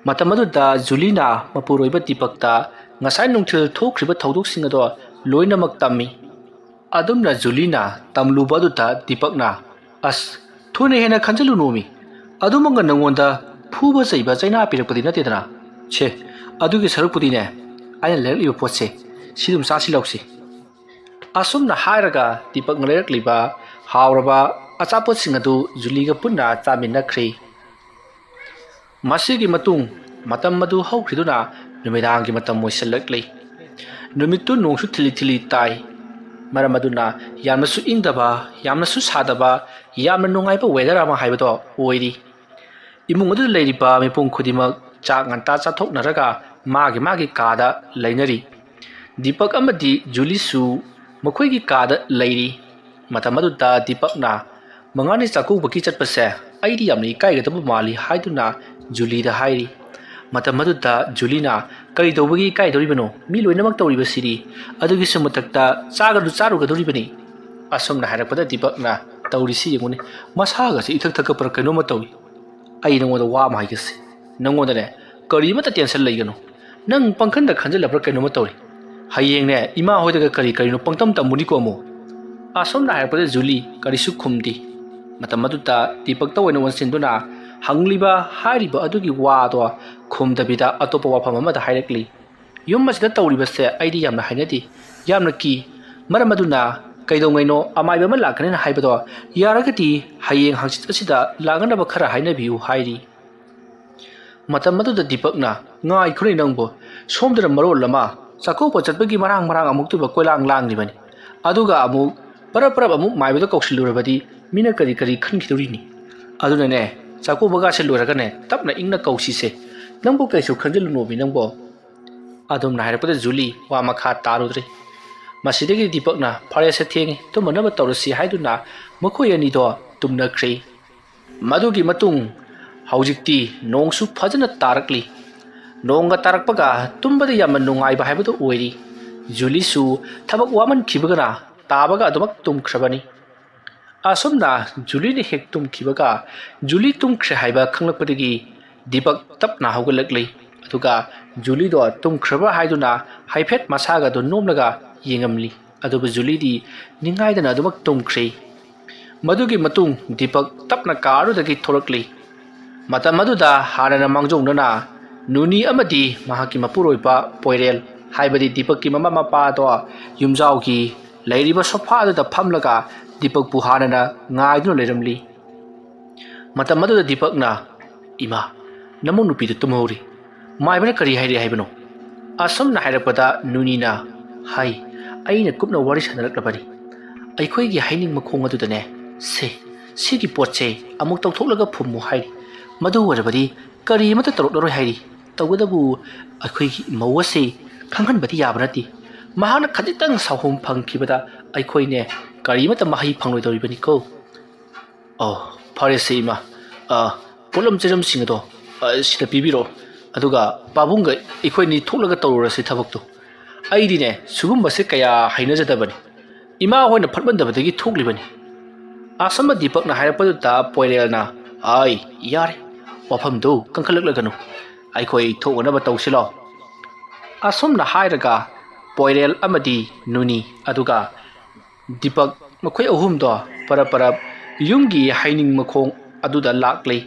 ꯃꯇꯝ ꯑꯗꯨꯗ ꯖꯨꯂꯤꯅ ꯃꯄꯨꯔꯣꯏꯕ ꯗꯤꯄꯛꯇ ꯉꯁꯥꯏ ꯅꯨꯡꯊꯤꯜ ꯊꯣꯛꯈ꯭ꯔꯤꯕ ꯊꯧꯗꯣꯛꯁꯤꯡ ꯑꯗꯣ ꯂꯣꯏꯅꯃꯛ ꯇꯝꯃꯤ꯫ ꯑꯗꯨꯝꯅ ꯖꯨꯂꯤꯅ ꯇꯝꯂꯨꯕ ꯑꯗꯨꯗ ꯗꯤꯄꯛꯅ, "ꯑꯁ, ꯊꯣꯏꯅ ꯍꯦꯟꯅ ꯈꯟꯖꯤꯜꯂꯨꯅꯣꯃꯤ꯫ ꯑꯗꯨꯃꯛꯅ ꯅꯪꯉꯣꯟꯗ ꯐꯨꯕ ꯆꯩꯕ ꯆꯩꯅꯥ ꯄꯤꯔꯛꯄꯗꯤ ꯅꯠꯇꯦꯗꯅ꯫ ꯁꯦ, ꯑꯗꯨꯒꯤ ꯁꯔꯨꯛꯄꯨꯗꯤꯅꯦ, ꯑꯩꯅ ꯂꯩꯔꯛꯂꯤꯕ ꯄꯣꯠꯁꯦ, ꯁꯤ ꯑꯗꯨꯝ ꯆꯥꯁꯤ ꯂꯧꯁꯤ꯫" ꯑꯁꯨꯝꯅ ꯍꯥꯏꯔꯒ ꯗꯤꯄꯛꯅ ꯂꯩꯔꯛꯂꯤꯕ ꯍꯥꯎꯔꯕ ꯑꯆꯥꯄꯣꯠꯁꯤꯡ ꯑꯗꯨ ꯖꯨꯂꯤꯒ ꯄꯨꯟꯅ ꯆꯥꯃꯤꯟꯅꯈ꯭ꯔꯤ꯫ ꯃꯁꯤꯒꯤ ꯃꯇꯨꯡ ꯃꯇꯝ ꯑꯗꯨ ꯍꯧꯈꯤꯗꯨꯅ ꯅꯨꯃꯤꯗꯥꯡꯒꯤ ꯃꯇꯝ ꯑꯣꯏꯁꯤꯜꯂꯛꯂꯤ꯫ ꯅꯨꯃꯤꯠꯇꯨ ꯅꯣꯡꯁꯨ ꯊꯤꯂꯤ ꯊꯤꯂꯤ ꯇꯥꯏ꯫ ꯃꯔꯝ ꯑꯗꯨꯅ ꯌꯥꯝꯅꯁꯨ ꯏꯪꯗꯕ, ꯌꯥꯝꯅꯁꯨ ꯁꯥꯗꯕ, ꯌꯥꯝꯅ ꯅꯨꯡꯉꯥꯏꯕ weather ꯑꯃ ꯍꯥꯏꯕꯗꯣ ꯑꯣꯏꯔꯤ꯫ ꯏꯃꯨꯡ ꯑꯗꯨꯗ ꯂꯩꯔꯤꯕ ꯃꯤꯄꯨꯝ ꯈꯨꯗꯤꯡꯃꯛ ꯆꯥꯛ ꯉꯟꯇꯥ ꯆꯥꯊꯣꯛꯅꯔꯒ ꯃꯥꯒꯤ ꯃꯥꯒꯤ ꯀꯥꯗ ꯂꯩꯅꯔꯤ꯫ ꯗꯤꯄꯛ ꯑꯃꯗꯤ ꯖꯨꯂꯤꯁꯨ ꯃꯈꯣꯏꯒꯤ ꯀꯥꯗ ꯂꯩꯔꯤ꯫ ꯃꯇꯝ ꯑꯗꯨꯗ ꯗꯤꯄꯛꯅ, "ꯃꯉꯥꯅꯤ ꯆꯥꯛꯀꯧꯕꯒꯤ ꯆꯠꯄꯁꯦ ꯑꯩꯗꯤ ꯌꯥꯝꯅ ꯏꯀꯥꯏꯒꯗꯕ ꯃꯥꯜꯂꯤ" ꯍꯥꯏꯗꯨꯅ ꯖꯨꯂꯤꯗ ꯍꯥꯏꯔꯤ꯫ ꯃꯇꯝ ꯑꯗꯨꯗ ꯖꯨꯂꯤꯅ, "ꯀꯔꯤ ꯇꯧꯕꯒꯤ ꯏꯀꯥꯏꯗꯧꯔꯤꯕꯅꯣ? ꯃꯤ ꯂꯣꯏꯅꯃꯛ ꯇꯧꯔꯤꯕꯁꯤꯗꯤ꯫ ꯑꯗꯨꯒꯤꯁꯨ ꯃꯊꯛꯇ ꯆꯥꯒꯗꯨ ꯆꯥꯔꯨꯒꯗꯧꯔꯤꯕꯅꯤ꯫" ꯑꯁꯨꯝꯅ ꯍꯥꯏꯔꯛꯄꯗ ꯗꯤꯄꯛꯅ, "ꯇꯧꯔꯤꯁꯤ ꯌꯦꯡꯉꯨꯅꯦ, ꯃꯁꯥꯒꯁꯦ ꯏꯊꯛ ꯊꯛꯀꯠꯄ꯭ꯔꯥ ꯀꯩꯅꯣꯝꯃ ꯇꯧꯏ꯫ ꯑꯩ ꯅꯉꯣꯟꯗ ꯋꯥ ꯑꯃ ꯍꯥꯏꯒꯦꯁꯦ꯫ ꯅꯉꯣꯟꯗꯅꯦ, ꯀꯔꯤꯃꯠꯇ tension ꯂꯩꯒꯅꯨ꯫ ꯅꯪ ꯄꯪꯈꯟꯗ ꯈꯟꯖꯤꯜꯂꯕ꯭ꯔꯥ ꯀꯩꯅꯣꯝꯃ ꯇꯧꯔꯤ꯫ ꯍꯌꯦꯡꯅꯦ, ꯏꯃꯥ ꯍꯣꯏꯗꯒ ꯀꯔꯤ ꯀꯔꯤꯅꯣ ꯄꯪꯇꯝ ꯇꯝꯃꯨꯅꯤꯀꯣ ꯑꯃꯨꯛ꯫" ꯑꯁꯨꯝꯅ ꯍꯥꯏꯔꯛꯄꯗ ꯖꯨꯂꯤ ꯀꯔꯤꯁꯨ ꯈꯨꯝꯗꯦ꯫ ꯃꯇꯝ ꯑꯗꯨꯗ ꯗꯤꯄꯛꯇ ꯑꯣꯏꯅ ꯑꯣꯟꯁꯤꯟꯗꯨꯅ ꯍꯪꯂꯤꯕ ꯍꯥꯏꯔꯤꯕ ꯑꯗꯨꯒꯤ ꯋꯥꯗꯣ ꯈꯨꯝꯗꯕꯤꯗ ꯑꯇꯣꯞꯄ ꯋꯥꯐꯝ ꯑꯃꯗ ꯍꯥꯏꯔꯛꯂꯤ꯫ "ꯌꯨꯝ ꯑꯁꯤꯗ ꯇꯧꯔꯤꯕꯁꯦ ꯑꯩꯗꯤ ꯌꯥꯝꯅ ꯍꯩꯅꯗꯦ, ꯌꯥꯝꯅ ꯀꯤ꯫ ꯃꯔꯝ ꯑꯗꯨꯅ ꯀꯩꯗꯧꯉꯩꯅꯣ ꯑꯃꯥꯏꯕ ꯑꯃ ꯂꯥꯛꯀꯅꯤꯅ ꯍꯥꯏꯕꯗꯣ, ꯌꯥꯔꯒꯗꯤ ꯍꯌꯦꯡ ꯍꯪꯆꯤꯠ ꯑꯁꯤꯗ ꯂꯥꯛꯅꯅꯕ ꯈꯔ ꯍꯥꯏꯅꯕꯤꯌꯨ" ꯍꯥꯏꯔꯤ꯫ ꯃꯇꯝ ꯑꯗꯨꯗ ꯗꯤꯄꯛꯅ, "ꯉꯥꯏꯈꯣꯅꯦ ꯅꯪꯕꯨ, ꯁꯣꯝꯗꯅ ꯃꯔꯣꯜ ꯑꯃ ꯆꯥꯛꯀꯧꯕ ꯆꯠꯄꯒꯤ ꯃꯔꯥꯡ ꯃꯔꯥꯡ ꯑꯃꯨꯛꯇꯣꯏꯕ ꯀꯣꯏꯂꯥꯡ ꯂꯥꯡꯂꯤꯕꯅꯤ꯫ ꯑꯗꯨꯒ ꯑꯃꯨꯛ ꯄꯔꯞ ꯄꯔꯞ ꯑꯃꯨꯛ ꯃꯥꯏꯕꯗ ꯀꯧꯁꯤꯜꯂꯨꯔꯕꯗꯤ ꯃꯤꯅ ꯀꯔꯤ ꯀꯔꯤ ꯈꯟꯈꯤꯗꯧꯔꯤꯅꯤ? ꯑꯗꯨꯅꯅꯦ, ꯆꯥꯛꯀꯧꯕꯒꯥꯁꯦ ꯂꯣꯏꯔꯒꯅꯦ ꯇꯞꯅ ꯏꯪꯅ ꯀꯧꯁꯤꯁꯦ꯫ ꯅꯪꯕꯨ ꯀꯩꯁꯨ ꯈꯟꯖꯤꯜꯂꯨꯅꯣꯃꯤ ꯅꯪꯕꯣ꯫ ꯑꯗꯨꯝꯅ ꯍꯥꯏꯔꯛꯄꯗ ꯖꯨꯂꯤ ꯋꯥ ꯃꯈꯥ ꯇꯥꯔꯨꯗ꯭ꯔꯦ꯫ ꯃꯁꯤꯗꯒꯤ ꯗꯤꯄꯛꯅ "ꯐꯔꯦꯁꯦ, ꯊꯦꯡꯉꯦ, ꯇꯨꯝꯃꯅꯕ ꯇꯧꯔꯁꯤ" ꯍꯥꯏꯗꯨꯅ ꯃꯈꯣꯏ ꯑꯅꯤꯗꯣ ꯇꯨꯝꯅꯈ꯭ꯔꯦ꯫ ꯃꯗꯨꯒꯤ ꯃꯇꯨꯡ ꯍꯧꯖꯤꯛꯇꯤ ꯅꯣꯡꯁꯨ ꯐꯖꯅ ꯇꯥꯔꯛꯂꯤ꯫ ꯅꯣꯡꯒ ꯇꯥꯔꯛꯄꯒ ꯇꯨꯝꯕꯗ ꯌꯥꯝꯅ ꯅꯨꯡꯉꯥꯏꯕ ꯍꯥꯏꯕꯗꯨ ꯑꯣꯏꯔꯤ꯫ ꯖꯨꯂꯤꯁꯨ ꯊꯕꯛ ꯋꯥꯃꯟꯈꯤꯕꯒꯅ ꯇꯥꯕꯒ ꯑꯗꯨꯃꯛ ꯇꯨꯝꯈ꯭ꯔꯕꯅꯤ꯫ ꯑꯁꯨꯝꯅ ꯖꯨꯂꯤꯅ ꯍꯦꯛ ꯇꯨꯝꯈꯤꯕꯒ, ꯖꯨꯂꯤ ꯇꯨꯝꯈ꯭ꯔꯦ ꯍꯥꯏꯕ ꯈꯪꯂꯛꯄꯗꯒꯤ ꯗꯤꯄꯛ ꯇꯞꯅ ꯍꯧꯒꯠꯂꯛꯂꯤ꯫ ꯑꯗꯨꯒ ꯖꯨꯂꯤꯗꯣ ꯇꯨꯝꯈ꯭ꯔꯕ ꯍꯥꯏꯗꯨꯅ ꯍꯥꯏꯐꯦꯠ ꯃꯁꯥꯒꯗꯣ ꯅꯣꯝꯂꯒ ꯌꯦꯡꯉꯝꯂꯤ꯫ ꯑꯗꯨꯕꯨ ꯖꯨꯂꯤꯗꯤ ꯅꯤꯡꯉꯥꯏꯗꯅ ꯑꯗꯨꯃꯛ ꯇꯨꯝꯈ꯭ꯔꯦ꯫ ꯃꯗꯨꯒꯤ ꯃꯇꯨꯡ ꯗꯤꯄꯛ ꯇꯞꯅ ꯀꯥꯔꯗꯨꯗꯒꯤ ꯊꯣꯔꯛꯂꯤ꯫ ꯃꯇꯝ ꯑꯗꯨꯗ ꯍꯥꯟꯅꯅ ꯃꯥꯡꯖꯧꯅꯅ ꯅꯨꯅꯤ ꯑꯃꯗꯤ ꯃꯍꯥꯛꯀꯤ ꯃꯄꯨꯔꯣꯏꯕ ꯄꯣꯏꯔꯦꯜ, ꯍꯥꯏꯕꯗꯤ ꯗꯤꯄꯛꯀꯤ ꯃꯃꯥ ꯃꯄꯥꯗꯣ ꯌꯨꯝꯖꯥꯎꯒꯤ ꯂꯩꯔꯤꯕ ꯁꯣꯐꯥ ꯑꯗꯨꯗ ꯐꯝꯂꯒ ꯗꯤꯄꯛꯄꯨ ꯍꯥꯟꯅꯅ ꯉꯥꯏꯗꯨꯅ ꯂꯩꯔꯝꯂꯤ꯫ ꯃꯇꯝ ꯑꯗꯨꯗ ꯗꯤꯄꯛꯅ, "ꯏꯃꯥ, ꯅꯃꯧ ꯅꯨꯄꯤꯗꯨ ꯇꯨꯝꯍꯧꯔꯤ꯫ ꯃꯥꯏꯕꯅ ꯀꯔꯤ ꯍꯥꯏꯔꯤ ꯍꯥꯏꯕꯅꯣ?" ꯑꯁꯨꯝꯅ ꯍꯥꯏꯔꯛꯄꯗ ꯅꯨꯅꯤꯅ, "ꯍꯥꯏ, ꯑꯩꯅ ꯀꯨꯞꯅ ꯋꯥꯔꯤ ꯁꯥꯟꯅꯔꯛꯂꯕꯅꯤ꯫ ꯑꯩꯈꯣꯏꯒꯤ ꯍꯩꯅꯤꯡ ꯃꯈꯣꯡ ꯑꯗꯨꯗꯅꯦ, ꯁꯦ, ꯁꯤꯒꯤ ꯄꯣꯠꯁꯦ ꯑꯃꯨꯛ ꯇꯧꯊꯣꯛꯂꯒ ꯐꯨꯝꯃꯨ ꯍꯥꯏꯔꯤ꯫ ꯃꯗꯨ ꯑꯣꯏꯔꯕꯗꯤ ꯀꯔꯤ ꯑꯃꯠꯇ ꯇꯧꯔꯛꯂꯔꯣꯏ ꯍꯥꯏꯔꯤ꯫ ꯇꯧꯕꯇꯕꯨ ꯑꯩꯈꯣꯏꯒꯤ ꯃꯧ ꯑꯁꯤ ꯈꯪꯍꯟꯕꯗꯤ ꯌꯥꯕ ꯅꯠꯇꯦ꯫ ꯃꯍꯥꯛꯅ ꯈꯖꯤꯛꯇꯪ ꯁꯥꯎꯍꯨꯝ ꯐꯪꯈꯤꯕꯗ ꯑꯩꯈꯣꯏꯅꯦ ꯀꯔꯤꯃꯠꯇ ꯃꯍꯩ ꯐꯪꯂꯣꯏꯗꯧꯔꯤꯕꯅꯤꯀꯣ꯫" "ꯑꯣ, ꯐꯔꯦꯁꯦ ꯏꯃꯥ꯫ ꯑ, ꯄꯣꯠꯂꯝ ꯆꯩꯔꯝꯁꯤꯡ ꯑꯗꯣ, ꯑ, ꯁꯤꯗ ꯄꯤꯕꯤꯔꯣ꯫ ꯑꯗꯨꯒ ꯄꯥꯕꯨꯡꯒ ꯑꯩꯈꯣꯏꯅꯤ ꯊꯣꯛꯂꯒ ꯇꯧꯔꯨꯔꯁꯤ ꯊꯕꯛꯇꯣ꯫ ꯑꯩꯗꯤꯅꯦ, ꯁꯤꯒꯨꯝꯕꯁꯦ ꯀꯌꯥ ꯍꯩꯅꯖꯗꯕꯅꯤ꯫ ꯏꯃꯥ ꯍꯣꯏꯅ ꯐꯠꯃꯟꯗꯕꯗꯒꯤ ꯊꯣꯛꯂꯤꯕꯅꯤ꯫" ꯑꯁꯨꯝꯅ ꯗꯤꯄꯛꯅ ꯍꯥꯏꯔꯛꯄꯗꯨꯗ ꯄꯣꯏꯔꯦꯜꯅ, "ꯑꯥꯏ, ꯌꯥꯔꯦ, ꯋꯥꯐꯝꯗꯨ ꯀꯟꯈꯠꯂꯛꯂꯒꯅꯨ꯫ ꯑꯩꯈꯣꯏ ꯊꯣꯛꯅꯅꯕ ꯇꯧꯁꯤ ꯂꯥꯎ꯫" ꯑꯁꯨꯝꯅ ꯍꯥꯏꯔꯒ ꯄꯣꯏꯔꯦꯜ ꯑꯃꯗꯤ ꯅꯨꯅꯤ, ꯑꯗꯨꯒ ꯗꯤꯄꯛ, ꯃꯈꯣꯏ ꯑꯍꯨꯝꯗꯣ ꯄꯔꯞ ꯄꯔꯞ ꯌꯨꯝꯒꯤ ꯍꯩꯅꯤꯡ ꯃꯈꯣꯡ ꯑꯗꯨꯗ ꯂꯥꯛꯂꯤ꯫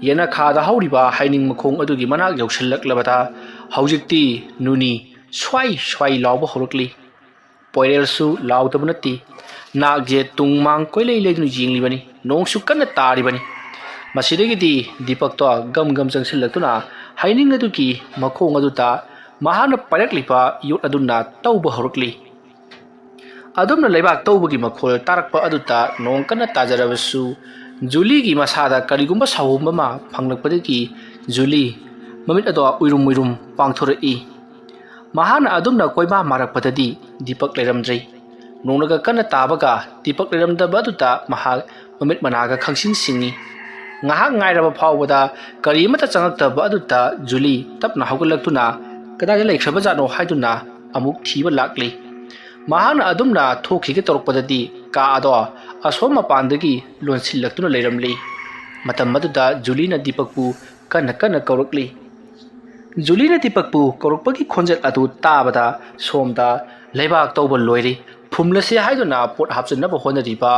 ꯌꯦꯅꯈꯥꯗ ꯍꯧꯔꯤꯕ ꯍꯩꯅꯤꯡ ꯃꯈꯣꯡ ꯑꯗꯨꯒꯤ ꯃꯅꯥꯛ ꯌꯧꯁꯤꯜꯂꯛꯂꯕꯗ ꯍꯧꯖꯤꯛꯇꯤ ꯅꯨꯅꯤ ꯁ꯭ꯋꯥꯏ ꯁ꯭ꯋꯥꯏ ꯂꯥꯎꯕ ꯍꯧꯔꯛꯂꯤ꯫ ꯄꯣꯏꯔꯦꯜꯁꯨ ꯂꯥꯎꯗꯕ ꯅꯠꯇꯦ꯫ ꯅꯥꯛꯁꯦ ꯇꯨꯡ ꯃꯥꯡ ꯀꯣꯏꯂꯩ ꯂꯩꯗꯨꯅ ꯌꯦꯡꯂꯤꯕꯅꯤ꯫ ꯅꯣꯡꯁꯨ ꯀꯟꯅ ꯇꯥꯔꯤꯕꯅꯤ꯫ ꯃꯁꯤꯗꯒꯤꯗꯤ ꯗꯤꯄꯛꯇꯣ ꯒꯝ ꯒꯝ ꯆꯪꯁꯤꯜꯂꯛꯇꯨꯅ ꯍꯩꯅꯤꯡ ꯑꯗꯨꯒꯤ ꯃꯈꯣꯡ ꯑꯗꯨꯗ ꯃꯍꯥꯛꯅ ꯄꯥꯏꯔꯛꯂꯤꯕ ꯌꯣꯠ ꯑꯗꯨꯅ ꯇꯧꯕ ꯍꯧꯔꯛꯂꯤ꯫ ꯑꯗꯨꯝꯅ ꯂꯩꯕꯥꯛ ꯇꯧꯕꯒꯤ ꯃꯈꯣꯜ ꯇꯥꯔꯛꯄ ꯑꯗꯨꯗ ꯅꯣꯡ ꯀꯟꯅ ꯇꯥꯖꯔꯕꯁꯨ, ꯖꯨꯂꯤꯒꯤ ꯃꯁꯥꯗ ꯀꯔꯤꯒꯨꯝꯕ ꯁꯥꯍꯣꯝꯕ ꯑꯃ ꯐꯪꯂꯛꯄꯗꯒꯤ ꯖꯨꯂꯤ ꯃꯃꯤꯠ ꯑꯗꯣ ꯎꯏꯔꯨꯝ ꯎꯏꯔꯨꯝ ꯄꯥꯡꯊꯣꯔꯛꯏ꯫ ꯃꯍꯥꯛꯅ ꯑꯗꯨꯝꯅ ꯀꯣꯏꯃꯥ ꯃꯥꯔꯛꯄꯗꯗꯤ ꯗꯤꯄꯛ ꯂꯩꯔꯝꯗ꯭ꯔꯦ꯫ ꯅꯣꯡꯅꯒ ꯀꯟꯅ ꯇꯥꯕꯒ ꯗꯤꯄꯛ ꯂꯩꯔꯝꯗꯕ ꯑꯗꯨꯗ ꯃꯍꯥꯛ ꯃꯃꯤꯠ ꯃꯅꯥꯒ ꯈꯪꯁꯤꯡ ꯁꯤꯡꯏ꯫ ꯉꯥꯏꯍꯥꯛ ꯉꯥꯏꯔꯕ ꯐꯥꯎꯕꯗ ꯀꯔꯤ ꯑꯃꯠꯇ ꯆꯪꯉꯛꯇꯕ ꯑꯗꯨꯗ ꯖꯨꯂꯤ ꯇꯞꯅ ꯍꯧꯒꯠꯂꯛꯇꯨꯅ ꯀꯗꯥꯏꯗ ꯂꯩꯈ꯭ꯔꯕꯖꯥꯠꯅꯣ ꯍꯥꯏꯗꯨꯅ ꯑꯃꯨꯛ ꯊꯤꯕ ꯂꯥꯛꯂꯤ꯫ ꯃꯍꯥꯛꯅ ꯑꯗꯨꯝꯅ ꯊꯣꯛꯈꯤꯒꯦ ꯇꯧꯔꯛꯄꯗꯗꯤ ꯀꯥ ꯑꯗꯣ ꯑꯁꯣꯝ ꯃꯄꯥꯟꯗꯒꯤ ꯂꯣꯟꯁꯤꯜꯂꯛꯇꯨꯅ ꯂꯩꯔꯝꯂꯤ꯫ ꯃꯇꯝ ꯑꯗꯨꯗ ꯖꯨꯂꯤꯅ ꯗꯤꯄꯛꯄꯨ ꯀꯟꯅ ꯀꯟꯅ ꯀꯧꯔꯛꯂꯤ꯫ ꯖꯨꯂꯤꯅ ꯗꯤꯄꯛꯄꯨ ꯀꯧꯔꯛꯄꯒꯤ ꯈꯣꯟꯖꯦꯜ ꯑꯗꯨ ꯇꯥꯕꯗ ꯁꯣꯝꯗ ꯂꯩꯕꯥꯛ ꯇꯧꯕ ꯂꯣꯏꯔꯤ, ꯐꯨꯝꯂꯁꯤ ꯍꯥꯏꯗꯨꯅ ꯄꯣꯠ ꯍꯥꯞꯆꯤꯟꯅꯕ ꯍꯣꯠꯅꯔꯤꯕ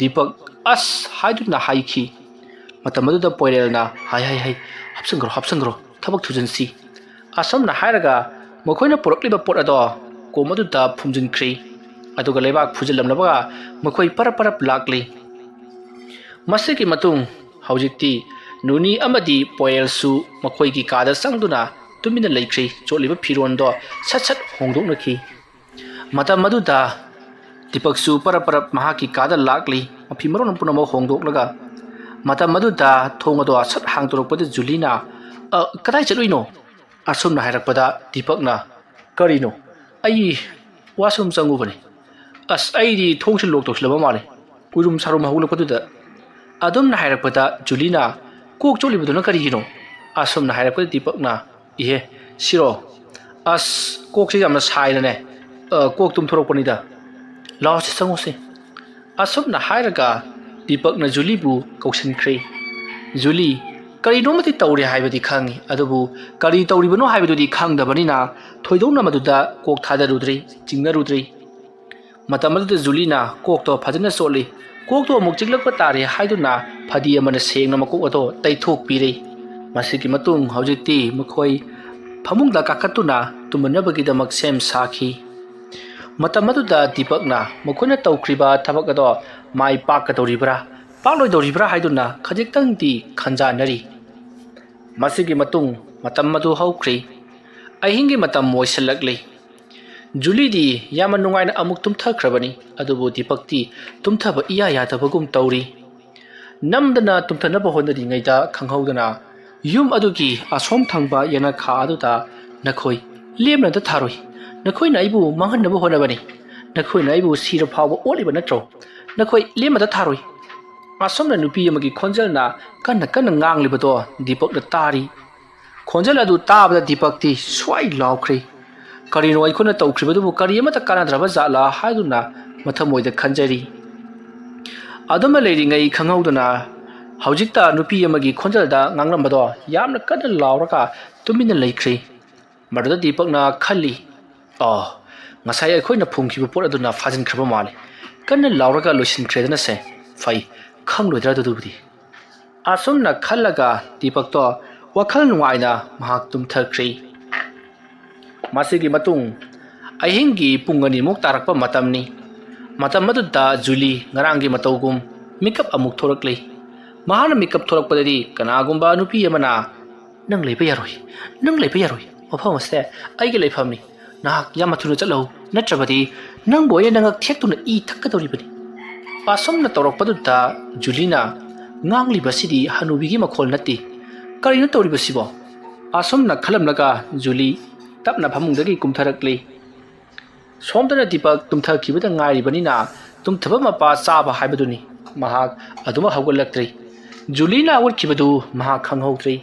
ꯗꯤꯄꯛ "ꯑꯁ" ꯍꯥꯏꯗꯨꯅ ꯍꯥꯏꯈꯤ꯫ ꯃꯇꯝ ꯑꯗꯨꯗ ꯄꯣꯏꯔꯦꯜꯅ "ꯍꯥꯏ ꯍꯥꯏ ꯍꯥꯏ, ꯍꯥꯞꯆꯤꯟꯈ꯭ꯔꯣ ꯍꯥꯞꯆꯤꯟꯈ꯭ꯔꯣ, ꯊꯕꯛ ꯊꯨꯖꯤꯟꯁꯤ" ꯑꯁꯨꯝꯅ ꯍꯥꯏꯔꯒ ꯃꯈꯣꯏꯅ ꯄꯨꯔꯛꯂꯤꯕ ꯄꯣꯠ ꯑꯗꯣ ꯀꯣꯝ ꯑꯗꯨꯗ ꯐꯨꯝꯖꯤꯟꯈ꯭ꯔꯦ꯫ ꯑꯗꯨꯒ ꯂꯩꯕꯥꯛ ꯐꯨꯖꯤꯜꯂꯝꯂꯕꯒ ꯃꯈꯣꯏ ꯄꯔꯞ ꯄꯔꯞ ꯂꯥꯛꯂꯤ꯫ ꯃꯁꯤꯒꯤ ꯃꯇꯨꯡ ꯍꯧꯖꯤꯛꯇꯤ ꯅꯨꯅꯤ ꯑꯃꯗꯤ ꯄꯣꯌꯦꯜꯁꯨ ꯃꯈꯣꯏꯒꯤ ꯀꯥꯗ ꯆꯪꯗꯨꯅ ꯇꯨꯃꯤꯟꯅ ꯂꯩꯈ꯭ꯔꯤ꯫ ꯆꯣꯠꯂꯤꯕ ꯐꯤꯔꯣꯟꯗꯣ ꯁꯠ ꯁꯠ ꯍꯣꯡꯗꯣꯛꯅꯈꯤ꯫ ꯃꯇꯝ ꯑꯗꯨꯗ ꯗꯤꯄꯛꯁꯨ ꯄꯔꯞ ꯄꯔꯞ ꯃꯍꯥꯛꯀꯤ ꯀꯥꯗ ꯂꯥꯛꯂꯤ, ꯃꯐꯤ ꯃꯔꯣꯟ ꯄꯨꯝꯅꯃꯛ ꯍꯣꯡꯗꯣꯛꯂꯒ꯫ ꯃꯇꯝ ꯑꯗꯨꯗ ꯊꯣꯡ ꯑꯗꯣ ꯁꯠ ꯍꯥꯡꯗꯣꯔꯛꯄꯗ ꯖꯨꯂꯤꯅ, "ꯑ, ꯀꯗꯥꯏ ꯆꯠꯂꯨꯏꯅꯣ?" ꯑꯁꯨꯝꯅ ꯍꯥꯏꯔꯛꯄꯗ ꯗꯤꯄꯛꯅ, "ꯀꯔꯤꯅꯣ? ꯑꯩ ꯋꯥꯁꯔꯨꯝ ꯆꯪꯉꯨꯕꯅꯤ꯫ ꯑꯁ, ꯑꯩꯗꯤ ꯊꯣꯡꯁꯤ ꯂꯣꯛ ꯇꯧꯁꯤꯜꯂꯕ ꯃꯥꯜꯂꯦ, ꯎꯏꯔꯨꯝ ꯁꯥꯔꯨꯝ ꯍꯧꯒꯠꯂꯛꯄꯗꯨꯗ"꯫ ꯑꯗꯨꯝꯅ ꯍꯥꯏꯔꯛꯄꯗ ꯖꯨꯂꯤꯅ, "ꯀꯣꯛ ꯆꯣꯠꯂꯤꯕꯗꯨꯅ ꯀꯔꯤꯒꯤꯅꯣ?" ꯑꯁꯨꯝꯅ ꯍꯥꯏꯔꯛꯄꯗ ꯗꯤꯄꯛꯅ, "ꯏꯍꯦ, ꯁꯤꯔꯣ? ꯑꯁ, ꯀꯣꯛꯁꯦ ꯌꯥꯝꯅ ꯁꯥꯏꯅꯅꯦ, ꯑ, ꯀꯣꯛ ꯇꯨꯝꯊꯣꯔꯛꯄꯅꯤꯗ꯫ ꯂꯥꯛꯑꯣꯁꯦ, ꯆꯪꯉꯣꯁꯦ"꯫ ꯑꯁꯨꯝꯅ ꯍꯥꯏꯔꯒ ꯗꯤꯄꯛꯅ ꯖꯨꯂꯤꯕꯨ ꯀꯧꯁꯤꯟꯈ꯭ꯔꯦ꯫ ꯖꯨꯂꯤ ꯀꯔꯤꯅꯣꯃꯗꯤ ꯇꯧꯔꯦ ꯍꯥꯏꯕꯗꯤ ꯈꯪꯉꯤ, ꯑꯗꯨꯕꯨ ꯀꯔꯤ ꯇꯧꯔꯤꯕꯅꯣ ꯍꯥꯏꯕꯗꯨꯗꯤ ꯈꯪꯗꯕꯅꯤꯅ ꯊꯣꯏꯗꯣꯛꯅ ꯃꯗꯨꯗ ꯀꯣꯛ ꯊꯥꯗꯔꯨꯗ꯭ꯔꯦ, ꯆꯤꯡꯅꯔꯨꯗ꯭ꯔꯦ꯫ ꯃꯇꯝ ꯑꯗꯨꯗ ꯖꯨꯂꯤꯅ ꯀꯣꯛꯇꯣ ꯐꯖꯅ ꯆꯣꯠꯂꯤ, ꯀꯣꯛꯇꯣ ꯑꯃꯨꯛ ꯆꯤꯛꯂꯛꯄ ꯇꯥꯔꯦ ꯍꯥꯏꯗꯨꯅ ꯐꯗꯤ ꯑꯃꯅ ꯁꯦꯡꯅ ꯃꯀꯣꯛ ꯑꯗꯣ ꯇꯩꯊꯣꯛꯄꯤꯔꯦ꯫ ꯃꯁꯤꯒꯤ ꯃꯇꯨꯡ ꯍꯧꯖꯤꯛꯇꯤ ꯃꯈꯣꯏ ꯐꯃꯨꯡꯗ ꯀꯥꯈꯠꯇꯨꯅ ꯇꯨꯝꯅꯅꯕꯒꯤꯗꯃꯛ ꯁꯦꯝ ꯁꯥꯈꯤ꯫ ꯃꯇꯝ ꯑꯗꯨꯗ ꯗꯤꯄꯛꯅ ꯃꯈꯣꯏꯅ ꯇꯧꯈ꯭ꯔꯤꯕ ꯊꯕꯛ ꯑꯗꯣ ꯃꯥꯏ ꯄꯥꯛꯀꯗꯧꯔꯤꯕ꯭ꯔꯥ, ꯄꯥꯛꯂꯣꯏꯗꯧꯔꯤꯕ꯭ꯔꯥ ꯍꯥꯏꯗꯨꯅ ꯈꯖꯤꯛꯇꯪꯗꯤ ꯈꯟꯖꯥꯟꯅꯔꯤ꯫ ꯃꯁꯤꯒꯤ ꯃꯇꯨꯡ ꯃꯇꯝ ꯑꯗꯨ ꯍꯧꯈ꯭ꯔꯦ꯫ ꯑꯍꯤꯡꯒꯤ ꯃꯇꯝ ꯑꯣꯏꯁꯤꯜꯂꯛꯂꯤ꯫ ꯖꯨꯂꯤꯗꯤ ꯌꯥꯝꯅ ꯅꯨꯡꯉꯥꯏꯅ ꯑꯃꯨꯛ ꯇꯨꯝꯊꯈ꯭ꯔꯕꯅꯤ꯫ ꯑꯗꯨꯕꯨ ꯗꯤꯄꯛꯇꯤ ꯇꯨꯝꯊꯕ ꯏꯌꯥ ꯌꯥꯗꯕꯒꯨꯝ ꯇꯧꯔꯤ꯫ ꯅꯝꯗꯅ ꯇꯨꯝꯊꯅꯕ ꯍꯣꯠꯅꯔꯤꯉꯩꯗ ꯈꯪꯍꯧꯗꯅ ꯌꯨꯝ ꯑꯗꯨꯒꯤ ꯑꯁꯣꯝ ꯊꯪꯕ ꯌꯦꯅꯈꯥ ꯑꯗꯨꯗ, "ꯅꯈꯣꯏ ꯂꯦꯝꯅꯇ ꯊꯥꯔꯣꯏ꯫ ꯅꯈꯣꯏꯅ ꯑꯩꯕꯨ ꯃꯥꯡꯍꯟꯅꯕ ꯍꯣꯠꯅꯕꯅꯤ꯫ ꯅꯈꯣꯏꯅ ꯑꯩꯕꯨ ꯁꯤꯔ ꯐꯥꯎꯕ ꯑꯣꯠꯂꯤꯕ ꯅꯠꯇ꯭ꯔꯣ? ꯅꯈꯣꯏ ꯂꯦꯝꯅꯇ ꯊꯥꯔꯣꯏ"꯫ ꯑꯁꯣꯝꯅ ꯅꯨꯄꯤ ꯑꯃꯒꯤ ꯈꯣꯟꯖꯦꯜꯅ ꯀꯟꯅ ꯀꯟꯅ ꯉꯥꯡꯂꯤꯕꯗꯣ ꯗꯤꯄꯛꯅ ꯇꯥꯔꯤ꯫ ꯈꯣꯟꯖꯦꯜ ꯑꯗꯨ ꯇꯥꯕꯗ ꯗꯤꯄꯛꯇꯤ ꯁ꯭ꯋꯥꯏ ꯂꯥꯎꯈ꯭ꯔꯦ꯫ "ꯀꯔꯤꯅꯣ ꯑꯩꯈꯣꯏꯅ ꯇꯧꯈ꯭ꯔꯤꯕꯗꯨꯕꯨ ꯀꯔꯤ ꯑꯃꯠꯇ ꯀꯥꯟꯅꯗ꯭ꯔꯕ ꯖꯥꯠꯂꯥ?" ꯍꯥꯏꯗꯨꯅ ꯃꯊꯃꯣꯏꯗ ꯈꯟꯖꯔꯤ꯫ ꯑꯗꯨꯃ ꯂꯩꯔꯤꯉꯩ ꯈꯪꯍꯧꯗꯅ ꯍꯧꯖꯤꯛꯇ ꯅꯨꯄꯤ ꯑꯃꯒꯤ ꯈꯣꯟꯖꯦꯜꯗ ꯉꯥꯡꯂꯝꯕꯗꯣ ꯌꯥꯝꯅ ꯀꯟꯅ ꯂꯥꯎꯔꯒ ꯇꯨꯃꯤꯟꯅ ꯂꯩꯈ꯭ꯔꯦ꯫ ꯃꯗꯨꯗ ꯗꯤꯄꯛꯅ ꯈꯜꯂꯤ, "ꯑꯣ, ꯉꯁꯥꯏ ꯑꯩꯈꯣꯏꯅ ꯐꯨꯝꯈꯤꯕ ꯄꯣꯠ ꯑꯗꯨꯅ ꯐꯥꯖꯤꯟꯈ꯭ꯔꯕ ꯃꯥꯜꯂꯤ꯫ ꯀꯟꯅ ꯂꯥꯎꯔꯒ ꯂꯣꯏꯁꯤꯟꯈ꯭ꯔꯦꯗꯅꯁꯦ꯫ ꯐꯩ, ꯈꯪꯂꯣꯏꯗ꯭ꯔꯥ ꯑꯗꯨꯕꯨꯗꯤ"꯫ ꯑꯁꯨꯝꯅ ꯈꯜꯂꯒ ꯗꯤꯄꯛꯇꯣ ꯋꯥꯈꯜ ꯅꯨꯡꯉꯥꯏꯅ ꯃꯍꯥꯛ ꯇꯨꯝꯊꯈ꯭ꯔꯦ꯫ ꯃꯁꯤꯒꯤ ꯃꯇꯨꯡ ꯑꯍꯤꯡꯒꯤ ꯄꯨꯡ ꯑꯅꯤꯃꯨꯛ ꯇꯥꯔꯛꯄ ꯃꯇꯝꯅꯤ꯫ ꯃꯇꯝ ꯑꯗꯨꯗ ꯖꯨꯂꯤ ꯉꯔꯥꯡꯒꯤ ꯃꯇꯧꯒꯨꯝ ꯃꯤꯀꯞ ꯑꯃꯨꯛ ꯊꯣꯔꯛꯂꯤ꯫ ꯃꯍꯥꯛꯅ ꯃꯤꯀꯞ ꯊꯣꯔꯛꯄꯗꯗꯤ ꯀꯅꯥꯒꯨꯝꯕ ꯅꯨꯄꯤ ꯑꯃꯅ, "ꯅꯪ ꯂꯩꯕ ꯌꯥꯔꯣꯏ, ꯅꯪ ꯂꯩꯕ ꯌꯥꯔꯣꯏ, ꯃꯐꯝ ꯑꯁꯦ ꯑꯩꯒꯤ ꯂꯩꯐꯝꯅꯤ꯫ ꯅꯍꯥꯛ ꯌꯥꯝꯅ ꯊꯨꯅ ꯆꯠꯂꯧ, ꯅꯠꯇ꯭ꯔꯕꯗꯤ ꯅꯪꯕꯨ ꯑꯩꯅ ꯅꯉꯛ ꯊꯦꯛꯇꯨꯅ ꯏ ꯊꯛꯀꯗꯧꯔꯤꯕꯅꯤ"꯫ ꯑꯁꯨꯝꯅ ꯇꯧꯔꯛꯄꯗꯨꯗ ꯖꯨꯂꯤꯅ, "ꯉꯥꯡꯂꯤꯕꯁꯤꯗꯤ ꯍꯅꯨꯕꯤꯒꯤ ꯃꯈꯣꯜ ꯅꯠꯇꯦ꯫ ꯀꯔꯤꯅꯣ ꯇꯧꯔꯤꯕꯁꯤꯕꯣ?" ꯑꯁꯨꯝꯅ ꯈꯜꯂꯝꯂꯒ ꯖꯨꯂꯤ ꯇꯞꯅ ꯐꯃꯨꯡꯗꯒꯤ ꯀꯨꯝꯊꯔꯛꯂꯤ꯫ ꯁꯣꯝꯗꯅ ꯗꯤꯄꯛ ꯇꯨꯝꯊꯈꯤꯕꯗ ꯉꯥꯏꯔꯤꯕꯅꯤꯅ ꯇꯨꯝꯊꯕ ꯃꯄꯥ ꯆꯥꯕ ꯍꯥꯏꯕꯗꯨꯅꯤ꯫ ꯃꯍꯥꯛ ꯑꯗꯨꯃꯛ ꯍꯧꯒꯠꯂꯛꯇ꯭ꯔꯤ꯫ ꯖꯨꯂꯤꯅ ꯍꯧꯒꯠꯈꯤꯕꯗꯨ ꯃꯍꯥꯛ ꯈꯪꯍꯧꯗ꯭ꯔꯤ꯫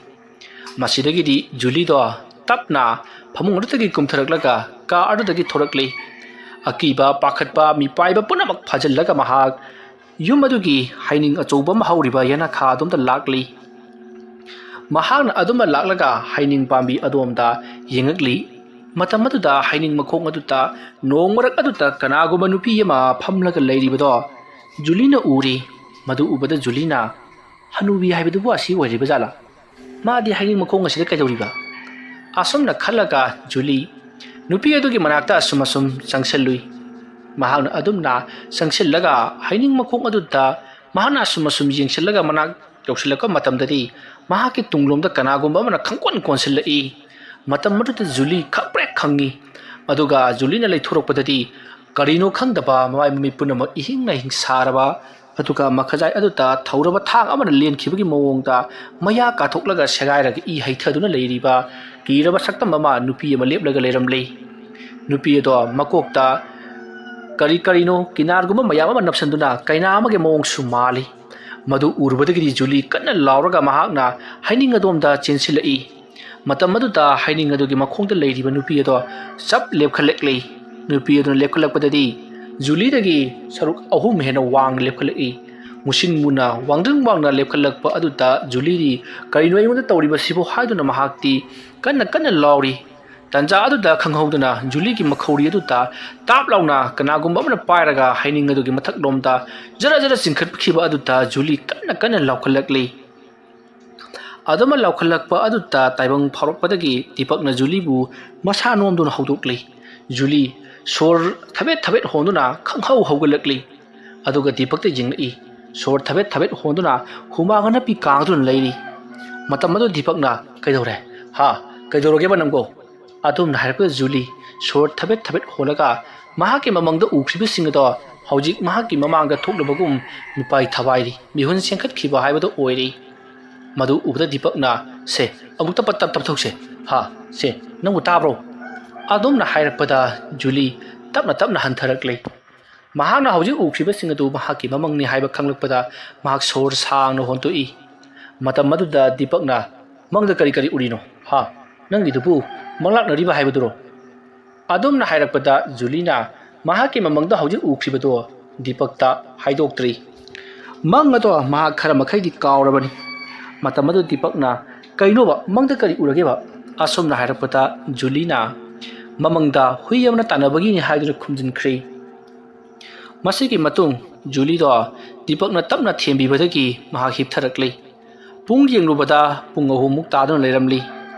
ꯃꯁꯤꯗꯒꯤꯗꯤ ꯖꯨꯂꯤꯗꯣ ꯇꯞꯅ ꯐꯃꯨꯡ ꯑꯗꯨꯗꯒꯤ ꯀꯨꯝꯊꯔꯛꯂꯒ ꯀꯥ ꯑꯗꯨꯗꯒꯤ ꯊꯣꯔꯛꯂꯤ꯫ ꯑꯀꯤꯕ, ꯄꯥꯈꯠꯄ, ꯃꯤꯄꯥꯏꯕ ꯄꯨꯝꯅꯃꯛ ꯐꯥꯖꯤꯜꯂꯒ ꯃꯍꯥꯛ ꯌꯨꯝ ꯑꯗꯨꯒꯤ ꯍꯩꯅꯤꯡ ꯑꯆꯧꯕ ꯑꯃ ꯍꯧꯔꯤꯕ ꯌꯦꯅꯈꯥ ꯑꯗꯣꯝꯗ ꯂꯥꯛꯂꯤ꯫ ꯃꯍꯥꯛꯅ ꯑꯗꯨꯃ ꯂꯥꯛꯂꯒ ꯍꯩꯅꯤꯡ ꯄꯥꯝꯕꯤ ꯑꯗꯣꯝꯗ ꯌꯦꯡꯉꯛꯂꯤ꯫ ꯃꯇꯝ ꯑꯗꯨꯗ ꯍꯩꯅꯤꯡ ꯃꯈꯣꯡ ꯑꯗꯨꯗ ꯅꯣꯡ ꯃꯔꯛ ꯑꯗꯨꯗ ꯀꯅꯥꯒꯨꯝꯕ ꯅꯨꯄꯤ ꯑꯃ ꯐꯝꯂꯒ ꯂꯩꯔꯤꯕꯗꯣ ꯖꯨꯂꯤꯅ ꯎꯔꯤ꯫ ꯃꯗꯨ ꯎꯕꯗ ꯖꯨꯂꯤꯅ, "ꯍꯅꯨꯕꯤ ꯍꯥꯏꯕꯗꯨꯕꯨ ꯑꯁꯤ ꯑꯣꯏꯔꯤꯕ ꯖꯥꯠꯂꯥ? ꯃꯥꯗꯤ ꯍꯩꯅꯤꯡ ꯃꯈꯣꯡ ꯑꯁꯤꯗ ꯀꯩꯗꯧꯔꯤꯕ?" ꯑꯁꯨꯝꯅ ꯈꯜꯂꯒ ꯖꯨꯂꯤ ꯅꯨꯄꯤ ꯑꯗꯨꯒꯤ ꯃꯅꯥꯛꯇ ꯑꯁꯨꯝ ꯑꯁꯨꯝ ꯆꯪꯁꯤꯜꯂꯨꯏ꯫ ꯃꯍꯥꯛꯅ ꯑꯗꯨꯝꯅ ꯆꯪꯁꯤꯜꯂꯒ ꯍꯩꯅꯤꯡ ꯃꯈꯣꯡ ꯑꯗꯨꯗ ꯃꯍꯥꯛꯅ ꯑꯁꯨꯝ ꯑꯁꯨꯝ ꯌꯦꯡꯁꯤꯜꯂꯒ ꯃꯅꯥꯛ ꯌꯧꯁꯤꯜꯂꯛꯄ ꯃꯇꯝꯗꯗꯤ ꯃꯍꯥꯛꯀꯤ ꯇꯨꯡꯂꯣꯝꯗ ꯀꯅꯥꯒꯨꯝꯕ ꯑꯃꯅ ꯈꯪꯀꯣꯟ ꯀꯣꯟꯁꯤꯜꯂꯛꯏ꯫ ꯃꯇꯝ ꯑꯗꯨꯗ ꯖꯨꯂꯤ ꯈꯪꯄ꯭ꯔꯦꯛ ꯈꯪꯉꯤ꯫ ꯑꯗꯨꯒ ꯖꯨꯂꯤꯅ ꯂꯩꯊꯣꯔꯛꯄꯗꯗꯤ ꯀꯔꯤꯅꯣ ꯈꯪꯗꯕ ꯃꯃꯥꯏ ꯃꯃꯤꯠ ꯄꯨꯝꯅꯃꯛ ꯏꯍꯤꯡ ꯅꯥꯍꯤꯡ ꯁꯥꯔꯕ, ꯑꯗꯨꯒ ꯃꯈꯖꯥꯏ ꯑꯗꯨꯗ ꯊꯧꯔꯕ ꯊꯥꯡ ꯑꯃꯅ ꯂꯦꯟꯈꯤꯕꯒꯤ ꯃꯑꯣꯡꯗ ꯃꯌꯥ ꯀꯥꯊꯣꯛꯂꯒ ꯁꯦꯒꯥꯏꯔꯒ ꯏ ꯍꯩꯊꯗꯨꯅ ꯂꯩꯔꯤꯕ ꯀꯤꯔꯕ ꯁꯛꯇꯝ ꯑꯃ ꯅꯨꯄꯤ ꯑꯃ ꯂꯦꯞꯂꯒ ꯂꯩꯔꯝꯂꯤ꯫ ꯅꯨꯄꯤ ꯑꯗꯣ ꯃꯀꯣꯛꯇ ꯀꯔꯤ ꯀꯔꯤꯅꯣ ꯀꯤꯅꯥꯔꯒꯨꯝꯕ ꯃꯌꯥꯝ ꯑꯃ ꯅꯞꯁꯤꯟꯗꯨꯅ ꯀꯩꯅꯥ ꯑꯃꯒꯤ ꯃꯑꯣꯡꯁꯨ ꯃꯥꯜꯂꯤ꯫ ꯃꯗꯨ ꯎꯔꯨꯕꯗꯒꯤꯗꯤ ꯖꯨꯂꯤ ꯀꯟꯅ ꯂꯥꯎꯔꯒ ꯃꯍꯥꯛꯅ ꯍꯩꯅꯤꯡ ꯑꯗꯣꯝꯗ ꯆꯦꯟꯁꯤꯜꯂꯛꯏ꯫ ꯃꯇꯝ ꯑꯗꯨꯗ ꯍꯩꯅꯤꯡ ꯑꯗꯨꯒꯤ ꯃꯈꯣꯡꯗ ꯂꯩꯔꯤꯕ ꯅꯨꯄꯤ ꯑꯗꯣ ꯆꯞ ꯂꯦꯞꯈꯠꯂꯛꯂꯤ꯫ ꯅꯨꯄꯤ ꯑꯗꯨꯅ ꯂꯦꯞꯈꯠꯂꯛꯄꯗꯗꯤ ꯖꯨꯂꯤꯗꯒꯤ ꯁꯔꯨꯛ ꯑꯍꯨꯝ ꯍꯦꯟꯅ ꯋꯥꯡꯅ ꯂꯦꯞꯈꯠꯂꯛꯏ꯫ ꯃꯨꯁꯤꯟ ꯃꯨꯅ ꯋꯥꯡꯗ꯭ꯔꯤꯡ ꯋꯥꯡꯅ ꯂꯦꯞꯈꯠꯂꯛꯄ ꯑꯗꯨꯗ ꯖꯨꯂꯤꯗꯤ "ꯀꯔꯤꯅꯣ ꯑꯩꯉꯣꯟꯗ ꯇꯧꯔꯤꯕꯁꯤꯕꯨ?" ꯍꯥꯏꯗꯨꯅ ꯃꯍꯥꯛꯇꯤ ꯀꯟꯅ ꯀꯟꯅ ꯂꯥꯎꯔꯤ꯫ ꯇꯟꯖꯥ ꯑꯗꯨꯗ ꯈꯪꯍꯧꯗꯅ ꯖꯨꯂꯤꯒꯤ ꯃꯈꯧꯔꯤ ꯑꯗꯨꯗ ꯇꯥꯞ ꯂꯥꯎꯅ ꯀꯅꯥꯒꯨꯝꯕ ꯑꯃꯅ ꯄꯥꯏꯔꯒ ꯍꯩꯅꯤꯡ ꯑꯗꯨꯒꯤ ꯃꯊꯛꯂꯣꯝꯗ ꯖꯔ ꯖꯔ ꯆꯤꯡꯈꯠꯈꯤꯕ ꯑꯗꯨꯗ ꯖꯨꯂꯤ ꯀꯟꯅ ꯀꯟꯅ ꯂꯥꯎꯈꯠꯂꯛꯂꯤ꯫ ꯑꯗꯨꯃꯛ ꯂꯥꯎꯈꯠꯂꯛꯄ ꯑꯗꯨꯗ ꯇꯥꯏꯕꯪ ꯐꯥꯎꯔꯛꯄꯗꯒꯤ ꯗꯤꯄꯛꯅ ꯖꯨꯂꯤꯕꯨ ꯃꯁꯥ ꯅꯣꯝꯗꯨꯅ ꯍꯧꯗꯣꯛꯂꯤ꯫ ꯖꯨꯂꯤ ꯁꯣꯔ ꯊꯕꯦꯠ ꯊꯕꯦꯠ ꯍꯣꯟꯗꯨꯅ ꯈꯪꯍꯧ ꯍꯧꯒꯠꯂꯛꯂꯤ꯫ ꯑꯗꯨꯒ ꯗꯤꯄꯛꯇ ꯌꯦꯡꯂꯛꯏ꯫ ꯁꯣꯔ ꯊꯕꯦꯠ ꯊꯕꯦꯠ ꯍꯣꯟꯗꯨꯅ ꯍꯨꯃꯥꯡ ꯑꯅꯞꯄꯤ ꯀꯥꯡꯗꯨꯅ ꯂꯩꯔꯤ꯫ ꯃꯇꯝ ꯑꯗꯨ ꯗꯤꯄꯛꯅ, "ꯀꯩꯗꯧꯔꯦ? ꯍꯥ? ꯀꯩꯗꯧꯔꯒꯦꯕ ꯅꯪꯕꯣ?" ꯑꯗꯨꯝꯅ ꯍꯥꯏꯔꯛꯄꯗ ꯖꯨꯂꯤ ꯁꯣꯔ ꯊꯕꯦꯠ ꯊꯕꯦꯠ ꯍꯣꯜꯂꯒ ꯃꯍꯥꯛꯀꯤ ꯃꯃꯪꯗ ꯎꯈ꯭ꯔꯤꯕꯁꯤꯡ ꯑꯗꯣ ꯍꯧꯖꯤꯛ ꯃꯍꯥꯛꯀꯤ ꯃꯃꯥꯡꯗ ꯊꯣꯛꯂꯕꯒꯨꯝ ꯃꯤꯄꯥꯏ ꯊꯋꯥꯏꯔꯤ, ꯃꯤꯍꯨꯟ ꯁꯦꯡꯀꯠꯈꯤꯕ ꯍꯥꯏꯕꯗꯨ ꯑꯣꯏꯔꯤ꯫ ꯃꯗꯨ ꯎꯕꯗ ꯗꯤꯄꯛꯅ, "ꯁꯦ, ꯑꯃꯨꯛꯇ ꯄꯠ ꯇꯞ ꯇꯞꯊꯧꯁꯦ꯫ ꯍꯥ, ꯁꯦ, ꯅꯪꯕꯨ ꯇꯥꯕ꯭ꯔꯣ?" ꯑꯗꯨꯝꯅ ꯍꯥꯏꯔꯛꯄꯗ ꯖꯨꯂꯤ ꯇꯞꯅ ꯇꯞꯅ ꯍꯟꯊꯔꯛꯂꯤ꯫ ꯃꯍꯥꯛꯅ ꯍꯧꯖꯤꯛ ꯎꯈ꯭ꯔꯤꯕꯁꯤꯡ ꯑꯗꯨ ꯃꯍꯥꯛꯀꯤ ꯃꯃꯪꯅꯤ ꯍꯥꯏꯕ ꯈꯪꯂꯛꯄꯗ ꯃꯍꯥꯛ ꯁꯣꯔ ꯁꯥꯡꯅ ꯍꯣꯟꯗꯣꯛꯏ꯫ ꯃꯇꯝ ꯑꯗꯨꯗ ꯗꯤꯄꯛꯅ, "ꯃꯪꯗ ꯀꯔꯤ ꯀꯔꯤ ꯎꯔꯤꯅꯣ? ꯍꯥ? ꯅꯪꯒꯤꯗꯨꯕꯨ ꯃꯪꯂꯥꯛꯅꯔꯤꯕ ꯍꯥꯏꯕꯗꯨꯔꯣ?" ꯑꯗꯨꯝꯅ ꯍꯥꯏꯔꯛꯄꯗ ꯖꯨꯂꯤꯅ ꯃꯍꯥꯛꯀꯤ ꯃꯃꯪꯗ ꯍꯧꯖꯤꯛ ꯎꯈ꯭ꯔꯤꯕꯗꯨ ꯗꯤꯄꯛꯇ ꯍꯥꯏꯗꯣꯛꯇ꯭ꯔꯤ꯫ ꯃꯪ ꯑꯗꯣ ꯃꯍꯥꯛ ꯈꯔ ꯃꯈꯩꯗꯤ ꯀꯥꯎꯔꯕꯅꯤ꯫ ꯃꯇꯝ ꯑꯗꯨ ꯗꯤꯄꯛꯅ, "ꯀꯩꯅꯣꯕ, ꯃꯪꯗ ꯀꯔꯤ ꯎꯔꯒꯦꯕ?" ꯑꯁꯨꯝꯅ ꯍꯥꯏꯔꯛꯄꯗ ꯖꯨꯂꯤꯅ, "ꯃꯃꯪꯗ ꯍꯨꯏ ꯑꯃꯅ ꯇꯥꯟꯅꯕꯒꯤꯅꯤ" ꯍꯥꯏꯗꯨꯅ ꯈꯨꯝꯖꯤꯟꯈ꯭ꯔꯤ꯫ ꯃꯁꯤꯒꯤ ꯃꯇꯨꯡ ꯖꯨꯂꯤꯗꯣ ꯗꯤꯄꯛꯅ ꯇꯞꯅ ꯊꯦꯝꯕꯤꯕꯗꯒꯤ ꯃꯍꯥꯛ ꯍꯤꯞꯊꯔꯛꯂꯤ꯫ ꯄꯨꯡ ꯌꯦꯡꯂꯨꯕꯗ ꯄꯨꯡ ꯑꯍꯨꯝꯃꯨꯛ ꯇꯥꯗꯨꯅ ꯂꯩꯔꯝꯂꯤ꯫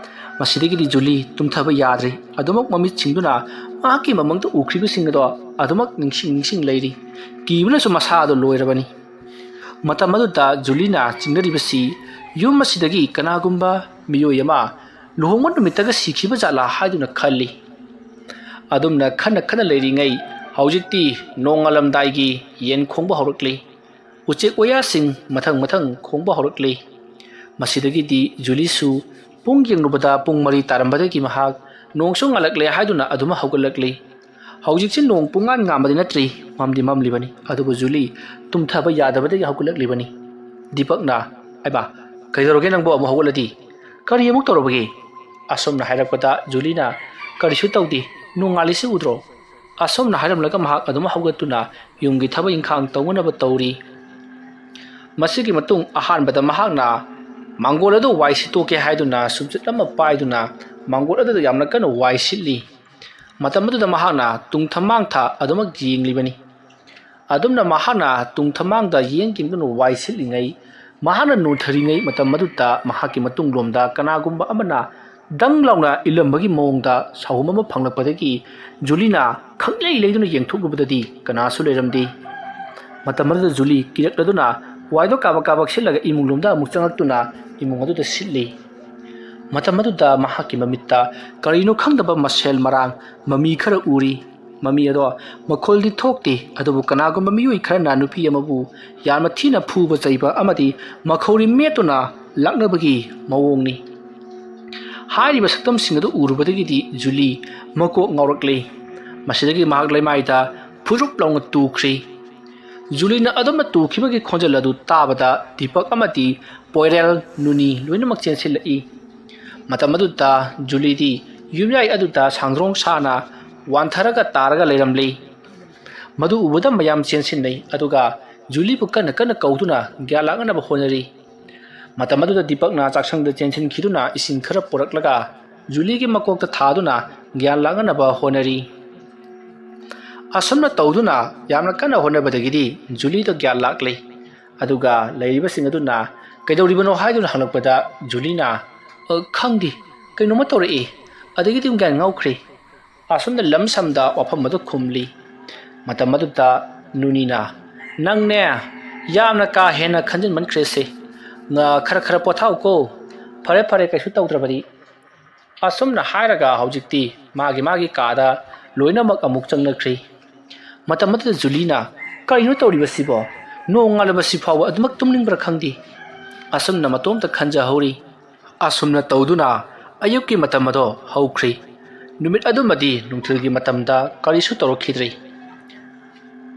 ꯃꯁꯤꯗꯒꯤꯗꯤ ꯖꯨꯂꯤ ꯇꯨꯝꯊꯕ ꯌꯥꯗ꯭ꯔꯤ꯫ ꯑꯗꯨꯃꯛ ꯃꯃꯤꯠ ꯁꯤꯡꯗꯨꯅ ꯃꯍꯥꯛꯀꯤ ꯃꯃꯪꯗ ꯎꯈ꯭ꯔꯤꯕꯁꯤꯡ ꯑꯗꯣ ꯑꯗꯨꯃꯛ ꯅꯤꯡꯁꯤꯡ ꯅꯤꯡꯁꯤꯡ ꯂꯩꯔꯤ꯫ ꯀꯤꯕꯅꯁꯨ ꯃꯁꯥ ꯑꯗꯨ ꯂꯣꯏꯔꯕꯅꯤ꯫ ꯃꯇꯝ ꯑꯗꯨꯗ ꯖꯨꯂꯤꯅ ꯆꯤꯡꯅꯔꯤꯕꯁꯤ ꯌꯨꯝ ꯑꯁꯤꯗꯒꯤ ꯀꯅꯥꯒꯨꯝꯕ ꯃꯤꯑꯣꯏ ꯑꯃ ꯂꯨꯍꯣꯡꯕ ꯅꯨꯃꯤꯠꯇꯒ ꯁꯤꯈꯤꯕ ꯖꯥꯠꯂꯥ ꯍꯥꯏꯗꯨꯅ ꯈꯜꯂꯤ꯫ ꯑꯗꯨꯝꯅ ꯈꯟꯅ ꯈꯟꯅ ꯂꯩꯔꯤꯉꯩ, ꯍꯧꯖꯤꯛꯇꯤ ꯅꯣꯡꯉꯥꯜꯂꯝꯗꯥꯏꯒꯤ ꯌꯦꯟ ꯈꯣꯡꯕ ꯍꯧꯔꯛꯂꯤ꯫ ꯎꯆꯦꯛ ꯋꯥꯌꯥꯁꯤꯡ ꯃꯊꯪ ꯃꯊꯪ ꯈꯣꯡꯕ ꯍꯧꯔꯛꯂꯤ꯫ ꯃꯁꯤꯗꯒꯤꯗꯤ ꯖꯨꯂꯤꯁꯨ ꯄꯨꯡ ꯌꯦꯡꯂꯨꯕꯗ ꯄꯨꯡ ꯃꯔꯤ ꯇꯥꯔꯝꯕꯗꯒꯤ ꯃꯍꯥꯛ ꯅꯣꯡꯁꯨ ꯉꯥꯜꯂꯛꯂꯦ ꯍꯥꯏꯗꯨꯅ ꯑꯗꯨꯝ ꯍꯧꯒꯠꯂꯛꯂꯤ꯫ ꯍꯧꯖꯤꯛꯁꯤ ꯅꯣꯡ ꯄꯨꯡꯉꯥꯟ ꯉꯥꯟꯕꯗꯤ ꯅꯠꯇ꯭ꯔꯤ, ꯃꯝꯗꯤ ꯃꯝꯂꯤꯕꯅꯤ꯫ ꯑꯗꯨꯕꯨ ꯖꯨꯂꯤ ꯇꯨꯝꯊꯕ ꯌꯥꯗꯕꯗꯒꯤ ꯍꯧꯒꯠꯂꯛꯂꯤꯕꯅꯤ꯫ ꯗꯤꯄꯛꯅ, "ꯑꯩꯕ, ꯀꯩꯗꯧꯔꯒꯦ ꯅꯪꯕꯨ ꯑꯃꯨꯛ ꯍꯧꯒꯠꯂꯗꯤ? ꯀꯔꯤ ꯑꯃꯨꯛ ꯇꯧꯔꯕꯒꯦ?" ꯑꯁꯨꯝꯅ ꯍꯥꯏꯔꯛꯄꯗ ꯖꯨꯂꯤꯅ, "ꯀꯔꯤꯁꯨ ꯇꯧꯗꯦ, ꯅꯣꯡꯉꯥꯜꯂꯤꯁꯤ ꯎꯗ꯭ꯔꯣ?" ꯑꯁꯨꯝꯅ ꯍꯥꯏꯔꯝꯂꯒ ꯃꯍꯥꯛ ꯑꯗꯨꯝ ꯍꯧꯒꯠꯇꯨꯅ ꯌꯨꯝꯒꯤ ꯊꯕꯛ ꯏꯪꯈꯥꯡ ꯇꯧꯅꯅꯕ ꯇꯧꯔꯤ꯫ ꯃꯁꯤꯒꯤ ꯃꯇꯨꯡ ꯑꯍꯥꯟꯕꯗ ꯃꯍꯥꯛꯅ ꯃꯥꯡꯒꯣꯜ ꯑꯗꯨ ꯋꯥꯏ ꯁꯤꯠꯇꯣꯛꯀꯦ ꯍꯥꯏꯗꯨꯅ ꯁꯨꯝꯆꯤꯠ ꯑꯃ ꯄꯥꯏꯗꯨꯅ ꯃꯥꯡꯒꯣꯜ ꯑꯗꯨꯗ ꯌꯥꯝꯅ ꯀꯟꯅ ꯋꯥꯏ ꯁꯤꯠꯂꯤ꯫ ꯃꯇꯝ ꯑꯗꯨꯗ ꯃꯍꯥꯛꯅ ꯇꯨꯡ ꯊꯝꯃꯥꯡꯊ ꯑꯗꯨꯃꯛ ꯌꯦꯡꯂꯤꯕꯅꯤ꯫ ꯑꯗꯨꯝꯅ ꯃꯍꯥꯛꯅ ꯇꯨꯡ ꯊꯝꯃꯥꯡꯗ ꯌꯦꯡ ꯌꯦꯡꯗꯨꯅ ꯋꯥꯏ ꯁꯤꯠꯂꯤꯉꯩ, ꯃꯍꯥꯛꯅ ꯅꯣꯟꯊꯔꯤꯉꯩ ꯃꯇꯝ ꯑꯗꯨꯗ ꯃꯍꯥꯛꯀꯤ ꯃꯇꯨꯡꯂꯣꯝꯗ ꯀꯅꯥꯒꯨꯝꯕ ꯑꯃꯅ ꯗꯪ ꯂꯥꯎꯅ ꯏꯜꯂꯝꯕꯒꯤ ꯃꯑꯣꯡꯗ ꯁꯥꯍꯨꯝ ꯑꯃ ꯐꯪꯂꯛꯄꯗꯒꯤ ꯖꯨꯂꯤꯅ ꯈꯪꯂꯩ ꯂꯩꯗꯨꯅ ꯌꯦꯡꯊꯣꯛꯂꯨꯕꯗꯗꯤ ꯀꯅꯥꯁꯨ ꯂꯩꯔꯝꯗꯦ꯫ ꯃꯇꯝ ꯑꯗꯨꯗ ꯖꯨꯂꯤ ꯀꯤꯔꯛꯂꯗꯨꯅ ꯋꯥꯏꯗꯣ ꯀꯥꯕꯛ ꯀꯥꯕꯛ ꯁꯤꯠꯂꯒ ꯏꯃꯨꯡꯂꯣꯝꯗ ꯑꯃꯨꯛ ꯆꯪꯂꯛꯇꯨꯅ ꯏꯃꯨꯡ ꯑꯗꯨꯗ ꯁꯤꯠꯂꯤ꯫ ꯃꯇꯝ ꯑꯗꯨꯗ ꯃꯍꯥꯛꯀꯤ ꯃꯃꯤꯠꯇ ꯀꯔꯤꯅꯣ ꯈꯪꯗꯕ ꯃꯁꯦꯜ ꯃꯔꯥꯡ ꯃꯃꯤ ꯈꯔ ꯎꯔꯤ꯫ ꯃꯃꯤ ꯑꯗꯣ ꯃꯈꯣꯜꯗꯤ ꯊꯣꯛꯇꯦ, ꯑꯗꯨꯕꯨ ꯀꯅꯥꯒꯨꯝꯕ ꯃꯤꯑꯣꯏ ꯈꯔꯅ ꯅꯨꯄꯤ ꯑꯃꯕꯨ ꯌꯥꯝꯅ ꯊꯤꯅ ꯐꯨꯕ ꯆꯩꯕ ꯑꯃꯗꯤ ꯃꯈꯧꯔꯤ ꯃꯦꯠꯇꯨꯅ ꯂꯥꯛꯅꯕꯒꯤ ꯃꯑꯣꯡꯅꯤ꯫ ꯍꯥꯏꯔꯤꯕ ꯁꯛꯇꯝꯁꯤꯡ ꯑꯗꯨ ꯎꯔꯨꯕꯗꯒꯤꯗꯤ ꯖꯨꯂꯤ ꯃꯀꯣꯛ ꯉꯥꯎꯔꯛꯂꯦ꯫ ꯃꯁꯤꯗꯒꯤ ꯃꯍꯥꯛ ꯂꯩꯃꯥꯏꯗ ꯐꯨꯔꯨꯞ ꯂꯥꯎꯅ ꯇꯨꯈ꯭ꯔꯦ꯫ ꯖꯨꯂꯤꯅ ꯑꯗꯨꯝꯅ ꯇꯨꯈꯤꯕꯒꯤ ꯈꯣꯟꯖꯦꯜ ꯑꯗꯨ ꯇꯥꯕꯗ ꯗꯤꯄꯛ ꯑꯃꯗꯤ ꯄꯣꯏꯔꯦꯜ, ꯅꯨꯅꯤ ꯂꯣꯏꯅꯃꯛ ꯆꯦꯟꯁꯤꯜꯂꯛꯏ꯫ ꯃꯇꯝ ꯑꯗꯨꯗ ꯖꯨꯂꯤꯗꯤ ꯌꯨꯝꯌꯥꯏ ꯑꯗꯨꯗ ꯁꯥꯡꯗ꯭ꯔꯣꯡ ꯁꯥꯅ ꯋꯥꯟꯊꯔꯒ ꯇꯥꯔꯒ ꯂꯩꯔꯝꯂꯤ꯫ ꯃꯗꯨ ꯎꯕꯗ ꯃꯌꯥꯝ ꯆꯦꯟꯁꯤꯟꯅꯩ, ꯑꯗꯨꯒ ꯖꯨꯂꯤꯕꯨ ꯀꯟꯅ ꯀꯟꯅ ꯀꯧꯗꯨꯅ ꯒ꯭ꯌꯥꯟ ꯂꯥꯛꯅꯅꯕ ꯍꯣꯠꯅꯔꯤ꯫ ꯃꯇꯝ ꯑꯗꯨꯗ ꯗꯤꯄꯛꯅ ꯆꯥꯛꯁꯪꯗ ꯆꯦꯟꯁꯤꯟꯈꯤꯗꯨꯅ ꯏꯁꯤꯡ ꯈꯔ ꯄꯨꯔꯛꯂꯒ ꯖꯨꯂꯤꯒꯤ ꯃꯀꯣꯛꯇ ꯊꯥꯗꯨꯅ ꯒ꯭ꯌꯥꯟ ꯂꯥꯛꯅꯅꯕ ꯍꯣꯠꯅꯔꯤ꯫ ꯑꯁꯨꯝꯅ ꯇꯧꯗꯨꯅ ꯌꯥꯝꯅ ꯀꯟꯅ ꯍꯣꯠꯅꯕꯗꯒꯤꯗꯤ ꯖꯨꯂꯤꯗ ꯒ꯭ꯌꯥꯟ ꯂꯥꯛꯂꯦ꯫ ꯑꯗꯨꯒ ꯂꯩꯔꯤꯕꯁꯤꯡ ꯑꯗꯨꯅ ꯀꯩꯗꯧꯔꯤꯕꯅꯣ ꯍꯥꯏꯗꯨꯅ ꯍꯪꯂꯛꯄꯗ ꯖꯨꯂꯤꯅ, "ꯑ, ꯈꯪꯗꯦ, ꯀꯩꯅꯣꯝꯃ ꯇꯧꯔꯛꯏ, ꯑꯗꯒꯤꯗꯤ ꯑꯗꯨꯝ ꯒ꯭ꯌꯥꯟ ꯉꯥꯎꯈ꯭ꯔꯦ"꯫ ꯑꯁꯨꯝꯅ ꯂꯝ ꯁꯝꯗ ꯋꯥꯐꯝ ꯑꯗꯨ ꯈꯨꯝꯂꯤ꯫ ꯃꯇꯝ ꯑꯗꯨꯗ ꯅꯨꯅꯤꯅ, "ꯅꯪꯅꯦ ꯌꯥꯝꯅ ꯀꯥ ꯍꯦꯟꯅ ꯈꯟꯖꯤꯟꯃꯟꯈ꯭ꯔꯦꯁꯦ꯫ ꯉ-, ꯈꯔ ꯈꯔ ꯄꯣꯊꯥꯎꯀꯣ꯫ ꯐꯔꯦ ꯐꯔꯦ, ꯀꯩꯁꯨ ꯇꯧꯗ꯭ꯔꯕꯗꯤ"꯫ ꯑꯁꯨꯝꯅ ꯍꯥꯏꯔꯒ ꯍꯧꯖꯤꯛꯇꯤ ꯃꯥꯒꯤ ꯃꯥꯒꯤ ꯀꯥꯗ ꯂꯣꯏꯅꯃꯛ ꯑꯃꯨꯛ ꯆꯪꯅꯈ꯭ꯔꯦ꯫ ꯃꯇꯝ ꯑꯗꯨꯗ ꯖꯨꯂꯤꯅ, "ꯀꯔꯤꯅꯣ ꯇꯧꯔꯤꯕꯁꯤꯕꯣ? ꯅꯣꯡꯉꯥꯜꯂꯕꯁꯤ ꯐꯥꯎꯕ ꯑꯗꯨꯃꯛ ꯇꯨꯝꯅꯤꯡꯕ꯭ꯔꯥ ꯈꯪꯗꯦ?" ꯑꯁꯨꯝꯅ ꯃꯇꯣꯝꯇ ꯈꯟꯖꯍꯧꯔꯤ꯫ ꯑꯁꯨꯝꯅ ꯇꯧꯗꯨꯅ ꯑꯌꯨꯛꯀꯤ ꯃꯇꯝ ꯑꯗꯣ ꯍꯧꯈ꯭ꯔꯦ꯫ ꯅꯨꯃꯤꯠ ꯑꯗꯨꯃꯗꯤ ꯅꯨꯡꯊꯤꯜꯒꯤ ꯃꯇꯝꯗ ꯀꯔꯤꯁꯨ ꯇꯧꯔꯛꯈꯤꯗ꯭ꯔꯦ꯫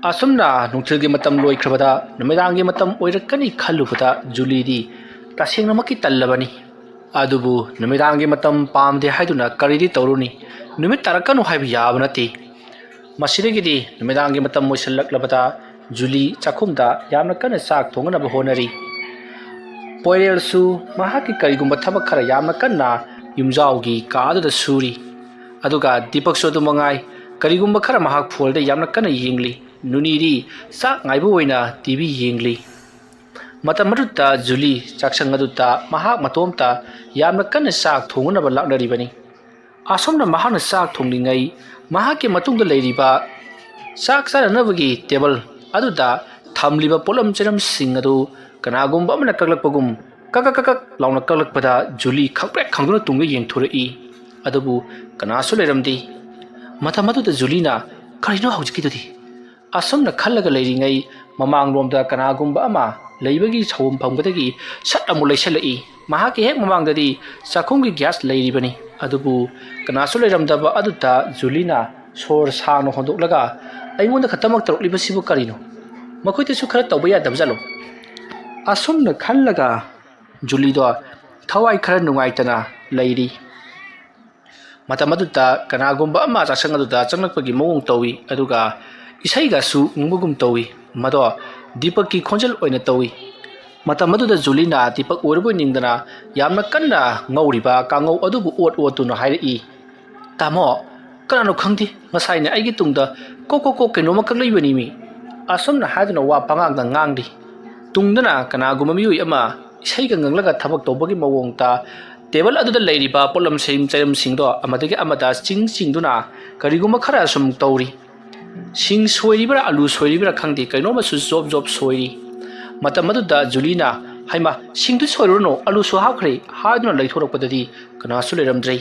ꯑꯁꯨꯝꯅ ꯅꯨꯡꯊꯤꯜꯒꯤ ꯃꯇꯝ ꯂꯣꯏꯈ꯭ꯔꯕꯗ ꯅꯨꯃꯤꯗꯥꯡꯒꯤ ꯃꯇꯝ ꯑꯣꯏꯔꯛꯀꯅꯤ ꯈꯜꯂꯨꯕꯗ ꯖꯨꯂꯤꯗꯤ ꯇꯁꯦꯡꯅꯃꯛꯀꯤ ꯇꯜꯂꯕꯅꯤ꯫ ꯑꯗꯨꯕꯨ ꯅꯨꯃꯤꯗꯥꯡꯒꯤ ꯃꯇꯝ ꯄꯥꯝꯗꯦ ꯍꯥꯏꯗꯨꯅ ꯀꯔꯤꯗꯤ ꯇꯧꯔꯨꯅꯤ? ꯅꯨꯃꯤꯠ ꯇꯥꯔꯛꯀꯅꯨ ꯍꯥꯏꯕ ꯌꯥꯕ ꯅꯠꯇꯦ꯫ ꯃꯁꯤꯗꯒꯤꯗꯤ ꯅꯨꯃꯤꯗꯥꯡꯒꯤ ꯃꯇꯝ ꯑꯣꯏꯁꯤꯜꯂꯛꯂꯕꯗ ꯖꯨꯂꯤ ꯆꯥꯛꯈꯨꯝꯗ ꯌꯥꯝꯅ ꯀꯟꯅ ꯆꯥꯛ ꯊꯣꯡꯅꯅꯕ ꯍꯣꯠꯅꯔꯤ꯫ ꯄꯣꯏꯔꯦꯜꯁꯨ ꯃꯍꯥꯛꯀꯤ ꯀꯔꯤꯒꯨꯝꯕ ꯊꯕꯛ ꯈꯔ ꯌꯥꯝꯅ ꯀꯟꯅ ꯌꯨꯝꯖꯥꯎꯒꯤ ꯀꯥ ꯑꯗꯨꯗ ꯁꯨꯔꯤ꯫ ꯑꯗꯨꯒ ꯗꯤꯄꯛꯁꯨ ꯑꯗꯨ ꯃꯉꯥꯏ, ꯀꯔꯤꯒꯨꯝꯕ ꯈꯔ ꯃꯍꯥꯛ ꯐꯣꯟꯗ ꯌꯥꯝꯅ ꯀꯟꯅ ꯌꯦꯡꯂꯤ꯫ ꯅꯨꯅꯤꯗꯤ ꯆꯥꯛ ꯉꯥꯏꯕ ꯑꯣꯏꯅ ꯇꯤ ꯚꯤ ꯌꯦꯡꯂꯤ꯫ ꯃꯇꯝ ꯑꯗꯨꯗ ꯖꯨꯂꯤ ꯆꯥꯛꯁꯪ ꯑꯗꯨꯗ ꯃꯍꯥꯛ ꯃꯇꯣꯝꯇ ꯌꯥꯝꯅ ꯀꯟꯅ ꯆꯥꯛ ꯊꯣꯡꯅꯅꯕ ꯂꯥꯛꯅꯔꯤꯕꯅꯤ꯫ ꯑꯁꯨꯝꯅ ꯃꯍꯥꯛꯅ ꯆꯥꯛ ꯊꯣꯡꯂꯤꯉꯩ, ꯃꯍꯥꯛꯀꯤ ꯃꯇꯨꯡꯗ ꯂꯩꯔꯤꯕ ꯆꯥꯛ ꯆꯥꯅꯅꯕꯒꯤ ꯇꯦꯕꯜ ꯑꯗꯨꯗ ꯊꯝꯂꯤꯕ ꯄꯣꯠꯂꯝ ꯆꯩꯔꯝꯁꯤꯡ ꯑꯗꯨ ꯀꯅꯥꯒꯨꯝꯕ ꯑꯃꯅ ꯀꯛꯂꯛꯄꯒꯨꯝ ꯀꯛ ꯀꯛ ꯀꯛ ꯀꯛ ꯂꯥꯎꯅ ꯀꯛꯂꯛꯄꯗ ꯖꯨꯂꯤ ꯈꯪꯄ꯭ꯔꯦꯛ ꯈꯪꯗꯨꯅ ꯇꯨꯡꯗ ꯌꯦꯡꯊꯣꯔꯛꯏ꯫ ꯑꯗꯨꯕꯨ ꯀꯅꯥꯁꯨ ꯂꯩꯔꯝꯗꯦ꯫ ꯃꯇꯝ ꯑꯗꯨꯗ ꯖꯨꯂꯤꯅ, "ꯀꯔꯤꯅꯣ ꯍꯧꯖꯤꯛꯀꯤꯗꯨꯗꯤ?" ꯑꯁꯨꯝꯅ ꯈꯜꯂꯒ ꯂꯩꯔꯤꯉꯩ ꯃꯃꯥꯡꯂꯣꯝꯗ ꯀꯅꯥꯒꯨꯝꯕ ꯑꯃ ꯂꯩꯕꯒꯤ ꯁꯥꯎꯝ ꯐꯪꯕꯗꯒꯤ ꯁꯠ ꯑꯃꯨꯛ ꯂꯩꯁꯜꯂꯛꯏ꯫ ꯃꯍꯥꯛꯀꯤ ꯍꯦꯛ ꯃꯃꯥꯡꯗꯗꯤ ꯆꯥꯛꯈꯨꯝꯒꯤ ꯒ꯭ꯌꯥꯁ ꯂꯩꯔꯤꯕꯅꯤ꯫ ꯑꯗꯨꯕꯨ ꯀꯅꯥꯁꯨ ꯂꯩꯔꯝꯗꯕ ꯑꯗꯨꯗ ꯖꯨꯂꯤꯅ ꯁꯣꯔ ꯁꯥꯡꯅ ꯍꯣꯟꯗꯣꯛꯂꯒ, "ꯑꯩꯉꯣꯟꯗ ꯈꯛꯇꯃꯛ ꯇꯧꯔꯛꯂꯤꯕꯁꯤꯕꯨ ꯀꯔꯤꯅꯣ? ꯃꯈꯣꯏꯗꯁꯨ ꯈꯔ ꯇꯧꯕ ꯌꯥꯗꯕ ꯖꯥꯠꯂꯣ?" ꯑꯁꯨꯝꯅ ꯈꯜꯂꯒ ꯖꯨꯂꯤꯗꯣ ꯊꯋꯥꯏ ꯈꯔ ꯅꯨꯡꯉꯥꯏꯇꯅ ꯂꯩꯔꯤ꯫ ꯃꯇꯝ ꯑꯗꯨꯗ ꯀꯅꯥꯒꯨꯝꯕ ꯑꯃ ꯆꯥꯛꯁꯪ ꯑꯗꯨꯗ ꯆꯪꯂꯛꯄꯒꯤ ꯃꯑꯣꯡ ꯇꯧꯏ, ꯑꯗꯨꯒ ꯏꯁꯩꯒꯁꯨ ꯉꯪꯕꯒꯨꯝ ꯇꯧꯏ꯫ ꯃꯗꯣ ꯗꯤꯄꯛꯀꯤ ꯈꯣꯟꯖꯦꯜ ꯑꯣꯏꯅ ꯇꯧꯏ꯫ ꯃꯇꯝ ꯑꯗꯨꯗ ꯖꯨꯂꯤꯅ ꯗꯤꯄꯛ ꯑꯣꯏꯔꯕꯣꯏ ꯅꯤꯡꯗꯅ ꯌꯥꯝꯅ ꯀꯟꯅ ꯉꯧꯔꯤꯕ ꯀꯥꯡꯉꯧ ꯑꯗꯨꯕꯨ ꯑꯣꯠ ꯑꯣꯠꯇꯨꯅ ꯍꯥꯏꯔꯛꯏ, "ꯇꯥꯃꯣ, ꯀꯅꯥꯅꯣ ꯈꯪꯗꯦ, ꯉꯁꯥꯏꯅꯦ ꯑꯩꯒꯤ ꯇꯨꯡꯗ ꯀꯣꯛ ꯀꯣꯛ ꯀꯣꯛ ꯀꯩꯅꯣꯝꯃ ꯀꯛꯂꯛꯏꯕꯅꯤꯃꯤ"꯫ ꯑꯁꯨꯝꯅ ꯍꯥꯏꯗꯨꯅ ꯋꯥ ꯄꯉꯥꯡꯗ ꯉꯥꯡꯂꯤ꯫ ꯇꯨꯡꯗꯅ ꯀꯅꯥꯒꯨꯝꯕ ꯃꯤꯑꯣꯏ ꯑꯃ ꯏꯁꯩꯒ ꯉꯪꯂꯒ ꯊꯕꯛ ꯇꯧꯕꯒꯤ ꯃꯑꯣꯡꯗ ꯇꯦꯕꯜ ꯑꯗꯨꯗ ꯂꯩꯔꯤꯕ ꯄꯣꯠꯂꯝꯁꯤꯡ ꯆꯩꯔꯝꯁꯤꯡꯗꯣ ꯑꯃꯗꯒꯤ ꯑꯃꯗ ꯆꯤꯡ ꯆꯤꯡꯗꯨꯅ ꯀꯔꯤꯒꯨꯝꯕ ꯈꯔ ꯁꯨꯝ ꯇꯧꯔꯤ꯫ ꯁꯤꯡ ꯁꯣꯏꯔꯤꯕ꯭ꯔꯥ, ꯑꯂꯨ ꯁꯣꯏꯔꯤꯕ꯭ꯔꯥ ꯈꯪꯗꯦ, ꯀꯩꯅꯣꯝꯃꯁꯨ ꯖꯣꯞ ꯖꯣꯞ ꯁꯣꯏꯔꯤ꯫ ꯃꯇꯝ ꯑꯗꯨꯗ ꯖꯨꯂꯤꯅ, "ꯍꯩꯃꯥ, ꯁꯤꯡꯗꯨ ꯁꯣꯏꯔꯨꯔꯅꯨ, ꯑꯂꯨꯁꯨ ꯍꯥꯞꯈ꯭ꯔꯦ" ꯍꯥꯏꯗꯨꯅ ꯂꯩꯊꯣꯔꯛꯄꯗꯗꯤ ꯀꯅꯥꯁꯨ ꯂꯩꯔꯝꯗ꯭ꯔꯦ꯫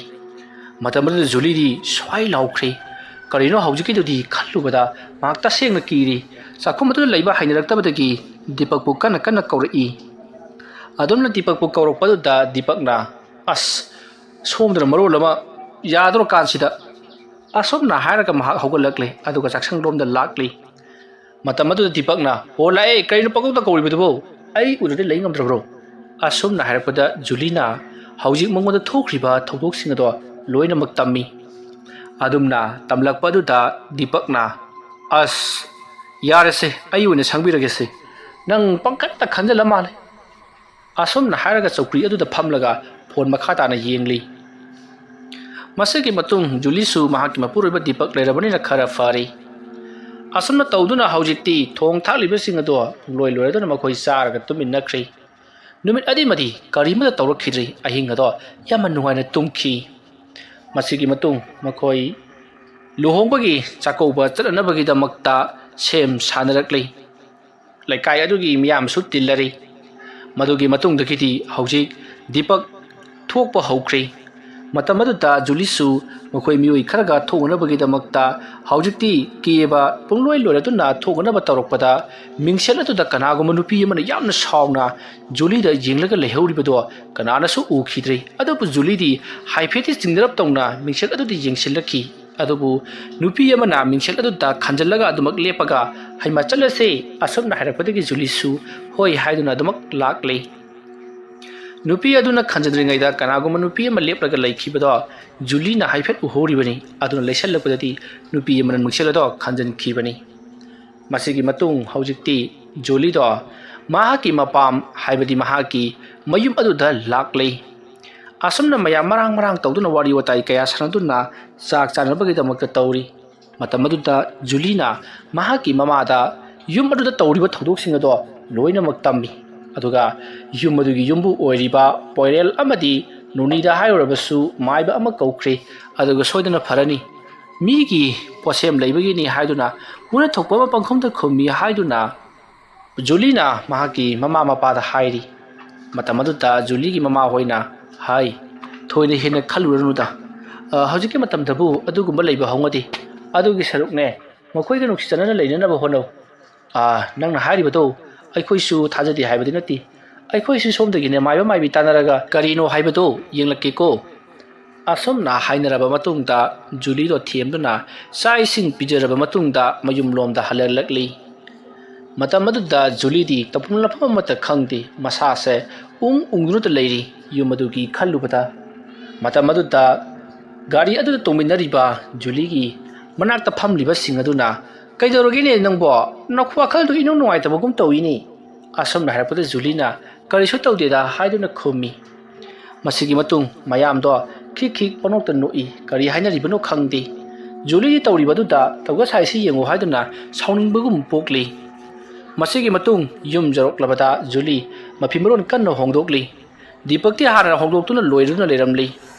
ꯃꯇꯝ ꯑꯗꯨꯗ ꯖꯨꯂꯤꯗꯤ ꯁ꯭ꯋꯥꯏ ꯂꯥꯎꯈ꯭ꯔꯦ꯫ ꯀꯔꯤꯅꯣ ꯍꯧꯖꯤꯛꯀꯤꯗꯨꯗꯤ ꯈꯜꯂꯨꯕꯗ ꯃꯍꯥꯛ ꯇꯁꯦꯡꯅ ꯀꯤꯔꯤ꯫ ꯆꯥꯛꯈꯨꯝ ꯑꯗꯨꯗ ꯂꯩꯕ ꯍꯩꯅꯔꯛꯇꯕꯗꯒꯤ ꯗꯤꯄꯛꯄꯨ ꯀꯟꯅ ꯀꯟꯅ ꯀꯧꯔꯛꯏ꯫ ꯑꯗꯨꯝꯅ ꯗꯤꯄꯛꯄꯨ ꯀꯧꯔꯛꯄꯗꯨꯗ ꯗꯤꯄꯛꯅ, "ꯑꯁ, ꯁꯣꯝꯗꯅ ꯃꯔꯣꯜ ꯑꯃ ꯌꯥꯗ꯭ꯔꯀꯥꯟꯁꯤꯗ!" ꯑꯁꯨꯝꯅ ꯍꯥꯏꯔꯒ ꯃꯍꯥꯛ ꯍꯧꯒꯠꯂꯛꯂꯦ, ꯑꯗꯨꯒ ꯆꯥꯛꯁꯪꯂꯣꯝꯗ ꯂꯥꯛꯂꯤ꯫ ꯃꯇꯝ ꯑꯗꯨꯗ ꯗꯤꯄꯛꯅ, "ꯑꯣ, ꯂꯥꯛꯑꯦ, ꯀꯔꯤꯅꯣ ꯄꯪꯀꯧꯗ ꯀꯧꯔꯤꯕꯗꯨꯕꯣ? ꯑꯩ ꯎꯗ꯭ꯔꯗꯤ ꯂꯩ ꯉꯝꯗ꯭ꯔꯕ꯭ꯔꯣ?" ꯑꯁꯨꯝꯅ ꯍꯥꯏꯔꯛꯄꯗ ꯖꯨꯂꯤꯅ ꯍꯧꯖꯤꯛ ꯃꯉꯣꯟꯗ ꯊꯣꯛꯈ꯭ꯔꯤꯕ ꯊꯧꯗꯣꯛꯁꯤꯡ ꯑꯗꯣ ꯂꯣꯏꯅꯃꯛ ꯇꯝꯃꯤ꯫ ꯑꯗꯨꯝꯅ ꯇꯝꯂꯛꯄ ꯑꯗꯨꯗ ꯗꯤꯄꯛꯅ, "ꯑꯁ, ꯌꯥꯔꯦꯁꯦ, ꯑꯩ ꯑꯣꯏꯅ ꯁꯪꯕꯤꯔꯒꯦꯁꯦ꯫ ꯅꯪ ꯄꯪꯈꯟꯗ ꯈꯟꯖꯜꯂ ꯃꯥꯜꯂꯦ꯫" ꯑꯁꯨꯝꯅ ꯍꯥꯏꯔꯒ ꯆꯧꯀ꯭ꯔꯤ ꯑꯗꯨꯗ ꯐꯝꯂꯒ ꯐꯣꯟ ꯃꯈꯥ ꯇꯥꯅ ꯌꯦꯡꯂꯤ꯫ ꯃꯁꯤꯒꯤ ꯃꯇꯨꯡ ꯖꯨꯂꯤꯁꯨ ꯃꯍꯥꯛꯀꯤ ꯃꯄꯨꯔꯣꯏꯕ ꯗꯤꯄꯛ ꯂꯩꯔꯕꯅꯤꯅ ꯈꯔ ꯐꯔꯤ꯫ ꯑꯁꯨꯝꯅ ꯇꯧꯗꯨꯅ ꯍꯧꯖꯤꯛꯇꯤ ꯊꯣꯡ ꯊꯥꯛꯂꯤꯕꯁꯤꯡ ꯑꯗꯣ ꯄꯨꯡꯂꯣꯏ ꯂꯣꯏꯔꯗꯨꯅ ꯃꯈꯣꯏ ꯆꯥꯔꯒ ꯇꯨꯝꯃꯤꯟꯅꯈ꯭ꯔꯤ꯫ ꯅꯨꯃꯤꯠ ꯑꯗꯨꯃꯗꯤ ꯀꯔꯤꯃꯠꯇ ꯇꯧꯔꯛꯈꯤꯗ꯭ꯔꯤ꯫ ꯑꯍꯤꯡ ꯑꯗꯣ ꯌꯥꯝꯅ ꯅꯨꯡꯉꯥꯏꯅ ꯇꯨꯝꯈꯤ꯫ ꯃꯁꯤꯒꯤ ꯃꯇꯨꯡ ꯃꯈꯣꯏ ꯂꯨꯍꯣꯡꯕꯒꯤ ꯆꯥꯛꯀꯧꯕ ꯆꯠꯅꯅꯕꯒꯤꯗꯃꯛꯇ ꯁꯦꯝ ꯁꯥꯅꯔꯛꯂꯤ꯫ ꯂꯩꯀꯥꯏ ꯑꯗꯨꯒꯤ ꯃꯤꯌꯥꯝꯁꯨ ꯇꯤꯜꯂꯔꯤ꯫ ꯃꯗꯨꯒꯤ ꯃꯇꯨꯡꯗꯒꯤꯗꯤ ꯍꯧꯖꯤꯛ ꯗꯤꯄꯛ ꯊꯣꯛꯄ ꯍꯧꯈ꯭ꯔꯦ꯫ ꯃꯇꯝ ꯑꯗꯨꯗ ꯖꯨꯂꯤꯁꯨ ꯃꯈꯣꯏ ꯃꯤꯑꯣꯏ ꯈꯔꯒ ꯊꯣꯛꯅꯅꯕꯒꯤꯗꯃꯛꯇ ꯍꯧꯖꯤꯛꯇꯤ ꯀꯦꯕ ꯄꯨꯡꯂꯣꯏ ꯂꯣꯏꯔꯗꯨꯅ ꯊꯣꯛꯅꯅꯕ ꯇꯧꯔꯛꯄꯗ, ꯃꯤꯡꯁꯦꯜ ꯑꯗꯨꯗ ꯀꯅꯥꯒꯨꯝꯕ ꯅꯨꯄꯤ ꯑꯃꯅ ꯌꯥꯝꯅ ꯁꯥꯎꯅ ꯖꯨꯂꯤꯗ ꯌꯦꯡꯂꯒ ꯂꯩꯍꯧꯔꯤꯕꯗꯣ ꯀꯅꯥꯅꯁꯨ ꯎꯈꯤꯗ꯭ꯔꯦ꯫ ꯑꯗꯨꯕꯨ ꯖꯨꯂꯤꯗꯤ ꯍꯥꯏꯐꯦꯠꯇꯤ ꯆꯤꯡꯅꯔꯞ ꯇꯧꯅ ꯃꯤꯡꯁꯦꯜ ꯑꯗꯨꯗ ꯌꯦꯡꯁꯤꯜꯂꯛꯈꯤ꯫ ꯑꯗꯨꯕꯨ ꯅꯨꯄꯤ ꯑꯃꯅ ꯃꯤꯡꯁꯦꯜ ꯑꯗꯨꯗ ꯈꯟꯖꯤꯜꯂꯒ ꯑꯗꯨꯃꯛ ꯂꯦꯞꯄꯒ, "ꯍꯩꯃꯥ, ꯆꯠꯂꯁꯦ," ꯑꯁꯨꯝꯅ ꯍꯥꯏꯔꯛꯄꯗꯒꯤ ꯖꯨꯂꯤꯁꯨ ꯍꯣꯏ ꯍꯥꯏꯗꯨꯅ ꯑꯗꯨꯃꯛ ꯂꯥꯛꯂꯦ꯫ ꯅꯨꯄꯤ ꯑꯗꯨꯅ ꯈꯟꯖꯤꯟꯗ꯭ꯔꯤꯉꯩꯗ ꯀꯅꯥꯒꯨꯝꯕ ꯅꯨꯄꯤ ꯑꯃ ꯂꯦꯞꯂꯒ ꯂꯩꯈꯤꯕꯗꯣ ꯖꯨꯂꯤꯅ ꯍꯥꯏꯐꯦꯠ ꯎꯍꯧꯔꯤꯕꯅꯤ꯫ ꯑꯗꯨꯅ ꯂꯩꯁꯜꯂꯛꯄꯗꯗꯤ ꯅꯨꯄꯤ ꯑꯃꯅ ꯃꯤꯡꯁꯦꯜ ꯑꯗꯣ ꯈꯟꯖꯤꯟꯈꯤꯕꯅꯤ꯫ ꯃꯁꯤꯒꯤ ꯃꯇꯨꯡ ꯍꯧꯖꯤꯛꯇꯤ ꯖꯨꯂꯤꯗꯣ ꯃꯍꯥꯛꯀꯤ ꯃꯄꯥꯝ, ꯍꯥꯏꯕꯗꯤ ꯃꯍꯥꯛꯀꯤ ꯃꯌꯨꯝ ꯑꯗꯨꯗ ꯂꯥꯛꯂꯦ꯫ ꯑꯁꯨꯝꯅ ꯃꯌꯥꯝ ꯃꯔꯥꯡ ꯃꯔꯥꯡ ꯇꯧꯗꯨꯅ ꯋꯥꯔꯤ ꯋꯥꯇꯥꯏ ꯀꯌꯥ ꯁꯥꯟꯅꯗꯨꯅ ꯆꯥꯛ ꯆꯥꯅꯕꯒꯤꯗꯃꯛꯇ ꯇꯧꯔꯤ꯫ ꯃꯇꯝ ꯑꯗꯨꯗ ꯖꯨꯂꯤꯅ ꯃꯍꯥꯛꯀꯤ ꯃꯃꯥꯗ ꯌꯨꯝ ꯑꯗꯨꯗ ꯇꯧꯔꯤꯕ ꯊꯧꯗꯣꯛꯁꯤꯡ ꯑꯗꯣ ꯂꯣꯏꯅꯃꯛ ꯇꯝꯃꯤ꯫ ꯑꯗꯨꯒ ꯌꯨꯝ ꯑꯗꯨꯒꯤ ꯌꯨꯝꯕꯨ ꯑꯣꯏꯔꯤꯕ ꯄꯣꯏꯔꯦꯜ ꯑꯃꯗꯤ ꯅꯣꯅꯤꯗ ꯍꯥꯏꯔꯨꯔꯕꯁꯨ ꯃꯥꯏꯕ ꯑꯃ ꯀꯧꯈ꯭ꯔꯦ꯫ ꯑꯗꯨꯒ ꯁꯣꯏꯗꯅ ꯐꯔꯅꯤ, ꯃꯤꯒꯤ ꯄꯣꯠꯁꯦꯝ ꯂꯩꯕꯒꯤꯅꯤ ꯍꯥꯏꯗꯨꯅ ꯃꯣꯏꯅ ꯊꯣꯛꯄ ꯑꯃ ꯄꯪꯈꯨꯝꯗ ꯈꯨꯝꯃꯤ ꯍꯥꯏꯗꯨꯅ ꯖꯨꯂꯤꯅ ꯃꯍꯥꯛꯀꯤ ꯃꯃꯥ ꯃꯄꯥꯗ ꯍꯥꯏꯔꯤ꯫ ꯃꯇꯝ ꯑꯗꯨꯗ ꯖꯨꯂꯤꯒꯤ ꯃꯃꯥ ꯍꯣꯏꯅ ꯍꯥꯏ, "ꯊꯣꯏꯅ ꯍꯦꯟꯅ ꯈꯜꯂꯨꯔꯅꯨꯗ꯫ ꯑ, ꯍꯧꯖꯤꯛꯀꯤ ꯃꯇꯝꯗꯕꯨ ꯑꯗꯨꯒꯨꯝꯕ ꯂꯩꯕ ꯍꯧꯅꯗꯦ꯫ ꯑꯗꯨꯒꯤ ꯁꯔꯨꯛꯅꯦ, ꯃꯈꯣꯏꯒ ꯅꯨꯡꯁꯤ ꯆꯥꯟꯅꯅ ꯂꯩꯅꯅꯕ ꯍꯣꯠꯅꯧ꯫ ꯑꯥ, ꯅꯪꯅ ꯍꯥꯏꯔꯤꯕꯗꯣ ꯑꯩꯈꯣꯏꯁꯨ ꯊꯥꯖꯗꯦ ꯍꯥꯏꯕꯗꯤ ꯅꯠꯇꯦ꯫ ꯑꯩꯈꯣꯏꯁꯨ ꯁꯣꯝꯗꯒꯤꯅꯦ ꯃꯥꯏꯕ ꯃꯥꯏꯕꯤ ꯇꯥꯟꯅꯔꯒ ꯀꯔꯤꯅꯣ ꯍꯥꯏꯕꯗꯣ ꯌꯦꯡꯂꯛꯀꯦꯀꯣ꯫ ꯑꯁꯨꯝꯅ ꯍꯥꯏꯅꯔꯕ ꯃꯇꯨꯡꯗ ꯖꯨꯂꯤꯗꯣ ꯊꯦꯝꯗꯨꯅ ꯆꯥꯛ ꯏꯁꯤꯡ ꯄꯤꯖꯔꯕ ꯃꯇꯨꯡꯗ ꯃꯌꯨꯝꯂꯣꯝꯗ ꯍꯜꯂꯛꯂꯛꯂꯤ꯫ ꯃꯇꯝ ꯑꯗꯨꯗ ꯖꯨꯂꯤꯗꯤ ꯇꯧꯐꯝ ꯂꯥꯛꯐꯝ ꯑꯃꯠꯇ ꯈꯪꯗꯦ, ꯃꯁꯥꯁꯦ ꯎꯪ ꯎꯪꯗꯨꯅꯇ ꯂꯩꯔꯤ꯫ ꯌꯨꯝ ꯑꯗꯨꯒꯤ ꯈꯜꯂꯨꯕꯗ ꯃꯇꯝ ꯑꯗꯨꯗ ꯒꯥꯔꯤ ꯑꯗꯨꯗ ꯇꯣꯡꯃꯤꯟꯅꯔꯤꯕ ꯖꯨꯂꯤꯒꯤ ꯃꯅꯥꯛꯇ ꯐꯝꯂꯤꯕꯁꯤꯡ ꯑꯗꯨꯅ, "ꯀꯩꯗꯧꯔꯒꯦꯅꯦ ꯅꯪꯕꯣ? ꯅꯈꯣ ꯋꯥꯈꯜꯗꯨ ꯏꯅꯨꯡ ꯅꯨꯡꯉꯥꯏꯇꯕꯒꯨꯝ ꯇꯧꯏꯅꯦ?" ꯑꯁꯨꯝꯅ ꯍꯥꯏꯔꯛꯄꯗ ꯖꯨꯂꯤꯅ, "ꯀꯔꯤꯁꯨ ꯇꯧꯗꯦꯗ" ꯍꯥꯏꯗꯨꯅ ꯈꯨꯝꯃꯤ꯫ ꯃꯁꯤꯒꯤ ꯃꯇꯨꯡ ꯃꯌꯥꯝꯗꯣ ꯈꯤꯛ ꯈꯤꯛ ꯄꯪꯅꯣꯛꯇ ꯅꯣꯛꯏ꯫ ꯀꯔꯤ ꯍꯥꯏꯅꯔꯤꯕꯅꯣ ꯈꯪꯗꯦ꯫ ꯖꯨꯂꯤꯒꯤ ꯇꯧꯔꯤꯕꯗꯨꯗ ꯇꯧꯒ ꯁꯥꯏꯁꯤ ꯌꯦꯡꯉꯨ ꯍꯥꯏꯗꯨꯅ ꯁꯥꯎꯅꯤꯡꯕꯒꯨꯝ ꯄꯣꯛꯂꯤ꯫ ꯃꯁꯤꯒꯤ ꯃꯇꯨꯡ ꯌꯨꯝ ꯌꯧꯔꯛꯂꯕꯗ ꯖꯨꯂꯤ ꯃꯐꯤ ꯃꯔꯣꯟ ꯀꯟꯅ ꯍꯣꯡꯗꯣꯛꯂꯤ꯫ ꯗꯤꯄꯛꯇꯤ ꯍꯥꯟꯅ ꯍꯣꯡꯗꯣꯛꯇꯨꯅ ꯂꯣꯏꯗꯨꯅ ꯂꯩꯔꯝꯂꯤ꯫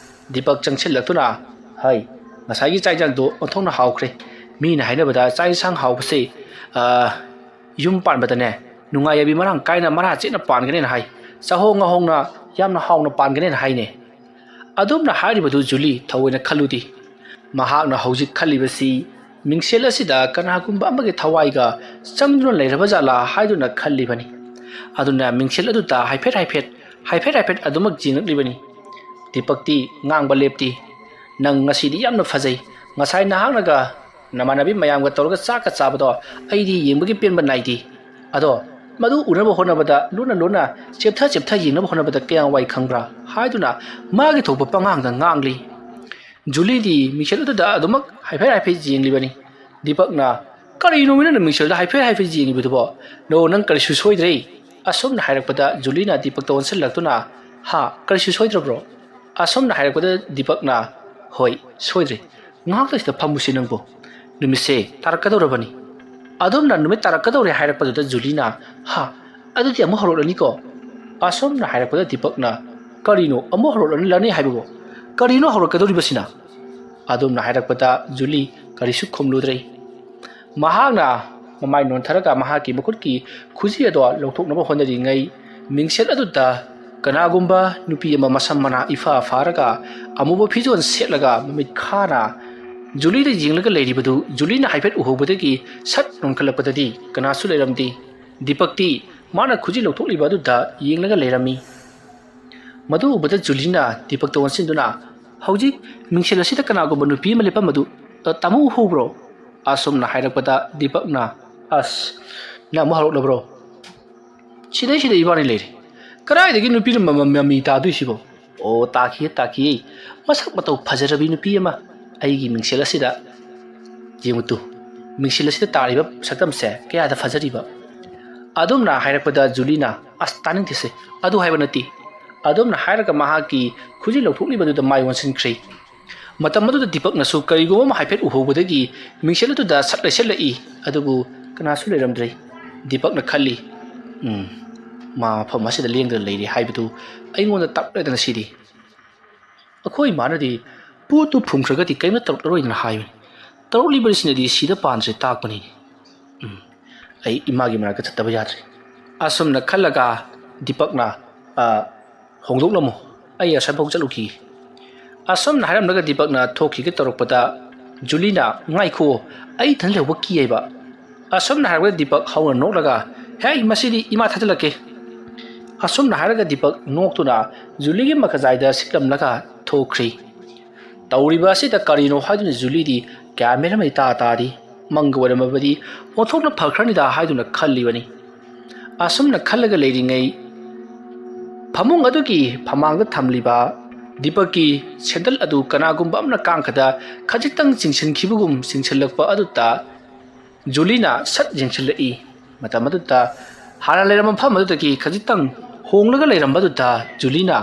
ꯗꯤꯄꯛ ꯆꯪꯁꯤꯜꯂꯛꯇꯨꯅ, "ꯍꯩ, ꯉꯁꯥꯏꯒꯤ ꯆꯥꯛ ꯏꯟꯖꯥꯡꯗꯣ ꯑꯣꯟꯊꯣꯛꯅ ꯍꯥꯎꯈ꯭ꯔꯦ꯫ ꯃꯤꯅ ꯍꯥꯏꯅꯕꯗ ꯆꯥꯛ ꯏꯟꯁꯥꯡ ꯍꯥꯎꯕꯁꯦ, ꯑ, ꯌꯨꯝ ꯄꯥꯟꯕꯗꯅꯦ ꯅꯨꯡꯉꯥꯏ ꯌꯥꯏꯕꯤ ꯃꯔꯥꯡ ꯀꯥꯏꯅ ꯃꯔꯥ ꯆꯦꯠꯅ ꯄꯥꯟꯒꯅꯦꯅ ꯍꯥꯏ꯫ ꯆꯥꯍꯣꯡ ꯉꯥꯍꯣꯡꯅ ꯌꯥꯝꯅ ꯍꯥꯎꯅ ꯄꯥꯟꯒꯅꯦꯅ ꯍꯥꯏꯅꯦ"꯫ ꯑꯗꯨꯝꯅ ꯍꯥꯏꯔꯤꯕꯗꯨ ꯖꯨꯂꯤ ꯊꯑꯣꯏꯅ ꯈꯜꯂꯨꯗꯦ꯫ ꯃꯍꯥꯛꯅ ꯍꯧꯖꯤꯛ ꯈꯜꯂꯤꯕꯁꯤ ꯃꯤꯡꯁꯦꯜ ꯑꯁꯤꯗ ꯀꯅꯥꯒꯨꯝꯕ ꯑꯃꯒꯤ ꯊꯋꯥꯏꯒ ꯆꯪꯗꯨꯅ ꯂꯩꯔꯕ ꯖꯥꯠꯂꯥ ꯍꯥꯏꯗꯨꯅ ꯈꯜꯂꯤꯕꯅꯤ꯫ ꯑꯗꯨꯅ ꯃꯤꯡꯁꯦꯜ ꯑꯗꯨꯗ ꯍꯥꯏꯐꯦꯠ ꯍꯥꯏꯐꯦꯠ, ꯍꯥꯏꯐꯦꯠ ꯍꯥꯏꯐꯦꯠ ꯑꯗꯨꯃꯛ ꯌꯦꯡꯂꯛꯂꯤꯕꯅꯤ꯫ ꯗꯤꯄꯛꯇꯤ ꯉꯥꯡꯕ ꯂꯦꯞꯇꯦ꯫ "ꯅꯪ ꯉꯁꯤꯗꯤ ꯌꯥꯝꯅ ꯐꯖꯩ꯫ ꯉꯁꯥꯏ ꯅꯍꯥꯛꯅꯒ ꯅꯃꯥꯟꯅꯕꯤ ꯃꯌꯥꯝꯒ ꯇꯧꯔꯒ ꯆꯥꯛꯀ ꯆꯥꯕꯗꯣ ꯑꯩꯗꯤ ꯌꯦꯡꯕꯒꯤ ꯄꯦꯟꯕ ꯅꯥꯏꯗꯦ꯫ ꯑꯗꯣ ꯃꯗꯨ ꯎꯅꯕ ꯍꯣꯠꯅꯕꯗ ꯂꯣꯟꯅ ꯂꯣꯟꯅ ꯆꯦꯞꯊ ꯆꯦꯞꯊ ꯌꯦꯡꯅꯕ ꯍꯣꯠꯅꯕꯗ ꯀꯌꯥꯝ ꯋꯥꯏ ꯈꯪꯕ꯭ꯔꯥ?" ꯍꯥꯏꯗꯨꯅ ꯃꯥꯒꯤ ꯊꯣꯛꯄ ꯄꯉꯥꯡꯗ ꯉꯥꯡꯂꯤ꯫ ꯖꯨꯂꯤꯗꯤ ꯃꯤꯡꯁꯦꯜ ꯑꯗꯨꯗ ꯑꯗꯨꯃꯛ ꯍꯥꯏꯐꯦꯠ ꯍꯥꯏꯐꯦꯠ ꯌꯦꯡꯂꯤꯕꯅꯤ꯫ ꯗꯤꯄꯛꯅ, "ꯀꯔꯤꯅꯣ ꯅꯪꯅ ꯃꯤꯡꯁꯦꯜꯗ ꯍꯥꯏꯐꯦꯠ ꯍꯥꯏꯐꯦꯠ ꯌꯦꯡꯂꯤꯕꯗꯨꯕꯣ? ꯅꯣ, ꯅꯪ ꯀꯔꯤꯁꯨ ꯁꯣꯏꯗ꯭ꯔꯦ?" ꯑꯁꯨꯝꯅ ꯍꯥꯏꯔꯛꯄꯗ ꯖꯨꯂꯤꯅ ꯗꯤꯄꯛꯇ ꯑꯣꯟꯁꯤꯜꯂꯛꯇꯨꯅ, "ꯍꯥ, ꯀꯔꯤꯁꯨ ꯁꯣꯏꯗ꯭ꯔꯕ꯭ꯔꯣ?" ꯑꯁꯨꯝꯅ ꯍꯥꯏꯔꯛꯄꯗ ꯗꯤꯄꯛꯅ, "ꯍꯣꯏ, ꯁꯣꯏꯗ꯭ꯔꯦ꯫ ꯉꯥꯏꯍꯥꯛꯇ ꯁꯤꯗ ꯐꯝꯃꯨꯁꯤ ꯅꯪꯕꯨ꯫ ꯅꯨꯃꯤꯠꯁꯦ ꯇꯥꯔꯛꯀꯗꯧꯔꯕꯅꯤ꯫" ꯑꯗꯨꯝꯅ ꯅꯨꯃꯤꯠ ꯇꯥꯔꯛꯀꯗꯧꯔꯦ ꯍꯥꯏꯔꯛꯄꯗꯨꯗ ꯖꯨꯂꯤꯅ, "ꯍꯥ, ꯑꯗꯨꯗꯤ ꯑꯃꯨꯛ ꯍꯧꯔꯛꯂꯅꯤꯀꯣ?" ꯑꯁꯨꯝꯅ ꯍꯥꯏꯔꯛꯄꯗ ꯗꯤꯄꯛꯅ, "ꯀꯔꯤꯅꯣ, ꯑꯃꯨꯛ ꯍꯧꯔꯛꯂꯅꯤ ꯍꯥꯏꯕꯕꯨ? ꯀꯔꯤꯅꯣ ꯍꯧꯔꯛꯀꯗꯧꯔꯤꯕꯁꯤꯅ?" ꯑꯗꯨꯝꯅ ꯍꯥꯏꯔꯛꯄꯗ ꯖꯨꯂꯤ ꯀꯔꯤꯁꯨ ꯈꯨꯝꯂꯨꯗ꯭ꯔꯦ꯫ ꯃꯍꯥꯛꯅ ꯃꯃꯥꯏ ꯅꯣꯟꯊꯔꯒ ꯃꯍꯥꯛꯀꯤ ꯃꯈꯨꯠꯀꯤ ꯈꯨꯖꯤ ꯑꯗꯣ ꯂꯧꯊꯣꯛꯅꯕ ꯍꯣꯠꯅꯔꯤꯉꯩ, ꯃꯤꯡꯁꯦꯜ ꯑꯗꯨꯗ ꯀꯅꯥꯒꯨꯝꯕ ꯅꯨꯄꯤ ꯑꯃ ꯃꯁꯝ ꯃꯅꯥ ꯏꯐꯥ ꯐꯥꯔꯒ ꯑꯃꯨꯕ ꯐꯤꯖꯣꯜ ꯁꯦꯠꯂꯒ ꯃꯃꯤꯠ ꯈꯥꯅ ꯖꯨꯂꯤꯗ ꯌꯦꯡꯂꯒ ꯂꯩꯔꯤꯕꯗꯨ ꯖꯨꯂꯤꯅ ꯍꯥꯏꯐꯦꯠ ꯎꯍꯧꯕꯗꯒꯤ ꯁꯠ ꯅꯣꯟꯈꯠꯂꯛꯄꯗꯗꯤ ꯀꯅꯥꯁꯨ ꯂꯩꯔꯝꯗꯦ꯫ ꯗꯤꯄꯛꯇꯤ ꯃꯥꯅ ꯈꯨꯖꯤ ꯂꯧꯊꯣꯛꯂꯤꯕ ꯑꯗꯨꯗ ꯌꯦꯡꯂꯒ ꯂꯩꯔꯝꯃꯤ꯫ ꯃꯗꯨ ꯎꯕꯗ ꯖꯨꯂꯤꯅ ꯗꯤꯄꯛꯇ ꯑꯣꯟꯁꯤꯟꯗꯨꯅ, "ꯍꯧꯖꯤꯛ ꯃꯤꯡꯁꯦꯜ ꯑꯁꯤꯗ ꯀꯅꯥꯒꯨꯝꯕ ꯅꯨꯄꯤ ꯑꯃ ꯂꯦꯞꯄꯝꯕꯗꯨ, ꯑ, ꯇꯥꯃꯣ ꯎꯍꯧꯕ꯭ꯔꯣ?" ꯑꯁꯨꯝꯅ ꯍꯥꯏꯔꯛꯄꯗ ꯗꯤꯄꯛꯅ, "ꯑꯁ, ꯅꯪ ꯑꯃꯨꯛ ꯍꯧꯔꯛꯂꯕ꯭ꯔꯣ? ꯁꯤꯗꯩꯁꯤꯗ ꯏꯕꯥꯅꯤ ꯂꯩꯔꯦ꯫ ꯀꯗꯥꯏꯗꯒꯤ ꯅꯨꯄꯤꯅ ꯃꯃ-, ꯃꯃꯤ ꯇꯥꯗꯣꯏꯁꯤꯕꯣ?" "ꯑꯣ, ꯇꯥꯈꯤꯌꯦ, ꯇꯥꯈꯤꯌꯦ꯫ ꯃꯁꯛ ꯃꯇꯧ ꯐꯖꯔꯕꯤ ꯅꯨꯄꯤ ꯑꯃ ꯑꯩꯒꯤ ꯃꯤꯡꯁꯦꯜ ꯑꯁꯤꯗ ꯌꯦꯡꯉꯨ ꯇꯨ꯫ ꯃꯤꯡꯁꯦꯜ ꯑꯁꯤꯗ ꯇꯥꯔꯤꯕ ꯁꯛꯇꯝꯁꯦ ꯀꯌꯥꯗ ꯐꯖꯔꯤꯕ?" ꯑꯗꯨꯝꯅ ꯍꯥꯏꯔꯛꯄꯗ ꯖꯨꯂꯤꯅ, "ꯑꯁ, ꯇꯥꯅꯤꯡꯗꯦꯁꯦ꯫ ꯑꯗꯨ ꯍꯥꯏꯕ ꯅꯠꯇꯦ꯫" ꯑꯗꯨꯝꯅ ꯍꯥꯏꯔꯒ ꯃꯍꯥꯛꯀꯤ ꯈꯨꯖꯤ ꯂꯧꯊꯣꯛꯂꯤꯕꯗꯨꯗ ꯃꯥꯏ ꯑꯣꯟꯁꯤꯟꯈ꯭ꯔꯦ꯫ ꯃꯇꯝ ꯑꯗꯨꯗ ꯗꯤꯄꯛꯅꯁꯨ ꯀꯔꯤꯒꯨꯝꯕ ꯑꯃ ꯍꯥꯏꯐꯦꯠ ꯎꯍꯧꯕꯗꯒꯤ ꯃꯤꯡꯁꯦꯜ ꯑꯗꯨꯗ ꯁꯠ ꯂꯩꯁꯜꯂꯛꯏ, ꯑꯗꯨꯕꯨ ꯀꯅꯥꯁꯨ ꯂꯩꯔꯝꯗ꯭ꯔꯦ꯫ ꯗꯤꯄꯛꯅ ꯈꯜꯂꯤ, "ꯎꯝ, ꯃꯥ ꯃꯐꯝ ꯑꯁꯤꯗ ꯂꯦꯡꯗꯅ ꯂꯩꯔꯦ ꯍꯥꯏꯕꯗꯨ ꯑꯩꯉꯣꯟꯗ ꯇꯥꯛꯂꯦꯗꯅ ꯁꯤꯗꯤ꯫ ꯑꯩꯈꯣꯏ ꯏꯃꯥꯅꯗꯤ ꯄꯣꯠꯇꯨ ꯐꯨꯝꯈ꯭ꯔꯒꯗꯤ ꯀꯔꯤꯝꯇ ꯇꯧꯔꯛꯂꯔꯣꯏꯗꯅ ꯍꯥꯏꯕꯅꯤ꯫ ꯇꯧꯔꯛꯂꯤꯕꯁꯤꯅꯗꯤ ꯁꯤꯗ ꯄꯥꯟꯗ꯭ꯔꯦ ꯇꯥꯛꯄꯅꯤꯅꯦ꯫ ꯎꯝ, ꯑꯩ ꯏꯃꯥꯒꯤ ꯃꯅꯥꯛꯇ ꯆꯠꯇꯕ ꯌꯥꯗ꯭ꯔꯦ꯫" ꯑꯁꯨꯝꯅ ꯈꯜꯂꯒ ꯗꯤꯄꯛꯅ, "ꯑ, ꯍꯣꯡꯗꯣꯛꯂꯝꯃꯣ, ꯑꯩ ꯑꯁ꯭ꯋꯥꯏꯐꯥꯎ ꯆꯠꯂꯨꯈꯤꯒꯦ꯫" ꯑꯁꯨꯝꯅ ꯍꯥꯏꯔꯝꯂꯒ ꯗꯤꯄꯛꯅ ꯊꯣꯛꯈꯤꯒꯦ ꯇꯧꯔꯛꯄꯗ ꯖꯨꯂꯤꯅ, "ꯉꯥꯏꯈꯣ, ꯑꯩ ꯏꯊꯟ ꯂꯩꯍꯧꯕ ꯀꯤ" ꯍꯥꯏꯕ꯫ ꯑꯁꯨꯝꯅ ꯍꯥꯏꯔꯛꯄꯗ ꯗꯤꯄꯛ ꯍꯧꯅ ꯅꯣꯛꯂꯒ, "ꯍꯦ, ꯃꯁꯤꯗꯤ ꯏꯃꯥ ꯊꯥꯖꯤꯜꯂꯛꯀꯦ꯫" ꯑꯁꯨꯝꯅ ꯍꯥꯏꯔꯒ ꯗꯤꯄꯛ ꯅꯣꯛꯇꯨꯅ ꯖꯨꯂꯤꯒꯤ ꯃꯈꯖꯥꯏꯗ ꯁꯤꯛꯂꯝꯂꯒ ꯊꯣꯛꯈ꯭ꯔꯤ꯫ ꯇꯧꯔꯤꯕ ꯑꯁꯤꯗ ꯀꯔꯤꯅꯣ ꯍꯥꯏꯗꯨꯅ ꯖꯨꯂꯤꯗꯤ ꯒ꯭ꯌꯥꯟ ꯃꯦꯟ ꯑꯃ ꯏꯇꯥ ꯇꯥꯗꯦ꯫ ꯃꯪꯒ ꯑꯣꯏꯔꯝꯃꯕꯗꯤ ꯑꯣꯟꯊꯣꯛꯅ ꯐꯈ꯭ꯔꯅꯤꯗ ꯍꯥꯏꯗꯨꯅ ꯈꯜꯂꯤꯕꯅꯤ꯫ ꯑꯁꯨꯝꯅ ꯈꯜꯂꯒ ꯂꯩꯔꯤꯉꯩ ꯐꯃꯨꯡ ꯑꯗꯨꯒꯤ ꯐꯃꯥꯡꯗ ꯊꯝꯂꯤꯕ ꯗꯤꯄꯛꯀꯤ ꯁꯦꯟꯗꯜ ꯑꯗꯨ ꯀꯅꯥꯒꯨꯝꯕ ꯑꯃꯅ ꯀꯥꯡꯈꯗ ꯈꯖꯤꯛꯇꯪ ꯆꯤꯡꯁꯤꯟꯈꯤꯕꯒꯨꯝ ꯆꯤꯡꯁꯤꯜꯂꯛꯄ ꯑꯗꯨꯗ ꯖꯨꯂꯤꯅ ꯁꯠ ꯌꯦꯡꯁꯤꯜꯂꯛꯏ꯫ ꯃꯇꯝ ꯑꯗꯨꯗ ꯍꯥꯟꯅ ꯂꯩꯔꯝꯕ ꯃꯐꯝ ꯑꯗꯨꯗꯒꯤ ꯈꯖꯤꯛꯇꯪ ꯍꯣꯡꯂꯒ ꯂꯩꯔꯝꯕ ꯑꯗꯨꯗ ꯖꯨꯂꯤꯅ,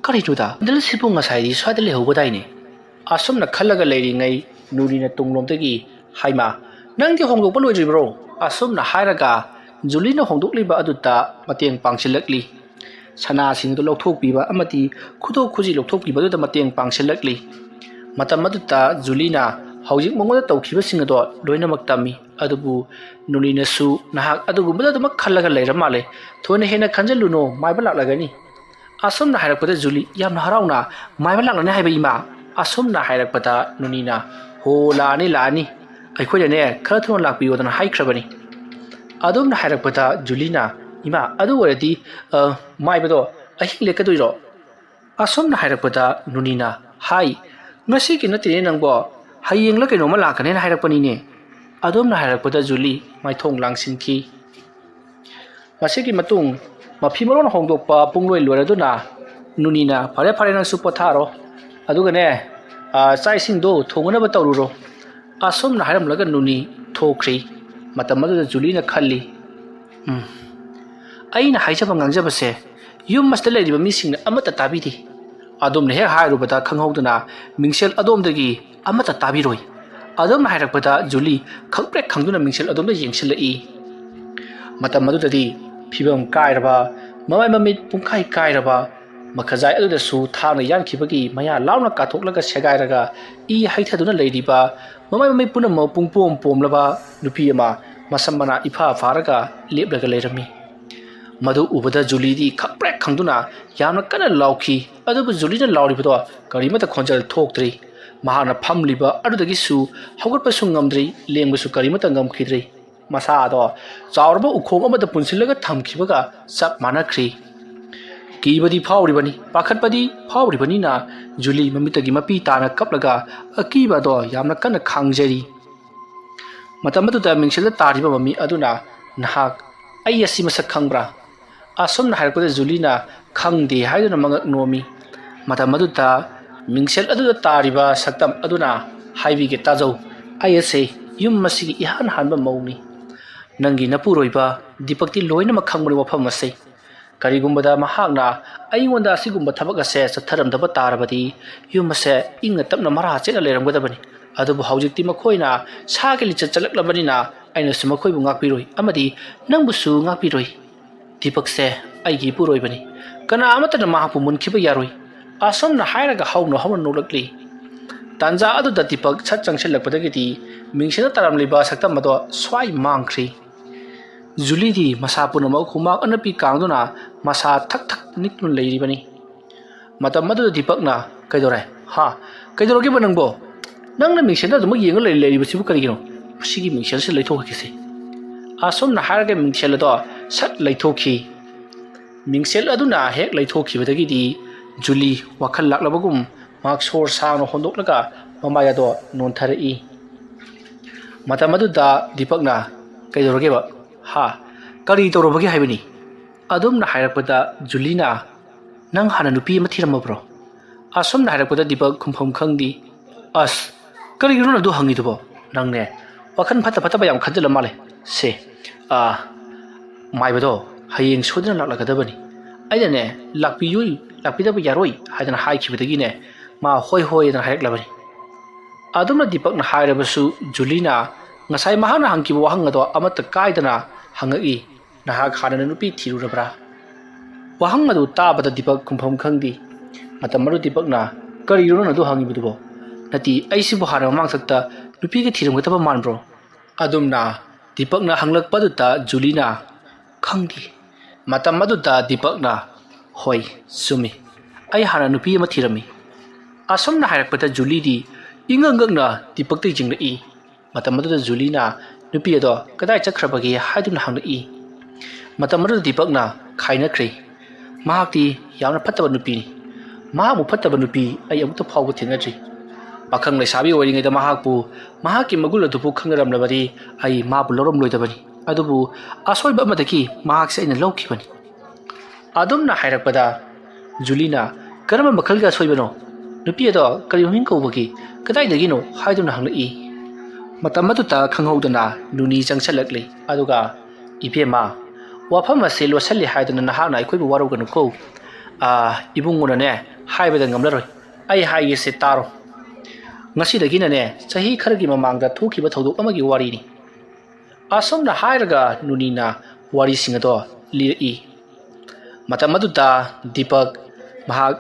"ꯀꯔꯤꯅꯣꯗ? ꯁꯦꯟꯗꯜꯁꯤꯕꯨ ꯉꯁꯥꯏꯗꯤ ꯁ꯭ꯋꯥꯏꯗ ꯂꯩꯍꯧꯕꯗꯥꯏꯅꯦ?" ꯑꯁꯨꯝꯅ ꯈꯜꯂꯒ ꯂꯩꯔꯤꯉꯩ ꯅꯨꯂꯤꯅ ꯇꯨꯡꯂꯣꯝꯗꯒꯤ, "ꯍꯥꯏꯃ, ꯅꯪꯗꯤ ꯍꯣꯡꯗꯣꯛꯄ ꯂꯣꯏꯗ꯭ꯔꯤꯕ꯭ꯔꯣ?" ꯑꯁꯨꯝꯅ ꯍꯥꯏꯔꯒ ꯖꯨꯂꯤꯅ ꯍꯣꯡꯗꯣꯛꯂꯤꯕ ꯑꯗꯨꯗ ꯃꯇꯦꯡ ꯄꯥꯡꯁꯤꯜꯂꯛꯂꯤ꯫ ꯁꯅꯥꯁꯤꯡꯗꯨ ꯂꯧꯊꯣꯛꯄꯤꯕ ꯑꯃꯗꯤ ꯈꯨꯗꯣꯞ ꯈꯨꯖꯤ ꯂꯧꯊꯣꯛꯄꯤꯕꯗꯨꯗ ꯃꯇꯦꯡ ꯄꯥꯡꯁꯤꯜꯂꯛꯂꯤ꯫ ꯃꯇꯝ ꯑꯗꯨꯗ ꯖꯨꯂꯤꯅ ꯍꯧꯖꯤꯛ ꯃꯉꯣꯟꯗ ꯇꯧꯈꯤꯕꯁꯤꯡ ꯑꯗꯣ ꯂꯣꯏꯅꯃꯛ ꯇꯝꯃꯤ꯫ ꯑꯗꯨꯕꯨ ꯅꯨꯂꯤꯅꯁꯨ ꯅꯍꯥꯛ ꯑꯗꯨꯒꯨꯝꯕꯗ ꯑꯗꯨꯃꯛ ꯈꯜꯂꯒ ꯂꯩꯔ ꯃꯥꯜꯂꯦ꯫ ꯊꯣꯏꯅ ꯍꯦꯟꯅ ꯈꯟꯖꯤꯜꯂꯨꯅꯨ, ꯃꯥꯏꯕ ꯂꯥꯛꯂꯒꯅꯤ꯫ ꯑꯁꯨꯝꯅ ꯍꯥꯏꯔꯛꯄꯗ ꯖꯨꯂꯤ ꯌꯥꯝꯅ ꯍꯔꯥꯎꯅ, "ꯃꯥꯏꯕ ꯂꯥꯛꯂꯅꯤ ꯍꯥꯏꯕ ꯏꯃꯥ?" ꯑꯁꯨꯝꯅ ꯍꯥꯏꯔꯛꯄꯗ ꯅꯨꯂꯤꯅ, "ꯑꯣ, ꯂꯥꯛꯑꯅꯤ, ꯂꯥꯛꯑꯅꯤ, ꯑꯩꯈꯣꯏꯅꯅꯦ ꯈꯔ ꯊꯨꯅ ꯂꯥꯛꯄꯤꯌꯣꯗꯅ ꯍꯥꯏꯈ꯭ꯔꯕꯅꯤ"꯫ ꯑꯗꯣꯝꯅ ꯍꯥꯏꯔꯛꯄꯗ ꯖꯨꯂꯤꯅ, "ꯏꯃꯥ, ꯑꯗꯨ ꯑꯣꯏꯔꯗꯤ, ꯑ, ꯃꯥꯏꯕꯗꯣ ꯑꯍꯤꯡ ꯂꯦꯛꯀꯗꯣꯏꯔꯣ?" ꯑꯁꯣꯝꯅ ꯍꯥꯏꯔꯛꯄꯗ ꯅꯨꯅꯤꯅ, "ꯍꯥꯏ, ꯉꯁꯤꯒꯤ ꯅꯠꯇꯦꯅꯦ ꯅꯪꯕꯣ, ꯍꯌꯦꯡꯂ ꯀꯩꯅꯣꯝꯃ ꯂꯥꯛꯀꯅꯦꯅ ꯍꯥꯏꯔꯛꯄꯅꯤꯅꯦ"꯫ ꯑꯗꯣꯝꯅ ꯍꯥꯏꯔꯛꯄꯗ ꯖꯨꯂꯤ ꯃꯥꯏꯊꯣꯡ ꯂꯥꯡꯁꯤꯟꯈꯤ꯫ ꯃꯁꯤꯒꯤ ꯃꯇꯨꯡ ꯃꯐꯤ ꯃꯔꯣꯟ ꯍꯣꯡꯗꯣꯛꯄ ꯄꯨꯡꯂꯣꯏ ꯂꯣꯏꯔꯗꯨꯅ ꯅꯨꯅꯤꯅ, "ꯐꯔꯦ, ꯐꯔꯦ, ꯅꯪꯁꯨ ꯄꯣꯊꯥꯔꯣ꯫ ꯑꯗꯨꯒꯅꯦ, ꯑ, ꯆꯥꯛ ꯏꯁꯤꯡꯗꯣ ꯊꯣꯡꯅꯅꯕ ꯇꯧꯔꯨꯔꯣ"꯫ ꯑꯁꯨꯝꯅ ꯍꯥꯏꯔꯝꯂꯒ ꯅꯨꯅꯤ ꯊꯣꯛꯈ꯭ꯔꯤ꯫ ꯃꯇꯝ ꯑꯗꯨꯗ ꯖꯨꯂꯤꯅ ꯈꯜꯂꯤ, "ꯎꯝ, ꯑꯩꯅ ꯍꯥꯏꯖꯕ ꯉꯥꯡꯖꯕꯁꯦ ꯌꯨꯝ ꯑꯁꯤꯗ ꯂꯩꯔꯤꯕ ꯃꯤꯁꯤꯡꯅ ꯑꯃꯠꯇ ꯇꯥꯕꯤꯗꯦ꯫ ꯑꯗꯣꯝꯅ ꯍꯦꯛ ꯍꯥꯏꯔꯨꯕꯗ ꯈꯪꯍꯧꯗꯅ ꯃꯤꯡꯁꯦꯜ ꯑꯗꯣꯝꯗꯒꯤ ꯑꯃꯠꯇ ꯇꯥꯕꯤꯔꯣꯏ"꯫ ꯑꯗꯣꯝꯅ ꯍꯥꯏꯔꯛꯄꯗ ꯖꯨꯂꯤ ꯈꯪꯄ꯭ꯔꯦꯛ ꯈꯪꯗꯨꯅ ꯃꯤꯡꯁꯦꯜ ꯑꯗꯣꯝꯗ ꯌꯦꯡꯁꯤꯜꯂꯛꯏ꯫ ꯃꯇꯝ ꯑꯗꯨꯗꯗꯤ ꯐꯤꯕꯝ ꯀꯥꯏꯔꯕ, ꯃꯃꯥꯏ ꯃꯃꯤꯠ ꯄꯨꯡꯀꯥꯏ ꯀꯥꯏꯔꯕ, ꯃꯈꯖꯥꯏ ꯑꯗꯨꯗꯁꯨ ꯊꯥꯡꯅ ꯌꯥꯟꯈꯤꯕꯒꯤ ꯃꯌꯥ ꯂꯥꯎꯅ ꯀꯥꯊꯣꯛꯂꯒ ꯁꯦꯒꯥꯏꯔꯒ ꯏ ꯍꯩꯊꯗꯨꯅ ꯂꯩꯔꯤꯕ, ꯃꯃꯥꯏ ꯃꯃꯤꯠ ꯄꯨꯝꯅꯃꯛ ꯄꯨꯡꯄꯣꯝ ꯄꯣꯝꯂꯕ ꯅꯨꯄꯤ ꯑꯃ ꯃꯁꯝ ꯃꯅꯥ ꯏꯐꯥ ꯐꯥꯔꯒ ꯂꯦꯞꯂꯒ ꯂꯩꯔꯝꯃꯤ꯫ ꯃꯗꯨ ꯎꯕꯗ ꯖꯨꯂꯤꯗꯤ ꯈꯪꯄ꯭ꯔꯦꯛ ꯈꯪꯗꯨꯅ ꯌꯥꯝꯅ ꯀꯟꯅ ꯂꯥꯎꯈꯤ꯫ ꯑꯗꯨꯕꯨ ꯖꯨꯂꯤꯅ ꯂꯥꯎꯔꯤꯕꯗꯣ ꯀꯔꯤꯃꯠꯇ ꯈꯣꯟꯖꯦꯜ ꯊꯣꯛꯇ꯭ꯔꯤ꯫ ꯃꯍꯥꯛꯅ ꯐꯝꯂꯤꯕ ꯑꯗꯨꯗꯒꯤꯁꯨ ꯍꯧꯒꯠꯄꯁꯨ ꯉꯝꯗ꯭ꯔꯤ, ꯂꯦꯡꯕꯁꯨ ꯀꯔꯤꯃꯠꯇ ꯉꯝꯈꯤꯗ꯭ꯔꯤ꯫ ꯃꯁꯥ ꯑꯗꯣ ꯆꯥꯎꯔꯕ ꯎꯈꯣꯡ ꯑꯃꯗ ꯄꯨꯟꯁꯤꯜꯂꯒ ꯊꯝꯈꯤꯕꯒ ꯆꯞ ꯃꯥꯟꯅꯈ꯭ꯔꯤ꯫ ꯀꯤꯕꯗꯤ ꯐꯥꯎꯔꯤꯕꯅꯤ, ꯄꯥꯈꯠꯄꯗꯤ ꯐꯥꯎꯔꯤꯕꯅꯤꯅ ꯖꯨꯂꯤ ꯃꯃꯤꯠꯇꯒꯤ ꯃꯄꯤ ꯇꯥꯅ ꯀꯞꯂꯒ ꯑꯀꯤꯕ ꯑꯗꯣ ꯌꯥꯝꯅ ꯀꯟꯅ ꯈꯥꯡꯖꯔꯤ꯫ ꯃꯇꯝ ꯑꯗꯨꯗ ꯃꯤꯡꯁꯦꯜꯗ ꯇꯥꯔꯤꯕ ꯃꯃꯤ ꯑꯗꯨꯅ, "ꯅꯍꯥꯛ ꯑꯩ ꯑꯁꯤ ꯃꯁꯛ ꯈꯪꯕ꯭ꯔꯥ?" ꯑꯁꯨꯝꯅ ꯍꯥꯏꯔꯛꯄꯗ ꯖꯨꯂꯤꯅ "ꯈꯪꯗꯦ" ꯍꯥꯏꯗꯨꯅ ꯃꯉꯛ ꯅꯣꯝꯃꯤ꯫ ꯃꯇꯝ ꯑꯗꯨꯗ ꯃꯤꯡꯁꯦꯜ ꯑꯗꯨꯗ ꯇꯥꯔꯤꯕ ꯁꯛꯇꯝ ꯑꯗꯨꯅ, "ꯍꯥꯏꯕꯤꯒꯦ ꯇꯥꯖꯧ, ꯑꯩ ꯑꯁꯦ ꯌꯨꯝ ꯑꯁꯤꯒꯤ ꯏꯍꯥꯟ ꯍꯥꯟꯕ ꯃꯧꯅꯤ꯫ ꯅꯪꯒꯤ ꯅꯄꯨꯔꯣꯏꯕ ꯗꯤꯄꯛꯇꯤ ꯂꯣꯏꯅꯃꯛ ꯈꯪꯕꯅꯤ ꯋꯥꯐꯝ ꯑꯁꯦ꯫ ꯀꯔꯤꯒꯨꯝꯕꯗ ꯃꯍꯥꯛꯅ ꯑꯩꯉꯣꯟꯗ ꯑꯁꯤꯒꯨꯝꯕ ꯊꯕꯛ ꯑꯁꯦ ꯆꯠꯊꯔꯝꯗꯕ ꯇꯥꯔꯕꯗꯤ ꯌꯨꯝ ꯑꯁꯦ ꯏꯪꯅ ꯇꯞꯅ ꯃꯔꯥ ꯆꯦꯠꯅ ꯂꯩꯔꯝꯒꯗꯕꯅꯤ꯫ ꯑꯗꯨꯕꯨ ꯍꯧꯖꯤꯛꯇꯤ ꯃꯈꯣꯏꯅ ꯁꯥꯒꯤ ꯂꯤꯆꯠ ꯆꯠꯂꯛꯂꯕꯅꯤꯅ ꯑꯩꯅꯁꯨ ꯃꯈꯣꯏꯕꯨ ꯉꯥꯛꯄꯤꯔꯣꯏ ꯑꯃꯗꯤ ꯅꯪꯕꯨꯁꯨ ꯉꯥꯛꯄꯤꯔꯣꯏ꯫ ꯗꯤꯄꯛꯁꯦ ꯑꯩꯒꯤ ꯏꯄꯨꯔꯣꯏꯕꯅꯤ꯫ ꯀꯅꯥ ꯑꯃꯠꯇꯅ ꯃꯍꯥꯛꯄꯨ ꯃꯨꯟꯈꯤꯕ ꯌꯥꯔꯣꯏ"꯫ ꯑꯁꯨꯝꯅ ꯍꯥꯏꯔꯒ ꯍꯧꯅ ꯍꯧꯅ ꯅꯣꯛꯂꯛꯂꯤ꯫ ꯇꯥꯟꯖꯥ ꯑꯗꯨꯗ ꯗꯤꯄꯛ ꯁꯠ ꯆꯪꯁꯤꯜꯂꯛꯄꯗꯒꯤꯗꯤ ꯃꯤꯡꯁꯦꯜꯗ ꯇꯥꯔꯝꯂꯤꯕ ꯁꯛꯇꯝ ꯑꯗꯣ ꯁ꯭ꯋꯥꯏ ꯃꯥꯡꯈ꯭ꯔꯤ꯫ ꯖꯨꯂꯤꯗꯤ ꯃꯁꯥ ꯄꯨꯝꯅꯃꯛ ꯍꯨꯃꯥꯡ ꯑꯅꯞꯄꯤ ꯀꯥꯡꯗꯨꯅ ꯃꯁꯥ ꯊꯛ ꯊꯛ ꯅꯤꯛꯇꯨꯅ ꯂꯩꯔꯤꯕꯅꯤ꯫ ꯃꯇꯝ ꯑꯗꯨꯗ ꯗꯤꯄꯛꯅ, "ꯀꯩꯗꯧꯔꯦ? ꯍꯥ? ꯀꯩꯗꯧꯔꯒꯦꯕ ꯅꯪꯕꯣ?" "ꯅꯪꯅ ꯃꯤꯡꯁꯦꯜꯗ ꯑꯗꯨꯃꯛ ꯌꯦꯡꯉ ꯂꯩ-, ꯂꯩꯔꯤꯕꯁꯤꯕꯨ ꯀꯔꯤꯒꯤꯅꯣ? ꯃꯁꯤꯒꯤ ꯃꯤꯡꯁꯦꯜꯁꯤ ꯂꯩꯊꯣꯛꯈꯤꯁꯤ"꯫ ꯑꯁꯨꯝꯅ ꯍꯥꯏꯔꯒ ꯃꯤꯡꯁꯦꯜ ꯑꯗꯣ ꯁꯠ ꯂꯩꯊꯣꯛꯈꯤ꯫ ꯃꯤꯡꯁꯦꯜ ꯑꯗꯨꯅ ꯍꯦꯛ ꯂꯩꯊꯣꯛꯈꯤꯕꯗꯒꯤꯗꯤ ꯖꯨꯂꯤ ꯋꯥꯈꯜ ꯂꯥꯛꯂꯕꯒꯨꯝ ꯃꯍꯥꯛ ꯁꯣꯔ ꯁꯥꯡꯅ ꯍꯣꯟꯗꯣꯛꯂꯒ ꯃꯃꯥꯏ ꯑꯗꯣ ꯅꯣꯟꯊꯔꯛꯏ꯫ ꯃꯇꯝ ꯑꯗꯨꯗ ꯗꯤꯄꯛꯅ, "ꯀꯩꯗꯧꯔꯒꯦꯕ? ꯍꯥ? ꯀꯔꯤ ꯇꯧꯔꯕꯒꯦ ꯍꯥꯏꯕꯅꯤ?" ꯑꯗꯨꯝꯅ ꯍꯥꯏꯔꯛꯄꯗ ꯖꯨꯂꯤꯅ, "ꯅꯪ ꯍꯥꯟꯅ ꯅꯨꯄꯤ ꯑꯃ ꯊꯤꯔꯝꯃꯕ꯭ꯔꯣ?" ꯑꯁꯨꯝꯅ ꯍꯥꯏꯔꯛꯄꯗ ꯗꯤꯄꯛ ꯈꯨꯝꯐꯝ ꯈꯪꯗꯦ꯫ "ꯑꯁ, ꯀꯔꯤꯒꯤꯅꯣ ꯅꯪ ꯑꯗꯨ ꯍꯪꯉꯤꯗꯨꯕꯣ? ꯅꯪꯅꯦ, ꯋꯥꯈꯜ ꯐꯠꯇ ꯐꯠꯇꯕ ꯌꯥꯝ ꯈꯟꯖꯤꯜꯂ ꯃꯥꯜꯂꯦ꯫ ꯁꯦ, ꯑꯥ, ꯃꯥꯏꯕꯗꯣ ꯍꯌꯦꯡ ꯁꯣꯏꯗꯅ ꯂꯥꯛꯂꯒꯗꯕꯅꯤ꯫ ꯑꯩꯅꯅꯦ, ꯂꯥꯛꯄꯤꯌꯨ, ꯂꯥꯛꯄꯤꯗꯕ ꯌꯥꯔꯣꯏ ꯍꯥꯏꯗꯅ ꯍꯥꯏꯈꯤꯕꯗꯒꯤꯅꯦ, ꯃꯥ ꯍꯣꯏ ꯍꯣꯏ ꯑꯗꯨꯅ ꯍꯥꯏꯔꯛꯂꯕꯅꯤ"꯫ ꯑꯗꯨꯝꯅ ꯗꯤꯄꯛꯅ ꯍꯥꯏꯔꯕꯁꯨ ꯖꯨꯂꯤꯅ ꯉꯁꯥꯏ ꯃꯍꯥꯛꯅ ꯍꯪꯈꯤꯕ ꯋꯥꯍꯪ ꯑꯗꯣ ꯑꯃꯠꯇ ꯀꯥꯏꯗꯅ ꯍꯪꯉꯛꯏ, "ꯅꯍꯥꯛ ꯍꯥꯟꯅꯅ ꯅꯨꯄꯤ ꯊꯤꯔꯨꯔꯕ꯭ꯔꯥ?" ꯋꯥꯍꯪ ꯑꯗꯨ ꯇꯥꯕꯗ ꯗꯤꯄꯛ ꯈꯨꯝꯐꯝ ꯈꯪꯗꯦ꯫ ꯃꯇꯝ ꯑꯗꯨ ꯗꯤꯄꯛꯅ, "ꯀꯔꯤꯅꯣ ꯅꯪ ꯑꯗꯨ ꯍꯪꯉꯤꯕꯗꯨꯕꯣ? ꯅꯠꯇꯦ, ꯑꯩꯁꯤꯕꯨ ꯍꯥꯟꯅ ꯃꯃꯥꯡ ꯆꯠꯇ ꯅꯨꯄꯤꯒ ꯊꯤꯔꯝꯒꯗꯕ ꯃꯥꯟꯕ꯭ꯔꯣ?" ꯑꯗꯨꯝꯅ ꯗꯤꯄꯛꯅ ꯍꯪꯂꯛꯄꯗꯨꯗ ꯖꯨꯂꯤꯅ, "ꯈꯪꯗꯦ"꯫ ꯃꯇꯝ ꯑꯗꯨꯗ ꯗꯤꯄꯛꯅ, "ꯍꯣꯏ, ꯆꯨꯝꯃꯤ, ꯑꯩ ꯍꯥꯟꯅ ꯅꯨꯄꯤ ꯑꯃ ꯊꯤꯔꯝꯃꯤ"꯫ ꯑꯁꯨꯝꯅ ꯍꯥꯏꯔꯛꯄꯗ ꯖꯨꯂꯤꯗꯤ ꯏꯉꯛ ꯉꯛꯅ ꯗꯤꯄꯛꯇ ꯌꯦꯡꯂꯛꯏ꯫ ꯃꯇꯝ ꯑꯗꯨꯗ ꯖꯨꯂꯤꯅ ꯅꯨꯄꯤ ꯑꯗꯣ ꯀꯗꯥꯏ ꯆꯠꯈ꯭ꯔꯕꯒꯦ ꯍꯥꯏꯗꯨꯅ ꯍꯪꯂꯛꯏ꯫ ꯃꯇꯝ ꯑꯗꯨꯗ ꯗꯤꯄꯛꯅ, "ꯈꯥꯏꯅꯈ꯭ꯔꯦ꯫ ꯃꯍꯥꯛꯇꯤ ꯌꯥꯝꯅ ꯐꯠꯇꯕ ꯅꯨꯄꯤꯅꯤ꯫ ꯃꯍꯥꯛꯃꯨꯛ ꯐꯠꯇꯕ ꯅꯨꯄꯤ ꯑꯩ ꯑꯃꯨꯛꯇ ꯐꯥꯎꯕ ꯊꯦꯡꯅꯗ꯭ꯔꯤ꯫ ꯄꯥꯈꯪ ꯂꯩꯁꯥꯕꯤ ꯑꯣꯏꯔꯤꯉꯩꯗ ꯃꯍꯥꯛꯄꯨ, ꯃꯍꯥꯛꯀꯤ ꯃꯒꯨꯟ ꯑꯗꯨꯕꯨ ꯈꯪꯅꯔꯝꯂꯕꯗꯤ ꯑꯩ ꯃꯥꯕꯨ ꯂꯧꯔꯝꯂꯣꯏꯗꯕꯅꯤ꯫ ꯑꯗꯨꯕꯨ ꯑꯁꯣꯏꯕ ꯑꯃꯗꯒꯤ ꯃꯍꯥꯛꯁꯦ ꯑꯩꯅ ꯂꯧꯈꯤꯕꯅꯤ"꯫ ꯑꯗꯨꯝꯅ ꯍꯥꯏꯔꯛꯄꯗ ꯖꯨꯂꯤꯅ, "ꯀꯔꯝꯕ ꯃꯈꯜꯒꯤ ꯑꯁꯣꯏꯕꯅꯣ? ꯅꯨꯄꯤ ꯑꯗꯣ ꯀꯔꯤ ꯃꯃꯤꯡ ꯀꯧꯕꯒꯦ? ꯀꯗꯥꯏꯗꯒꯤꯅꯣ?" ꯍꯥꯏꯗꯨꯅ ꯍꯪꯂꯛꯏ꯫ ꯃꯇꯝ ꯑꯗꯨꯗ ꯈꯪꯍꯧꯗꯅ ꯅꯨꯅꯤ ꯆꯪꯁꯜꯂꯛꯂꯤ꯫ ꯑꯗꯨꯒ, "ꯏꯕꯦꯝꯃ, ꯋꯥꯐꯝ ꯑꯁꯤ ꯂꯣꯠꯁꯜꯂꯤ ꯍꯥꯏꯗꯨꯅ ꯅꯍꯥꯛꯅ ꯑꯩꯈꯣꯏꯕꯨ ꯋꯥꯔꯧꯒꯅꯨꯀꯣ꯫ ꯑꯥ, ꯏꯕꯨꯡꯉꯣꯅꯅꯦ ꯍꯥꯏꯕꯗ ꯉꯝꯂꯔꯣꯏ꯫ ꯑꯩ ꯍꯥꯏꯒꯦꯁꯦ ꯇꯥꯔꯣ꯫ ꯉꯁꯤꯗꯒꯤꯅꯅꯦ ꯆꯍꯤ ꯈꯔꯒꯤ ꯃꯃꯥꯡꯗ ꯊꯣꯛꯈꯤꯕ ꯊꯧꯗꯣꯛ ꯑꯃꯒꯤ ꯋꯥꯔꯤꯅꯤ"꯫ ꯑꯁꯨꯝꯅ ꯍꯥꯏꯔꯒ ꯅꯨꯅꯤꯅ ꯋꯥꯔꯤꯁꯤꯡ ꯑꯗꯣ ꯂꯤꯔꯛꯏ꯫ ꯃꯇꯝ ꯑꯗꯨꯗ ꯗꯤꯄꯛ ꯃꯍꯥꯛ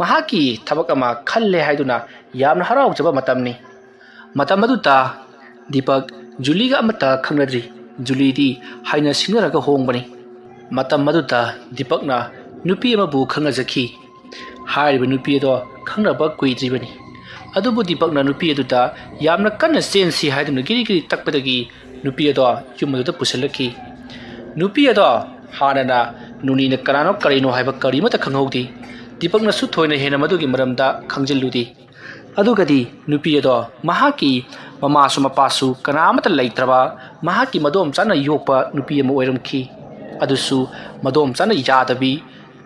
ꯃꯍꯥꯛꯀꯤ ꯊꯕꯛ ꯑꯃ ꯈꯜꯂꯦ ꯍꯥꯏꯗꯨꯅ ꯌꯥꯝꯅ ꯍꯔꯥꯎꯖꯕ ꯃꯇꯝꯅꯤ꯫ ꯃꯇꯝ ꯑꯗꯨꯗ ꯗꯤꯄꯛ ꯖꯨꯂꯤꯒ ꯑꯃꯠꯇ ꯈꯪꯅꯗ꯭ꯔꯤ꯫ ꯖꯨꯂꯤꯗꯤ ꯍꯥꯏꯅ ꯁꯤꯡꯅꯔꯒ ꯍꯣꯡꯕꯅꯤ꯫ ꯃꯇꯝ ꯑꯗꯨꯗ ꯗꯤꯄꯛꯅ ꯅꯨꯄꯤ ꯑꯃꯕꯨ ꯈꯪꯅꯖꯈꯤ꯫ ꯍꯥꯏꯔꯤꯕ ꯅꯨꯄꯤ ꯑꯗꯣ ꯈꯪꯅꯕ ꯀꯨꯏꯗ꯭ꯔꯤꯕꯅꯤ꯫ ꯑꯗꯨꯕꯨ ꯗꯤꯄꯛꯅ ꯅꯨꯄꯤ ꯑꯗꯨꯗ ꯌꯥꯝꯅ ꯀꯟꯅ ꯆꯦꯟꯁꯤ ꯍꯥꯏꯗꯨꯅ ꯒꯤꯔꯤ ꯒꯤꯔꯤ ꯇꯛꯄꯗꯒꯤ ꯅꯨꯄꯤ ꯑꯗꯣ ꯌꯨꯝ ꯑꯗꯨꯗ ꯄꯨꯁꯤꯜꯂꯛꯈꯤ꯫ ꯅꯨꯄꯤ ꯑꯗꯣ ꯍꯥꯟꯅꯅ ꯅꯨꯅꯤꯅ ꯀꯅꯥꯅꯣ ꯀꯔꯤꯅꯣ ꯍꯥꯏꯕ ꯀꯔꯤꯃꯠꯇ ꯈꯪꯍꯧꯗꯦ꯫ ꯗꯤꯄꯛꯅꯁꯨ ꯊꯣꯏꯅ ꯍꯦꯟꯅ ꯃꯗꯨꯒꯤ ꯃꯔꯝꯗ ꯈꯪꯖꯤꯜꯂꯨꯗꯦ꯫ ꯑꯗꯨꯒꯗꯤ ꯅꯨꯄꯤ ꯑꯗꯣ ꯃꯍꯥꯛꯀꯤ ꯃꯃꯥꯁꯨ ꯃꯄꯥꯁꯨ ꯀꯅꯥ ꯑꯃꯠꯇ ꯂꯩꯇ꯭ꯔꯕ, ꯃꯍꯥꯛꯀꯤ ꯃꯗꯣꯝꯆꯥꯅ ꯌꯣꯛꯄ ꯅꯨꯄꯤ ꯑꯃ ꯑꯣꯏꯔꯝꯈꯤ꯫ ꯑꯗꯨꯁꯨ ꯃꯗꯣꯝꯆꯥꯅ ꯌꯥꯗꯕꯤ,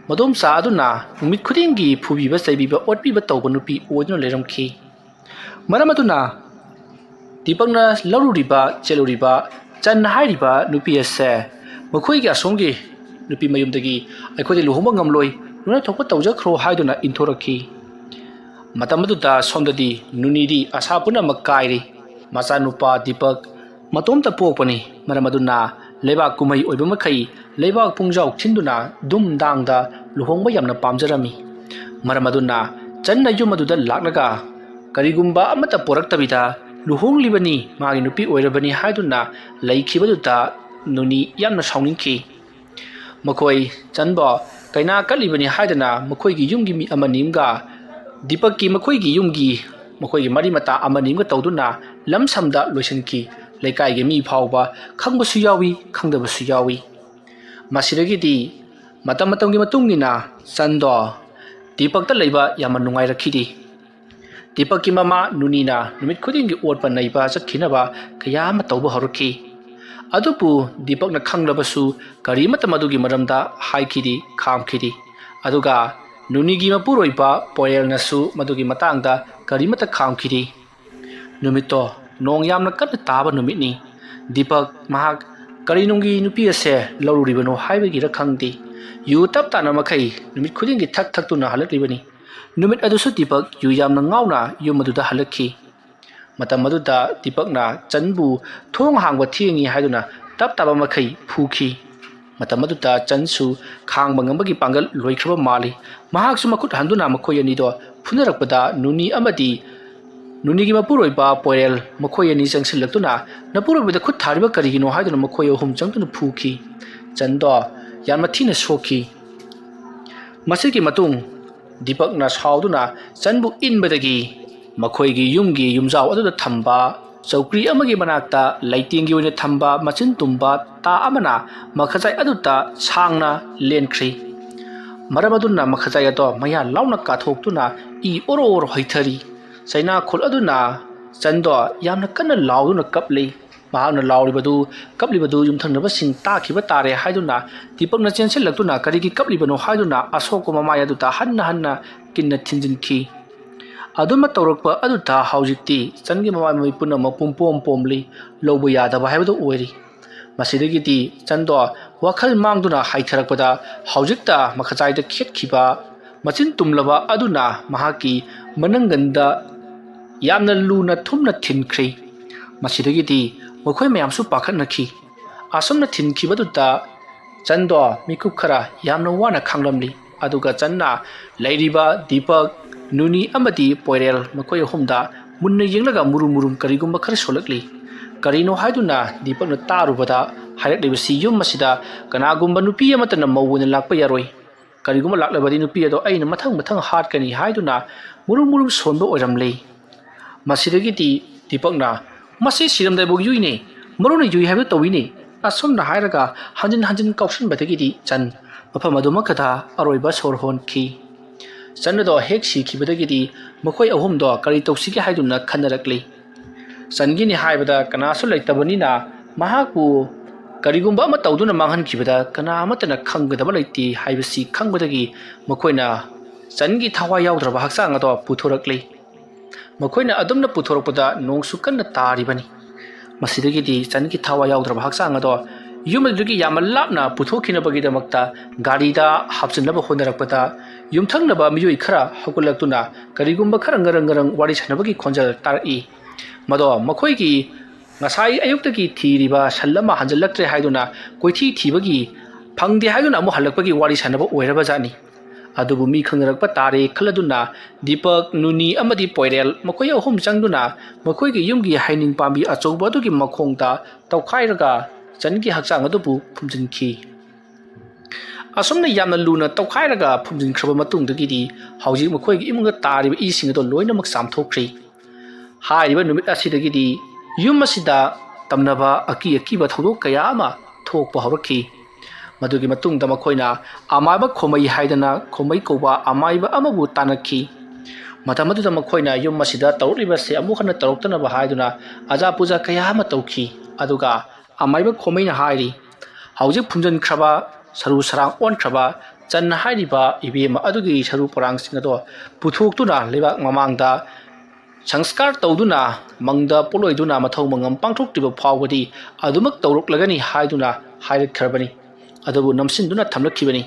ꯃꯗꯣꯝꯆꯥ ꯑꯗꯨꯅ ꯅꯨꯃꯤꯠ ꯈꯨꯗꯤꯡꯒꯤ ꯐꯨꯕꯤꯕ ꯆꯩꯕꯤꯕ ꯑꯣꯠꯄꯤꯕ ꯇꯧꯕ ꯅꯨꯄꯤ ꯑꯣꯏꯗꯨꯅ ꯂꯩꯔꯝꯈꯤ꯫ ꯃꯔꯝ ꯑꯗꯨꯅ ꯗꯤꯄꯛꯅ ꯂꯧꯔꯨꯔꯤꯕ, ꯆꯦꯜꯂꯨꯔꯤꯕ ꯆꯟ ꯍꯥꯏꯔꯤꯕ ꯅꯨꯄꯤ ꯑꯁꯦ ꯃꯈꯣꯏꯒꯤ ꯑꯁꯣꯝꯒꯤ ꯅꯨꯄꯤ ꯃꯌꯨꯝꯗꯒꯤ ꯑꯩꯈꯣꯏꯗꯤ ꯂꯨꯍꯣꯡꯕ ꯉꯝꯂꯣꯏ, ꯅꯣꯏꯅ ꯊꯣꯛꯄ ꯇꯧꯖꯈ꯭ꯔꯣ ꯍꯥꯏꯗꯨꯅ ꯏꯟꯊꯣꯔꯛꯈꯤ꯫ ꯃꯇꯝ ꯑꯗꯨꯗ ꯁꯣꯝꯗꯗꯤ ꯅꯨꯅꯤꯗꯤ ꯑꯁꯥ ꯄꯨꯝꯅꯃꯛ ꯀꯥꯏꯔꯤ꯫ ꯃꯆꯥꯅꯨꯄꯥ ꯗꯤꯄꯛ ꯃꯇꯣꯝꯇ ꯄꯣꯛꯄꯅꯤ꯫ ꯃꯔꯝ ꯑꯗꯨꯅ ꯂꯩꯕꯥꯛ ꯀꯨꯝꯍꯩ ꯑꯣꯏꯕ ꯃꯈꯩ ꯂꯩꯕꯥꯛ ꯄꯨꯡꯖꯥꯎ ꯊꯤꯟꯗꯨꯅ ꯗꯨꯝ ꯗꯥꯡꯗ ꯂꯨꯍꯣꯡꯕ ꯌꯥꯝꯅ ꯄꯥꯝꯖꯔꯝꯃꯤ꯫ ꯃꯔꯝ ꯑꯗꯨꯅ ꯆꯟꯅ ꯌꯨꯝ ꯑꯗꯨꯗ ꯂꯥꯛꯂꯒ ꯀꯔꯤꯒꯨꯝꯕ ꯑꯃꯠꯇ ꯄꯣꯔꯛꯇꯕꯤꯗ ꯂꯨꯍꯣꯡꯂꯤꯕꯅꯤ, ꯃꯥꯒꯤ ꯅꯨꯄꯤ ꯑꯣꯏꯔꯕꯅꯤ ꯍꯥꯏꯗꯨꯅ ꯂꯩꯈꯤꯕꯗꯨꯗ ꯅꯨꯅꯤ ꯌꯥꯝꯅ ꯁꯥꯎꯅꯤꯡꯈꯤ꯫ ꯃꯈꯣꯏ ꯆꯟꯕ ꯀꯩꯅꯥ ꯀꯠꯂꯤꯕꯅꯤ ꯍꯥꯏꯗꯨꯅ ꯃꯈꯣꯏꯒꯤ ꯌꯨꯝꯒꯤ ꯃꯤ ꯑꯃꯅꯤ ꯑꯃꯒ ꯗꯤꯄꯛꯀꯤ ꯃꯈꯣꯏꯒꯤ ꯌꯨꯝꯒꯤ ꯃꯈꯣꯏꯒꯤ ꯃꯔꯤ ꯃꯇꯥ ꯑꯃꯅꯤ ꯑꯃꯒ ꯇꯧꯗꯨꯅ ꯂꯝꯁꯝꯗ ꯂꯣꯏꯁꯤꯟꯈꯤ꯫ ꯂꯩꯀꯥꯏꯒꯤ ꯃꯤ ꯐꯥꯎꯕ ꯈꯪꯕꯁꯨ ꯌꯥꯎꯏ, ꯈꯪꯗꯕꯁꯨ ꯌꯥꯎꯏ꯫ ꯃꯁꯤꯗꯒꯤꯗꯤ ꯃꯇꯝ ꯃꯇꯝꯒꯤ ꯃꯇꯨꯡ ꯏꯟꯅ ꯆꯟꯗꯣ ꯗꯤꯄꯛꯇ ꯂꯩꯕ ꯌꯥꯝꯅ ꯅꯨꯡꯉꯥꯏꯔꯛꯈꯤꯗꯦ꯫ ꯗꯤꯄꯛꯀꯤ ꯃꯃꯥ ꯅꯨꯅꯤꯅ ꯅꯨꯃꯤꯠ ꯈꯨꯗꯤꯡꯒꯤ ꯑꯣꯠꯄ ꯅꯩꯕ ꯆꯠꯈꯤꯅꯕ ꯀꯌꯥ ꯑꯃ ꯇꯧꯕ ꯍꯧꯔꯛꯈꯤ꯫ ꯑꯗꯨꯕꯨ ꯗꯤꯄꯛꯅ ꯈꯪꯂꯕꯁꯨ ꯀꯔꯤꯃꯠꯇ ꯃꯗꯨꯒꯤ ꯃꯔꯝꯗ ꯍꯥꯏꯈꯤꯗꯦ, ꯈꯥꯝꯈꯤꯗꯦ꯫ ꯑꯗꯨꯒ ꯅꯨꯅꯤꯒꯤ ꯃꯄꯨꯔꯣꯏꯕ ꯄꯣꯌꯦꯜꯅꯁꯨ ꯃꯗꯨꯒꯤ ꯃꯇꯥꯡꯗ ꯀꯔꯤꯃꯠꯇ ꯈꯥꯝꯈꯤꯗꯦ꯫ ꯅꯨꯃꯤꯠꯇꯣ ꯅꯣꯡ ꯌꯥꯝꯅ ꯀꯟꯅ ꯇꯥꯕ ꯅꯨꯃꯤꯠꯅꯤ꯫ ꯗꯤꯄꯛ ꯃꯍꯥꯛ ꯀꯔꯤ ꯅꯨꯡꯒꯤ ꯅꯨꯄꯤ ꯑꯁꯦ ꯂꯧꯔꯨꯔꯤꯕꯅꯣ ꯍꯥꯏꯕꯒꯤꯔ ꯈꯪꯗꯦ, ꯌꯨ ꯇꯞ ꯇꯥꯅ ꯃꯈꯩ ꯅꯨꯃꯤꯠ ꯈꯨꯗꯤꯡꯒꯤ ꯊꯛ ꯊꯛꯇꯨꯅ ꯍꯜꯂꯛꯂꯤꯕꯅꯤ꯫ ꯅꯨꯃꯤꯠ ꯑꯗꯨꯁꯨ ꯗꯤꯄꯛ ꯌꯨ ꯌꯥꯝꯅ ꯉꯥꯎꯅ ꯌꯨꯝ ꯑꯗꯨꯗ ꯍꯜꯂꯛꯈꯤ꯫ ꯃꯇꯝ ꯑꯗꯨꯗ ꯗꯤꯄꯛꯅ ꯆꯟꯕꯨ ꯊꯣꯡ ꯍꯥꯡꯕ ꯊꯦꯡꯉꯤ ꯍꯥꯏꯗꯨꯅ ꯇꯞ ꯇꯥꯕ ꯃꯈꯩ ꯐꯨꯈꯤ꯫ ꯃꯇꯝ ꯑꯗꯨꯗ ꯆꯟꯁꯨ ꯈꯥꯡꯕ ꯉꯝꯕꯒꯤ ꯄꯥꯡꯒꯜ ꯂꯣꯏꯈ꯭ꯔꯕ ꯃꯥꯜꯂꯤ꯫ ꯃꯍꯥꯛꯁꯨ ꯃꯈꯨꯠ ꯍꯟꯗꯨꯅ ꯃꯈꯣꯏ ꯑꯅꯤꯗꯣ ꯐꯨꯅꯔꯛꯄꯗ ꯅꯨꯅꯤ ꯑꯃꯗꯤ ꯅꯨꯅꯤꯒꯤ ꯃꯄꯨꯔꯣꯏꯕ ꯄꯣꯏꯔꯦꯜ ꯃꯈꯣꯏ ꯑꯅꯤ ꯆꯪꯁꯤꯜꯂꯛꯇꯨꯅ ꯅꯄꯨꯔꯣꯏꯕꯗ ꯈꯨꯠ ꯊꯥꯔꯤꯕ ꯀꯔꯤꯒꯤꯅꯣ ꯍꯥꯏꯗꯨꯅ ꯃꯈꯣꯏ ꯑꯍꯨꯝ ꯆꯪꯗꯨꯅ ꯐꯨꯈꯤ꯫ ꯆꯟꯗꯣ ꯌꯥꯝꯅ ꯊꯤꯅ ꯁꯣꯛꯈꯤ꯫ ꯃꯁꯤꯒꯤ ꯃꯇꯨꯡ ꯗꯤꯄꯛꯅ ꯁꯥꯎꯗꯨꯅ ꯆꯟꯕꯨ ꯏꯟꯕꯗꯒꯤ ꯃꯈꯣꯏꯒꯤ ꯌꯨꯝꯒꯤ ꯌꯨꯝꯖꯥꯎ ꯑꯗꯨꯗ ꯊꯝꯕ ꯆꯧꯀ꯭ꯔꯤ ꯑꯃꯒꯤ ꯃꯅꯥꯛꯇ ꯂꯩꯇꯦꯡꯒꯤ ꯑꯣꯏꯅ ꯊꯝꯕ ꯃꯆꯤꯟ ꯇꯨꯝꯕ ꯇꯥ ꯑꯃꯅ ꯃꯈꯖꯥꯏ ꯑꯗꯨꯗ ꯁꯥꯡꯅ ꯂꯦꯟꯈ꯭ꯔꯤ꯫ ꯃꯔꯝ ꯑꯗꯨꯅ ꯃꯈꯖꯥꯏ ꯑꯗꯣ ꯃꯌꯥ ꯂꯥꯎꯅ ꯀꯥꯊꯣꯛꯇꯨꯅ ꯏ ꯑꯣꯔꯣ ꯑꯣꯔꯣ ꯍꯩꯊꯔꯤ꯫ ꯆꯩꯅꯥꯈꯣꯜ ꯑꯗꯨꯅ ꯆꯟꯗꯣ ꯌꯥꯝꯅ ꯀꯟꯅ ꯂꯥꯎꯗꯨꯅ ꯀꯞꯂꯤ꯫ ꯃꯍꯥꯛꯅ ꯂꯥꯎꯔꯤꯕꯗꯨ, ꯀꯞꯂꯤꯕꯗꯨ ꯌꯨꯝꯊꯪꯅꯕꯁꯤꯡ ꯇꯥꯈꯤꯕ ꯇꯥꯔꯦ ꯍꯥꯏꯗꯨꯅ ꯗꯤꯄꯛꯅ ꯆꯦꯟꯁꯤꯜꯂꯛꯇꯨꯅ ꯀꯔꯤꯒꯤ ꯀꯞꯂꯤꯕꯅꯣ ꯍꯥꯏꯗꯨꯅ ꯑꯁꯣꯛꯄ ꯃꯃꯥꯏ ꯑꯗꯨꯗ ꯍꯟꯅ ꯍꯟꯅ ꯀꯤꯟꯅ ꯊꯤꯟꯖꯤꯟꯈꯤ꯫ ꯑꯗꯨꯝꯅ ꯇꯧꯔꯛꯄ ꯑꯗꯨꯗ ꯍꯧꯖꯤꯛꯇꯤ ꯆꯟꯒꯤ ꯃꯃꯥꯏ ꯃꯃꯤꯠ ꯄꯨꯝꯅꯃꯛ ꯄꯨꯝꯄꯣꯝ ꯄꯣꯝꯂꯤ, ꯂꯧꯕ ꯌꯥꯗꯕ ꯍꯥꯏꯕꯗꯨ ꯑꯣꯏꯔꯤ꯫ ꯃꯁꯤꯗꯒꯤꯗꯤ ꯆꯟꯗꯣ ꯋꯥꯈꯜ ꯃꯥꯡꯗꯨꯅ ꯍꯥꯏꯊꯔꯛꯄꯗ ꯍꯧꯖꯤꯛꯇ ꯃꯈꯖꯥꯏꯗ ꯈꯦꯠꯈꯤꯕ ꯃꯆꯤꯟ ꯇꯨꯝꯂꯕ ꯑꯗꯨꯅ ꯃꯍꯥꯛꯀꯤ ꯃꯅꯪꯒꯟꯗ ꯌꯥꯝꯅ ꯂꯨꯅ ꯊꯨꯝꯅ ꯊꯤꯟꯈ꯭ꯔꯦ꯫ ꯃꯁꯤꯗꯒꯤꯗꯤ ꯃꯈꯣꯏ ꯃꯌꯥꯝꯁꯨ ꯄꯥꯈꯠꯅꯈꯤ꯫ ꯑꯁꯨꯝꯅ ꯊꯤꯟꯈꯤꯕꯗꯨꯗ ꯆꯟꯗꯣ ꯃꯤꯀꯨꯞ ꯈꯔ ꯌꯥꯝꯅ ꯋꯥꯅ ꯈꯥꯡꯂꯝꯂꯤ꯫ ꯑꯗꯨꯒ ꯆꯟꯅ ꯂꯩꯔꯤꯕ ꯗꯤꯄꯛ, ꯅꯨꯅꯤ ꯑꯃꯗꯤ ꯄꯣꯏꯔꯦꯜ ꯃꯈꯣꯏ ꯑꯍꯨꯝꯗ ꯃꯨꯟꯅ ꯌꯦꯡꯂꯒ ꯃꯨꯔꯨꯝ ꯃꯨꯔꯨꯝ ꯀꯔꯤꯒꯨꯝꯕ ꯈꯔ ꯁꯣꯜꯂꯛꯂꯤ꯫ ꯀꯔꯤꯅꯣ ꯍꯥꯏꯗꯨꯅ ꯗꯤꯄꯛꯅ ꯇꯥꯔꯨꯕꯗ ꯍꯥꯏꯔꯛꯂꯤꯕꯁꯤ, ꯌꯨꯝ ꯑꯁꯤꯗ ꯀꯅꯥꯒꯨꯝꯕ ꯅꯨꯄꯤ ꯑꯃꯠꯇꯅ ꯃꯧ ꯑꯣꯏꯅ ꯂꯥꯛꯄ ꯌꯥꯔꯣꯏ꯫ ꯀꯔꯤꯒꯨꯝꯕ ꯂꯥꯛꯂꯕꯗꯤ ꯅꯨꯄꯤ ꯑꯗꯣ ꯑꯩꯅ ꯃꯊꯪ ꯃꯊꯪ ꯍꯥꯠꯀꯅꯤ ꯍꯥꯏꯗꯨꯅ ꯃꯨꯔꯨꯝ ꯃꯨꯔꯨꯝ ꯁꯣꯟꯕ ꯑꯣꯏꯔꯝꯂꯦ꯫ ꯃꯁꯤꯗꯒꯤꯗꯤ ꯗꯤꯄꯛꯅ, "ꯃꯁꯤ ꯁꯤꯔꯝꯗꯥꯏꯐꯥꯎ ꯌꯨꯏꯅꯦ, ꯃꯔꯨꯅ ꯌꯨꯏ ꯍꯥꯏꯕ ꯇꯧꯏꯅꯦ," ꯑꯁꯨꯝꯅ ꯍꯥꯏꯔꯒ ꯍꯟꯖꯤꯟ ꯍꯟꯖꯤꯟ ꯀꯥꯎꯁꯤꯟꯕꯗꯒꯤꯗꯤ ꯆꯟ ꯃꯐꯝ ꯑꯗꯨꯃꯛꯇꯗ ꯑꯔꯣꯏꯕ ꯁꯣꯔ ꯍꯣꯟꯈꯤ꯫ ꯆꯟ ꯑꯗꯣ ꯍꯦꯛ ꯁꯤꯈꯤꯕꯗꯒꯤꯗꯤ ꯃꯈꯣꯏ ꯑꯍꯨꯝꯗꯣ ꯀꯔꯤ ꯇꯧꯁꯤꯒꯦ ꯍꯥꯏꯗꯨꯅ ꯈꯟꯅꯔꯛꯂꯤ꯫ ꯆꯟꯒꯤꯅꯤ ꯍꯥꯏꯕꯗ ꯀꯅꯥꯁꯨ ꯂꯩꯇꯕꯅꯤꯅ ꯃꯍꯥꯛꯄꯨ ꯀꯔꯤꯒꯨꯝꯕ ꯑꯃ ꯇꯧꯗꯨꯅ ꯃꯥꯡꯍꯟꯈꯤꯕꯗ ꯀꯅꯥ ꯑꯃꯠꯇꯅ ꯈꯪꯒꯗꯕ ꯂꯩꯇꯦ ꯍꯥꯏꯕꯁꯤ ꯈꯪꯕꯗꯒꯤ ꯃꯈꯣꯏꯅ ꯆꯟꯒꯤ ꯊꯋꯥꯏ ꯌꯥꯎꯗ꯭ꯔꯕ ꯍꯛꯆꯥꯡ ꯑꯗꯣ ꯄꯨꯊꯣꯔꯛꯂꯤ꯫ ꯃꯈꯣꯏꯅ ꯑꯗꯨꯝꯅ ꯄꯨꯊꯣꯔꯛꯄꯗ ꯅꯣꯡꯁꯨ ꯀꯟꯅ ꯇꯥꯔꯤꯕꯅꯤ꯫ ꯃꯁꯤꯗꯒꯤꯗꯤ ꯆꯟꯒꯤ ꯊꯋꯥꯏ ꯌꯥꯎꯗ꯭ꯔꯕ ꯍꯛꯆꯥꯡ ꯑꯗꯣ ꯌꯨꯝ ꯑꯗꯨꯗꯒꯤ ꯌꯥꯝꯅ ꯂꯥꯞꯅ ꯄꯨꯊꯣꯛꯈꯤꯅꯕꯒꯤꯗꯃꯛꯇ ꯒꯥꯔꯤꯗ ꯍꯥꯞꯆꯤꯟꯅꯕ ꯍꯣꯠꯅꯔꯛꯄꯗ ꯌꯨꯝꯊꯪꯅꯕ ꯃꯤꯑꯣꯏ ꯈꯔ ꯍꯧꯒꯠꯂꯛꯇꯨꯅ ꯀꯔꯤꯒꯨꯝꯕ ꯈꯔ ꯉꯔꯪ ꯉꯔꯪ ꯋꯥꯔꯤ ꯁꯥꯟꯅꯕꯒꯤ ꯈꯣꯟꯖꯦꯜ ꯇꯥꯔꯛꯏ꯫ ꯃꯗꯣ ꯃꯈꯣꯏꯒꯤ ꯉꯁꯥꯏ ꯑꯌꯨꯛꯇꯒꯤ ꯊꯤꯔꯤꯕ ꯁꯟ ꯑꯃ ꯍꯟꯖꯤꯜꯂꯛꯇ꯭ꯔꯦ ꯍꯥꯏꯗꯨꯅ ꯀꯣꯏꯊꯤ ꯊꯤꯕꯒꯤ ꯐꯪꯗꯦ ꯍꯥꯏꯗꯨꯅ ꯑꯃꯨꯛ ꯍꯜꯂꯛꯄꯒꯤ ꯋꯥꯔꯤ ꯁꯥꯟꯅꯕ ꯑꯣꯏꯔꯕꯖꯥꯠꯅꯤ꯫ ꯑꯗꯨꯕꯨ ꯃꯤ ꯈꯪꯅꯔꯛꯄ ꯇꯥꯔꯦ ꯈꯜꯂꯗꯨꯅ ꯗꯤꯄꯛ, ꯅꯨꯅꯤ ꯑꯃꯗꯤ ꯄꯣꯏꯔꯦꯜ ꯃꯈꯣꯏ ꯑꯍꯨꯝ ꯆꯪꯗꯨꯅ ꯃꯈꯣꯏꯒꯤ ꯌꯨꯝꯒꯤ ꯍꯩꯅꯤꯡ ꯄꯥꯝꯕꯤ ꯑꯆꯧꯕ ꯑꯗꯨꯒꯤ ꯃꯈꯣꯡꯗ ꯇꯧꯈꯥꯏꯔꯒ ꯆꯟꯒꯤ ꯍꯛꯆꯥꯡ ꯑꯗꯨꯕꯨ ꯐꯨꯝꯖꯤꯟꯈꯤ꯫ ꯑꯁꯨꯝꯅ ꯌꯥꯝꯅ ꯂꯨꯅ ꯇꯧꯈꯥꯏꯔꯒ ꯐꯨꯝꯖꯤꯟꯈ꯭ꯔꯕ ꯃꯇꯨꯡꯗꯒꯤꯗꯤ ꯍꯧꯖꯤꯛ ꯃꯈꯣꯏꯒꯤ ꯏꯃꯨꯡꯗ ꯇꯥꯔꯤꯕ ꯏꯁꯤꯡ ꯑꯗꯣ ꯂꯣꯏꯅꯃꯛ ꯆꯥꯝꯊꯣꯛꯈ꯭ꯔꯤ꯫ ꯍꯥꯏꯔꯤꯕ ꯅꯨꯃꯤꯠ ꯑꯁꯤꯗꯒꯤꯗꯤ ꯌꯨꯝ ꯑꯁꯤꯗ ꯇꯝꯅꯕ ꯑꯀꯤ ꯑꯀꯤꯕ ꯊꯧꯗꯣꯛ ꯀꯌꯥ ꯑꯃ ꯊꯣꯛꯄ ꯍꯧꯔꯛꯈꯤ꯫ ꯃꯗꯨꯒꯤ ꯃꯇꯨꯡꯗ ꯃꯈꯣꯏꯅ ꯑꯃꯥꯏꯕ ꯈꯣꯃꯩ ꯍꯥꯏꯗꯅ ꯈꯣꯃꯩ ꯀꯧꯕ ꯑꯃꯥꯏꯕ ꯑꯃꯕꯨ ꯇꯥꯟꯅꯈꯤ꯫ ꯃꯇꯝ ꯑꯗꯨꯗ ꯃꯈꯣꯏꯅ ꯌꯨꯝ ꯑꯁꯤꯗ ꯇꯧꯔꯛꯂꯤꯕꯁꯦ ꯑꯃꯨꯛ ꯍꯟꯅ ꯇꯧꯔꯛꯇꯅꯕ ꯍꯥꯏꯗꯨꯅ ꯑꯖꯥ ꯄꯨꯖꯥ ꯀꯌꯥ ꯑꯃ ꯇꯧꯈꯤ꯫ ꯑꯗꯨꯒ ꯑꯃꯥꯏꯕ ꯈꯣꯃꯩꯅ ꯍꯥꯏꯔꯤ, ꯍꯧꯖꯤꯛ ꯐꯨꯝꯖꯤꯟꯈ꯭ꯔꯕ, ꯁꯔꯨ ꯁꯔꯥꯡ ꯑꯣꯟꯈ꯭ꯔꯕ ꯆꯟ ꯍꯥꯏꯔꯤꯕ ꯏꯕꯦꯝꯃ ꯑꯗꯨꯒꯤ ꯁꯔꯨ ꯄꯔꯥꯡꯁꯤꯡ ꯑꯗꯣ ꯄꯨꯊꯣꯛꯇꯨꯅ ꯂꯩꯕꯥꯛ ꯃꯃꯥꯡꯗ ꯁꯪꯁꯀꯥꯔ ꯇꯧꯗꯨꯅ ꯃꯪꯗ ꯄꯣꯠꯂꯣꯏꯗꯨꯅ ꯃꯊꯧ ꯃꯉꯝ ꯄꯥꯡꯊꯣꯛꯇ꯭ꯔꯤꯕ ꯐꯥꯎꯕꯗꯤ ꯑꯗꯨꯃꯛ ꯇꯧꯔꯛꯂꯒꯅꯤ ꯍꯥꯏꯗꯨꯅ ꯍꯥꯏꯔꯛꯈ꯭ꯔꯕꯅꯤ꯫ ꯑꯗꯨꯕꯨ ꯅꯝꯁꯤꯟꯗꯨꯅ ꯊꯝꯂꯛꯈꯤꯕꯅꯤ꯫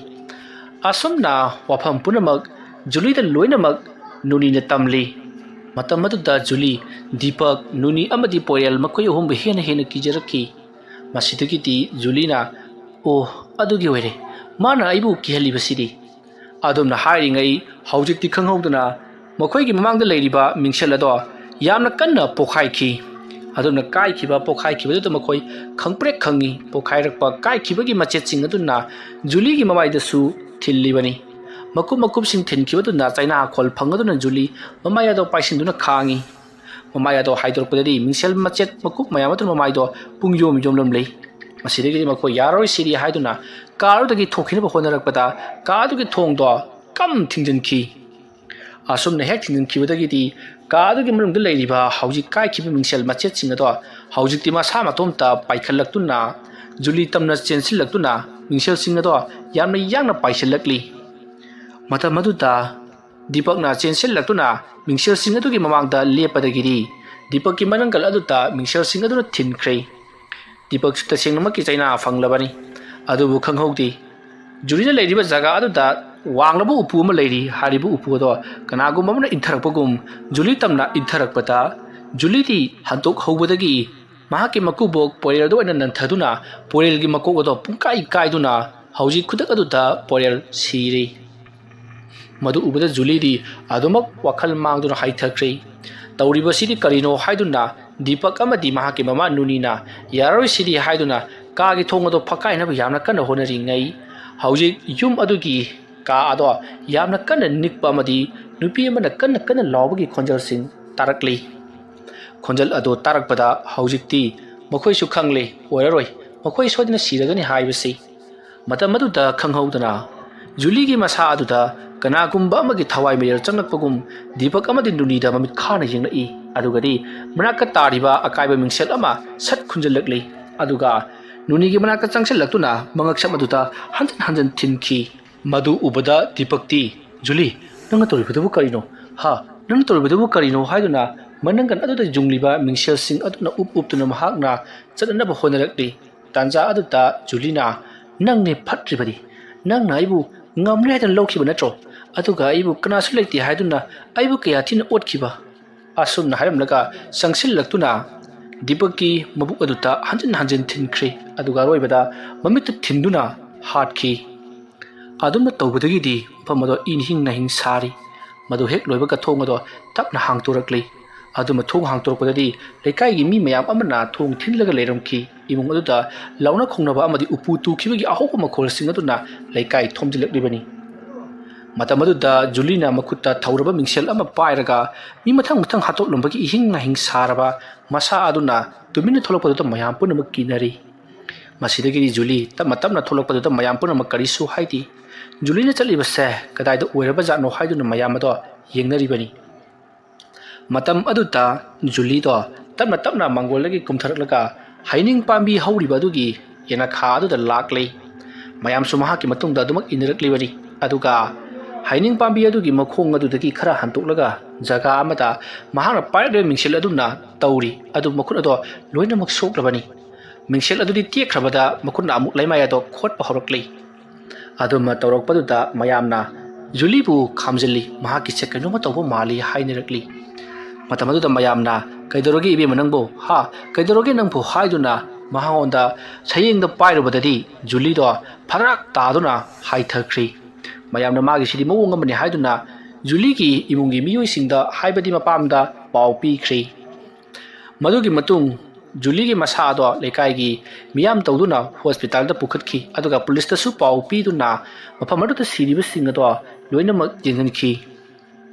ꯑꯁꯨꯝꯅ ꯋꯥꯐꯝ ꯄꯨꯝꯅꯃꯛ ꯖꯨꯂꯤꯗ ꯂꯣꯏꯅꯃꯛ ꯅꯨꯅꯤꯅ ꯇꯝꯂꯤ꯫ ꯃꯇꯝ ꯑꯗꯨꯗ ꯖꯨꯂꯤ, ꯗꯤꯄꯛ, ꯅꯨꯅꯤ ꯑꯃꯗꯤ ꯄꯣꯌꯦꯜ ꯃꯈꯣꯏ ꯑꯍꯨꯝꯕꯨ ꯍꯦꯟꯅ ꯍꯦꯟꯅ ꯀꯤꯖꯔꯛꯈꯤ꯫ ꯃꯁꯤꯗꯒꯤꯗꯤ ꯖꯨꯂꯤꯅ, "ꯑꯣ, ꯑꯗꯨꯒꯤ ꯑꯣꯏꯔꯦ꯫ ꯃꯥꯅ ꯑꯩꯕꯨ ꯀꯤꯍꯜꯂꯤꯕꯁꯤꯗꯤ?" ꯑꯗꯨꯝꯅ ꯍꯥꯏꯔꯤꯉꯩ ꯍꯧꯖꯤꯛꯇꯤ ꯈꯪꯍꯧꯗꯅ ꯃꯈꯣꯏꯒꯤ ꯃꯃꯥꯡꯗ ꯂꯩꯔꯤꯕ ꯃꯤꯡꯁꯦꯜ ꯑꯗꯣ ꯌꯥꯝꯅ ꯀꯟꯅ ꯄꯣꯈꯥꯏꯈꯤ꯫ ꯑꯗꯨꯝꯅ ꯀꯥꯏꯈꯤꯕ, ꯄꯣꯈꯥꯏꯈꯤꯕꯗꯨꯗ ꯃꯈꯣꯏ ꯈꯪꯄ꯭ꯔꯦꯛ ꯈꯪꯉꯤ꯫ ꯄꯣꯈꯥꯏꯔꯛꯄ, ꯀꯥꯏꯈꯤꯕꯒꯤ ꯃꯆꯦꯠꯁꯤꯡ ꯑꯗꯨꯅ ꯖꯨꯂꯤꯒꯤ ꯃꯃꯥꯏꯗꯁꯨ ꯊꯤꯜꯂꯤꯕꯅꯤ꯫ ꯃꯀꯨꯞ ꯃꯀꯨꯞꯁꯤꯡ ꯊꯤꯟꯈꯤꯕꯗꯨꯅ ꯆꯩꯅꯥ ꯈꯣꯜ ꯐꯪ ꯑꯗꯨꯅ ꯖꯨꯂꯤ ꯃꯃꯥꯏ ꯑꯗꯣ ꯄꯥꯏꯁꯤꯟꯗꯨꯅ ꯈꯥꯡꯉꯤ꯫ ꯃꯃꯥꯏ ꯑꯗꯣ ꯍꯥꯏꯗꯣꯔꯛꯄꯗꯗꯤ ꯃꯤꯡꯁꯦꯜ ꯃꯆꯦꯠ ꯃꯀꯨꯞ ꯃꯌꯥꯝ ꯑꯗꯨꯅ ꯃꯃꯥꯏꯗꯣ ꯄꯨꯡ ꯌꯣꯝ ꯌꯣꯝꯂꯝꯂꯤ꯫ ꯃꯁꯤꯗꯒꯤꯗꯤ ꯃꯈꯣꯏ ꯌꯥꯔꯣꯏ ꯁꯤꯗꯤ ꯍꯥꯏꯗꯨꯅ ꯀꯥꯔꯗꯨꯗꯒꯤ ꯊꯣꯛꯈꯤꯅꯕ ꯍꯣꯠꯅꯔꯛꯄꯗ ꯀꯥꯔꯗꯨꯒꯤ ꯊꯣꯡꯗꯣ ꯀꯝ ꯊꯤꯡꯖꯤꯟꯈꯤ꯫ ꯑꯁꯨꯝꯅ ꯍꯦꯛ ꯊꯤꯡꯖꯤꯟꯈꯤꯕꯗꯒꯤꯗꯤ ꯀꯥꯔꯗꯨꯒꯤ ꯃꯅꯨꯡꯗ ꯂꯩꯔꯤꯕ ꯍꯧꯖꯤꯛ ꯀꯥꯏꯈꯤꯕ ꯃꯤꯡꯁꯦꯜ ꯃꯆꯦꯠꯁꯤꯡ ꯑꯗꯣ ꯍꯧꯖꯤꯛꯇꯤ ꯃꯁꯥ ꯃꯇꯣꯝꯇ ꯄꯥꯏꯈꯠꯂꯛꯇꯨꯅ ꯖꯨꯂꯤ ꯇꯝꯅ ꯆꯦꯟꯁꯤꯜꯂꯛꯇꯨꯅ ꯃꯤꯡꯁꯦꯜꯁꯤꯡ ꯑꯗꯣ ꯌꯥꯝꯅ ꯌꯥꯡꯅ ꯄꯥꯏꯁꯤꯜꯂꯛꯂꯤ꯫ ꯃꯇꯝ ꯑꯗꯨꯗ ꯗꯤꯄꯛꯅ ꯆꯦꯟꯁꯤꯜꯂꯛꯇꯨꯅ ꯃꯤꯡꯁꯦꯜꯁꯤꯡ ꯑꯗꯨꯒꯤ ꯃꯃꯥꯡꯗ ꯂꯦꯞꯄꯗꯒꯤꯗꯤ ꯗꯤꯄꯛꯀꯤ ꯃꯅꯪꯒꯜ ꯑꯗꯨꯗ ꯃꯤꯡꯁꯦꯜꯁꯤꯡ ꯑꯗꯨꯅ ꯊꯤꯟꯈ꯭ꯔꯦ꯫ ꯗꯤꯄꯛꯁꯨ ꯇꯁꯦꯡꯅꯃꯛꯀꯤ ꯆꯩꯅꯥ ꯐꯪꯂꯕꯅꯤ꯫ ꯑꯗꯨꯕꯨ ꯈꯪꯍꯧꯗꯦ, ꯖꯨꯂꯤꯅ ꯂꯩꯔꯤꯕ ꯖꯒꯥ ꯑꯗꯨꯗ ꯋꯥꯡꯂꯕ ꯎꯄꯨ ꯑꯃ ꯂꯩꯔꯤ꯫ ꯍꯥꯏꯔꯤꯕ ꯎꯄꯨ ꯑꯗꯣ ꯀꯅꯥꯒꯨꯝꯕ ꯑꯃꯅ ꯏꯟꯊꯔꯛꯄꯒꯨꯝ ꯖꯨꯂꯤ ꯇꯝꯅ ꯏꯟꯊꯔꯛꯄꯗ ꯖꯨꯂꯤꯗꯤ ꯍꯟꯇꯣꯛꯍꯧꯕꯗꯒꯤ ꯃꯍꯥꯛꯀꯤ ꯃꯀꯨꯕꯣꯛ ꯄꯣꯔꯦꯜꯗ ꯑꯣꯏꯅ ꯅꯟꯊꯗꯨꯅ ꯄꯣꯔꯦꯜꯒꯤ ꯃꯀꯣꯛ ꯑꯗꯣ ꯄꯨꯡꯀꯥꯏ ꯀꯥꯏꯗꯨꯅ ꯍꯧꯖꯤꯛ ꯈꯨꯗꯛ ꯑꯗꯨꯗ ꯄꯣꯔꯦꯜ ꯁꯤꯔꯦ꯫ ꯃꯗꯨ ꯎꯕꯗ ꯖꯨꯂꯤꯗꯤ ꯑꯗꯨꯃꯛ ꯋꯥꯈꯜ ꯃꯥꯡꯗꯨꯅ ꯍꯥꯏꯊꯈ꯭ꯔꯦ꯫ ꯇꯧꯔꯤꯕꯁꯤꯗꯤ ꯀꯔꯤꯅꯣ ꯍꯥꯏꯗꯨꯅ ꯗꯤꯄꯛ ꯑꯃꯗꯤ ꯃꯍꯥꯛꯀꯤ ꯃꯃꯥ ꯅꯨꯅꯤꯅ ꯌꯥꯔꯣꯏ ꯁꯤꯗꯤ ꯍꯥꯏꯗꯨꯅ ꯀꯥꯒꯤ ꯊꯣꯡ ꯑꯗꯨ ꯐꯛꯀꯥꯏꯅꯕ ꯌꯥꯝꯅ ꯀꯟꯅ ꯍꯣꯠꯅꯔꯤꯉꯩ ꯍꯧꯖꯤꯛ ꯌꯨꯝ ꯑꯗꯨꯒꯤ ꯀꯥ ꯑꯗꯣ ꯌꯥꯝꯅ ꯀꯟꯅ ꯅꯤꯛꯄ ꯑꯃꯗꯤ ꯅꯨꯄꯤ ꯑꯃꯅ ꯀꯟꯅ ꯀꯟꯅ ꯂꯥꯎꯕꯒꯤ ꯈꯣꯟꯖꯦꯜꯁꯤꯡ ꯇꯥꯔꯛꯂꯤ꯫ ꯈꯣꯟꯖꯦꯜ ꯑꯗꯨ ꯇꯥꯔꯛꯄꯗ ꯍꯧꯖꯤꯛꯇꯤ ꯃꯈꯣꯏꯁꯨ ꯈꯪꯂꯦ, ꯑꯣꯏꯔꯔꯣꯏ, ꯃꯈꯣꯏ ꯁꯣꯏꯗꯅ ꯁꯤꯔꯒꯅꯤ ꯍꯥꯏꯕꯁꯤ꯫ ꯃꯇꯝ ꯑꯗꯨꯗ ꯈꯪꯍꯧꯗꯅ ꯖꯨꯂꯤꯒꯤ ꯃꯁꯥ ꯑꯗꯨꯗ ꯀꯅꯥꯒꯨꯝꯕ ꯑꯃꯒꯤ ꯊꯋꯥꯏ ꯃꯤꯔꯦꯜ ꯆꯪꯂꯛꯄꯒꯨꯝ ꯗꯤꯄꯛ ꯑꯃꯗꯤ ꯅꯨꯅꯤꯗ ꯃꯃꯤꯠ ꯈꯥꯅ ꯌꯦꯡꯂꯛꯏ꯫ ꯑꯗꯨꯒꯗꯤ ꯃꯅꯥꯛꯇ ꯇꯥꯔꯤꯕ ꯑꯀꯥꯏꯕ ꯃꯤꯡꯁꯦꯜ ꯑꯃ ꯁꯠ ꯈꯨꯟꯖꯤꯜꯂꯛꯂꯤ꯫ ꯑꯗꯨꯒ ꯅꯨꯅꯤꯒꯤ ꯃꯅꯥꯛꯇ ꯆꯪꯁꯤꯜꯂꯛꯇꯨꯅ ꯃꯉꯛꯁꯝ ꯑꯗꯨꯗ ꯍꯟꯖꯤꯟ ꯍꯟꯖꯤꯟ ꯊꯤꯟꯈꯤ꯫ ꯃꯗꯨ ꯎꯕꯗ ꯗꯤꯄꯛꯇꯤ, "ꯖꯨꯂꯤ, ꯅꯪꯅ ꯇꯧꯔꯤꯕꯗꯨꯕꯨ ꯀꯔꯤꯅꯣ? ꯍꯥ, ꯅꯪꯅ ꯇꯧꯔꯤꯕꯗꯨꯕꯨ ꯀꯔꯤꯅꯣ?" ꯍꯥꯏꯗꯨꯅ ꯃꯅꯪꯒꯟ ꯑꯗꯨꯗ ꯌꯨꯡꯂꯤꯕ ꯃꯤꯡꯁꯦꯜꯁꯤꯡ ꯑꯗꯨꯅ ꯎꯞ ꯎꯞꯇꯨꯅ ꯃꯍꯥꯛꯅ ꯆꯠꯅꯅꯕ ꯍꯣꯠꯅꯔꯛꯂꯤ꯫ ꯇꯥꯟꯖꯥ ꯑꯗꯨꯗ ꯖꯨꯂꯤꯅ, "ꯅꯪꯅꯦ ꯐꯠꯇ꯭ꯔꯤꯕꯗꯤ꯫ ꯅꯪꯅ ꯑꯩꯕꯨ ꯉꯝꯂꯦ ꯍꯥꯏꯗꯨꯅ ꯂꯧꯈꯤꯕ ꯅꯠꯇ꯭ꯔꯣ? ꯑꯗꯨꯒ ꯑꯩꯕꯨ ꯀꯅꯥꯁꯨ ꯂꯩꯇꯦ ꯍꯥꯏꯗꯨꯅ ꯑꯩꯕꯨ ꯀꯌꯥ ꯊꯤꯅ ꯑꯣꯠꯈꯤꯕ?" ꯑꯁꯨꯝꯅ ꯍꯥꯏꯔꯝꯂꯒ ꯆꯪꯁꯤꯜꯂꯛꯇꯨꯅ ꯗꯤꯄꯛꯀꯤ ꯃꯕꯨꯛ ꯑꯗꯨꯗ ꯍꯟꯖꯤꯟ ꯍꯟꯖꯤꯟ ꯊꯤꯟꯈ꯭ꯔꯤ꯫ ꯑꯗꯨꯒ ꯑꯔꯣꯏꯕꯗ ꯃꯃꯤꯠꯇ ꯊꯤꯟꯗꯨꯅ ꯍꯥꯠꯈꯤ꯫ ꯑꯗꯨꯝꯅ ꯇꯧꯕꯗꯒꯤꯗꯤ ꯃꯐꯝ ꯑꯗꯣ ꯏꯪ ꯍꯤꯡ ꯅꯥꯍꯤꯡ ꯁꯥꯔꯤ꯫ ꯃꯗꯨ ꯍꯦꯛ ꯂꯣꯏꯕꯒ ꯊꯣꯡ ꯑꯗꯣ ꯇꯞꯅ ꯍꯥꯡꯇꯣꯔꯛꯂꯤ꯫ ꯑꯗꯨꯝꯅ ꯊꯣꯡ ꯍꯥꯡꯇꯣꯔꯛꯄꯗꯗꯤ ꯂꯩꯀꯥꯏꯒꯤ ꯃꯤ ꯃꯌꯥꯝ ꯑꯃꯅ ꯊꯣꯡ ꯊꯤꯜꯂꯒ ꯂꯩꯔꯝꯈꯤ꯫ ꯏꯃꯨꯡ ꯑꯗꯨꯗ ꯂꯥꯎꯅ ꯈꯣꯡꯅꯕ ꯑꯃꯗꯤ ꯎꯄꯨ ꯇꯨꯈꯤꯕꯒꯤ ꯑꯍꯧꯕ ꯃꯈꯣꯜꯁꯤꯡ ꯑꯗꯨꯅ ꯂꯩꯀꯥꯏ ꯊꯣꯝꯖꯤꯜꯂꯛꯂꯤꯕꯅꯤ꯫ ꯃꯇꯝ ꯑꯗꯨꯗ ꯖꯨꯂꯤꯅ ꯃꯈꯨꯠꯇ ꯊꯧꯔꯕ ꯃꯤꯡꯁꯦꯜ ꯑꯃ ꯄꯥꯏꯔꯒ ꯃꯤ ꯃꯊꯪ ꯃꯊꯪ ꯍꯥꯠꯇꯣꯛꯂꯝꯕꯒꯤ ꯏꯍꯤꯡ ꯅꯥꯍꯤꯡ ꯁꯥꯔꯕ ꯃꯁꯥ ꯑꯗꯨꯅ ꯇꯨꯃꯤꯟꯅ ꯊꯣꯛꯂꯛꯄꯗꯨꯗ ꯃꯌꯥꯝ ꯄꯨꯝꯅꯃꯛ ꯀꯤꯅꯔꯤ꯫ ꯃꯁꯤꯗꯒꯤꯗꯤ ꯖꯨꯂꯤ ꯇꯞꯅ ꯇꯞꯅ ꯊꯣꯛꯂꯛꯄꯗꯨꯗ ꯃꯌꯥꯝ ꯄꯨꯝꯅꯃꯛ ꯀꯔꯤꯁꯨ ꯍꯥꯏꯗꯦ꯫ ꯖꯨꯂꯤꯅ ꯆꯠꯂꯤꯕꯁꯦ ꯀꯗꯥꯏꯗ ꯑꯣꯏꯔꯕꯖꯥꯠꯅꯣ ꯍꯥꯏꯗꯨꯅ ꯃꯌꯥꯝ ꯑꯗꯣ ꯌꯦꯡꯅꯔꯤꯕꯅꯤ꯫ ꯃꯇꯝ ꯑꯗꯨꯗ ꯖꯨꯂꯤꯗꯣ ꯇꯞꯅ ꯇꯞꯅ ꯃꯥꯡꯒꯣꯜꯗꯒꯤ ꯀꯨꯝꯊꯔꯛꯂꯒ ꯍꯩꯅꯤꯡ ꯄꯥꯝꯕꯤ ꯍꯧꯔꯤꯕ ꯑꯗꯨꯒꯤ ꯌꯦꯅꯈꯥ ꯑꯗꯨꯗ ꯂꯥꯛꯂꯤ꯫ ꯃꯌꯥꯝꯁꯨ ꯃꯍꯥꯛꯀꯤ ꯃꯇꯨꯡꯗ ꯑꯗꯨꯃꯛ ꯏꯟꯅꯔꯛꯂꯤꯕꯅꯤ꯫ ꯑꯗꯨꯒ ꯍꯩꯅꯤꯡ ꯄꯥꯝꯕꯤ ꯑꯗꯨꯒꯤ ꯃꯈꯣꯡ ꯑꯗꯨꯗꯒꯤ ꯈꯔ ꯍꯟꯗꯣꯛꯂꯒ ꯖꯒꯥ ꯑꯃꯗ ꯃꯍꯥꯛꯅ ꯄꯥꯏꯔꯛꯂꯤꯕ ꯃꯤꯡꯁꯦꯜ ꯑꯗꯨꯅ ꯇꯧꯔꯤ꯫ ꯑꯗꯨ ꯃꯈꯨꯠ ꯑꯗꯣ ꯂꯣꯏꯅꯃꯛ ꯁꯣꯛꯂꯕꯅꯤ꯫ ꯃꯤꯡꯁꯦꯜ ꯑꯗꯨꯗꯤ ꯇꯦꯛꯈ꯭ꯔꯕꯗ ꯃꯈꯨꯠꯅ ꯑꯃꯨꯛ ꯂꯩꯃꯥꯏ ꯑꯗꯣ ꯈꯣꯠꯄ ꯍꯧꯔꯛꯂꯤ꯫ ꯑꯗꯨꯝꯅ ꯇꯧꯔꯛꯄꯗꯨꯗ ꯃꯌꯥꯝꯅ ꯖꯨꯂꯤꯕꯨ ꯈꯥꯝꯖꯤꯜꯂꯤ, ꯃꯍꯥꯛꯀꯤꯁꯦ ꯀꯩꯅꯣꯝꯃ ꯇꯧꯕ ꯃꯥꯜꯂꯤ ꯍꯥꯏꯅꯔꯛꯂꯤ꯫ ꯃꯇꯝ ꯑꯗꯨꯗ ꯃꯌꯥꯝꯅ, "ꯀꯩꯗꯧꯔꯒꯦ ꯏꯕꯦꯝꯃ ꯅꯪꯕꯨ? ꯍꯥ? ꯀꯩꯗꯧꯔꯒꯦ ꯅꯪꯕꯨ?" ꯍꯥꯏꯗꯨꯅ ꯃꯉꯣꯟꯗ ꯁꯌꯦꯡꯗ ꯄꯥꯏꯔꯨꯕꯗꯗꯤ ꯖꯨꯂꯤꯗꯣ ꯐꯔꯥꯛ ꯇꯥꯗꯨꯅ ꯍꯥꯏꯊꯈ꯭ꯔꯤ꯫ ꯃꯌꯥꯝꯅ ꯃꯥꯒꯤꯁꯤꯗꯤ ꯃꯑꯣꯡ ꯑꯃꯅꯤ ꯍꯥꯏꯗꯨꯅ ꯖꯨꯂꯤꯒꯤ ꯏꯃꯨꯡꯒꯤ ꯃꯤꯑꯣꯏꯁꯤꯡꯗ, ꯍꯥꯏꯕꯗꯤ ꯃꯄꯥꯝꯗ ꯄꯥꯎ ꯄꯤꯈ꯭ꯔꯤ꯫ ꯃꯗꯨꯒꯤ ꯃꯇꯨꯡ ꯖꯨꯂꯤꯒꯤ ꯃꯁꯥ ꯑꯗꯣ ꯂꯩꯀꯥꯏꯒꯤ ꯃꯤꯌꯥꯝ ꯇꯧꯗꯨꯅ ꯍꯣꯁꯄꯤꯇꯥꯜꯗ ꯄꯨꯈꯠꯈꯤ, ꯑꯗꯨꯒ ꯄꯨꯂꯤꯁꯇꯁꯨ ꯄꯥꯎ ꯄꯤꯗꯨꯅ ꯃꯐꯝ ꯑꯗꯨꯗ ꯁꯤꯔꯤꯕꯁꯤꯡ ꯑꯗꯣ ꯂꯣꯏꯅꯃꯛ ꯌꯦꯡꯍꯟꯈꯤ꯫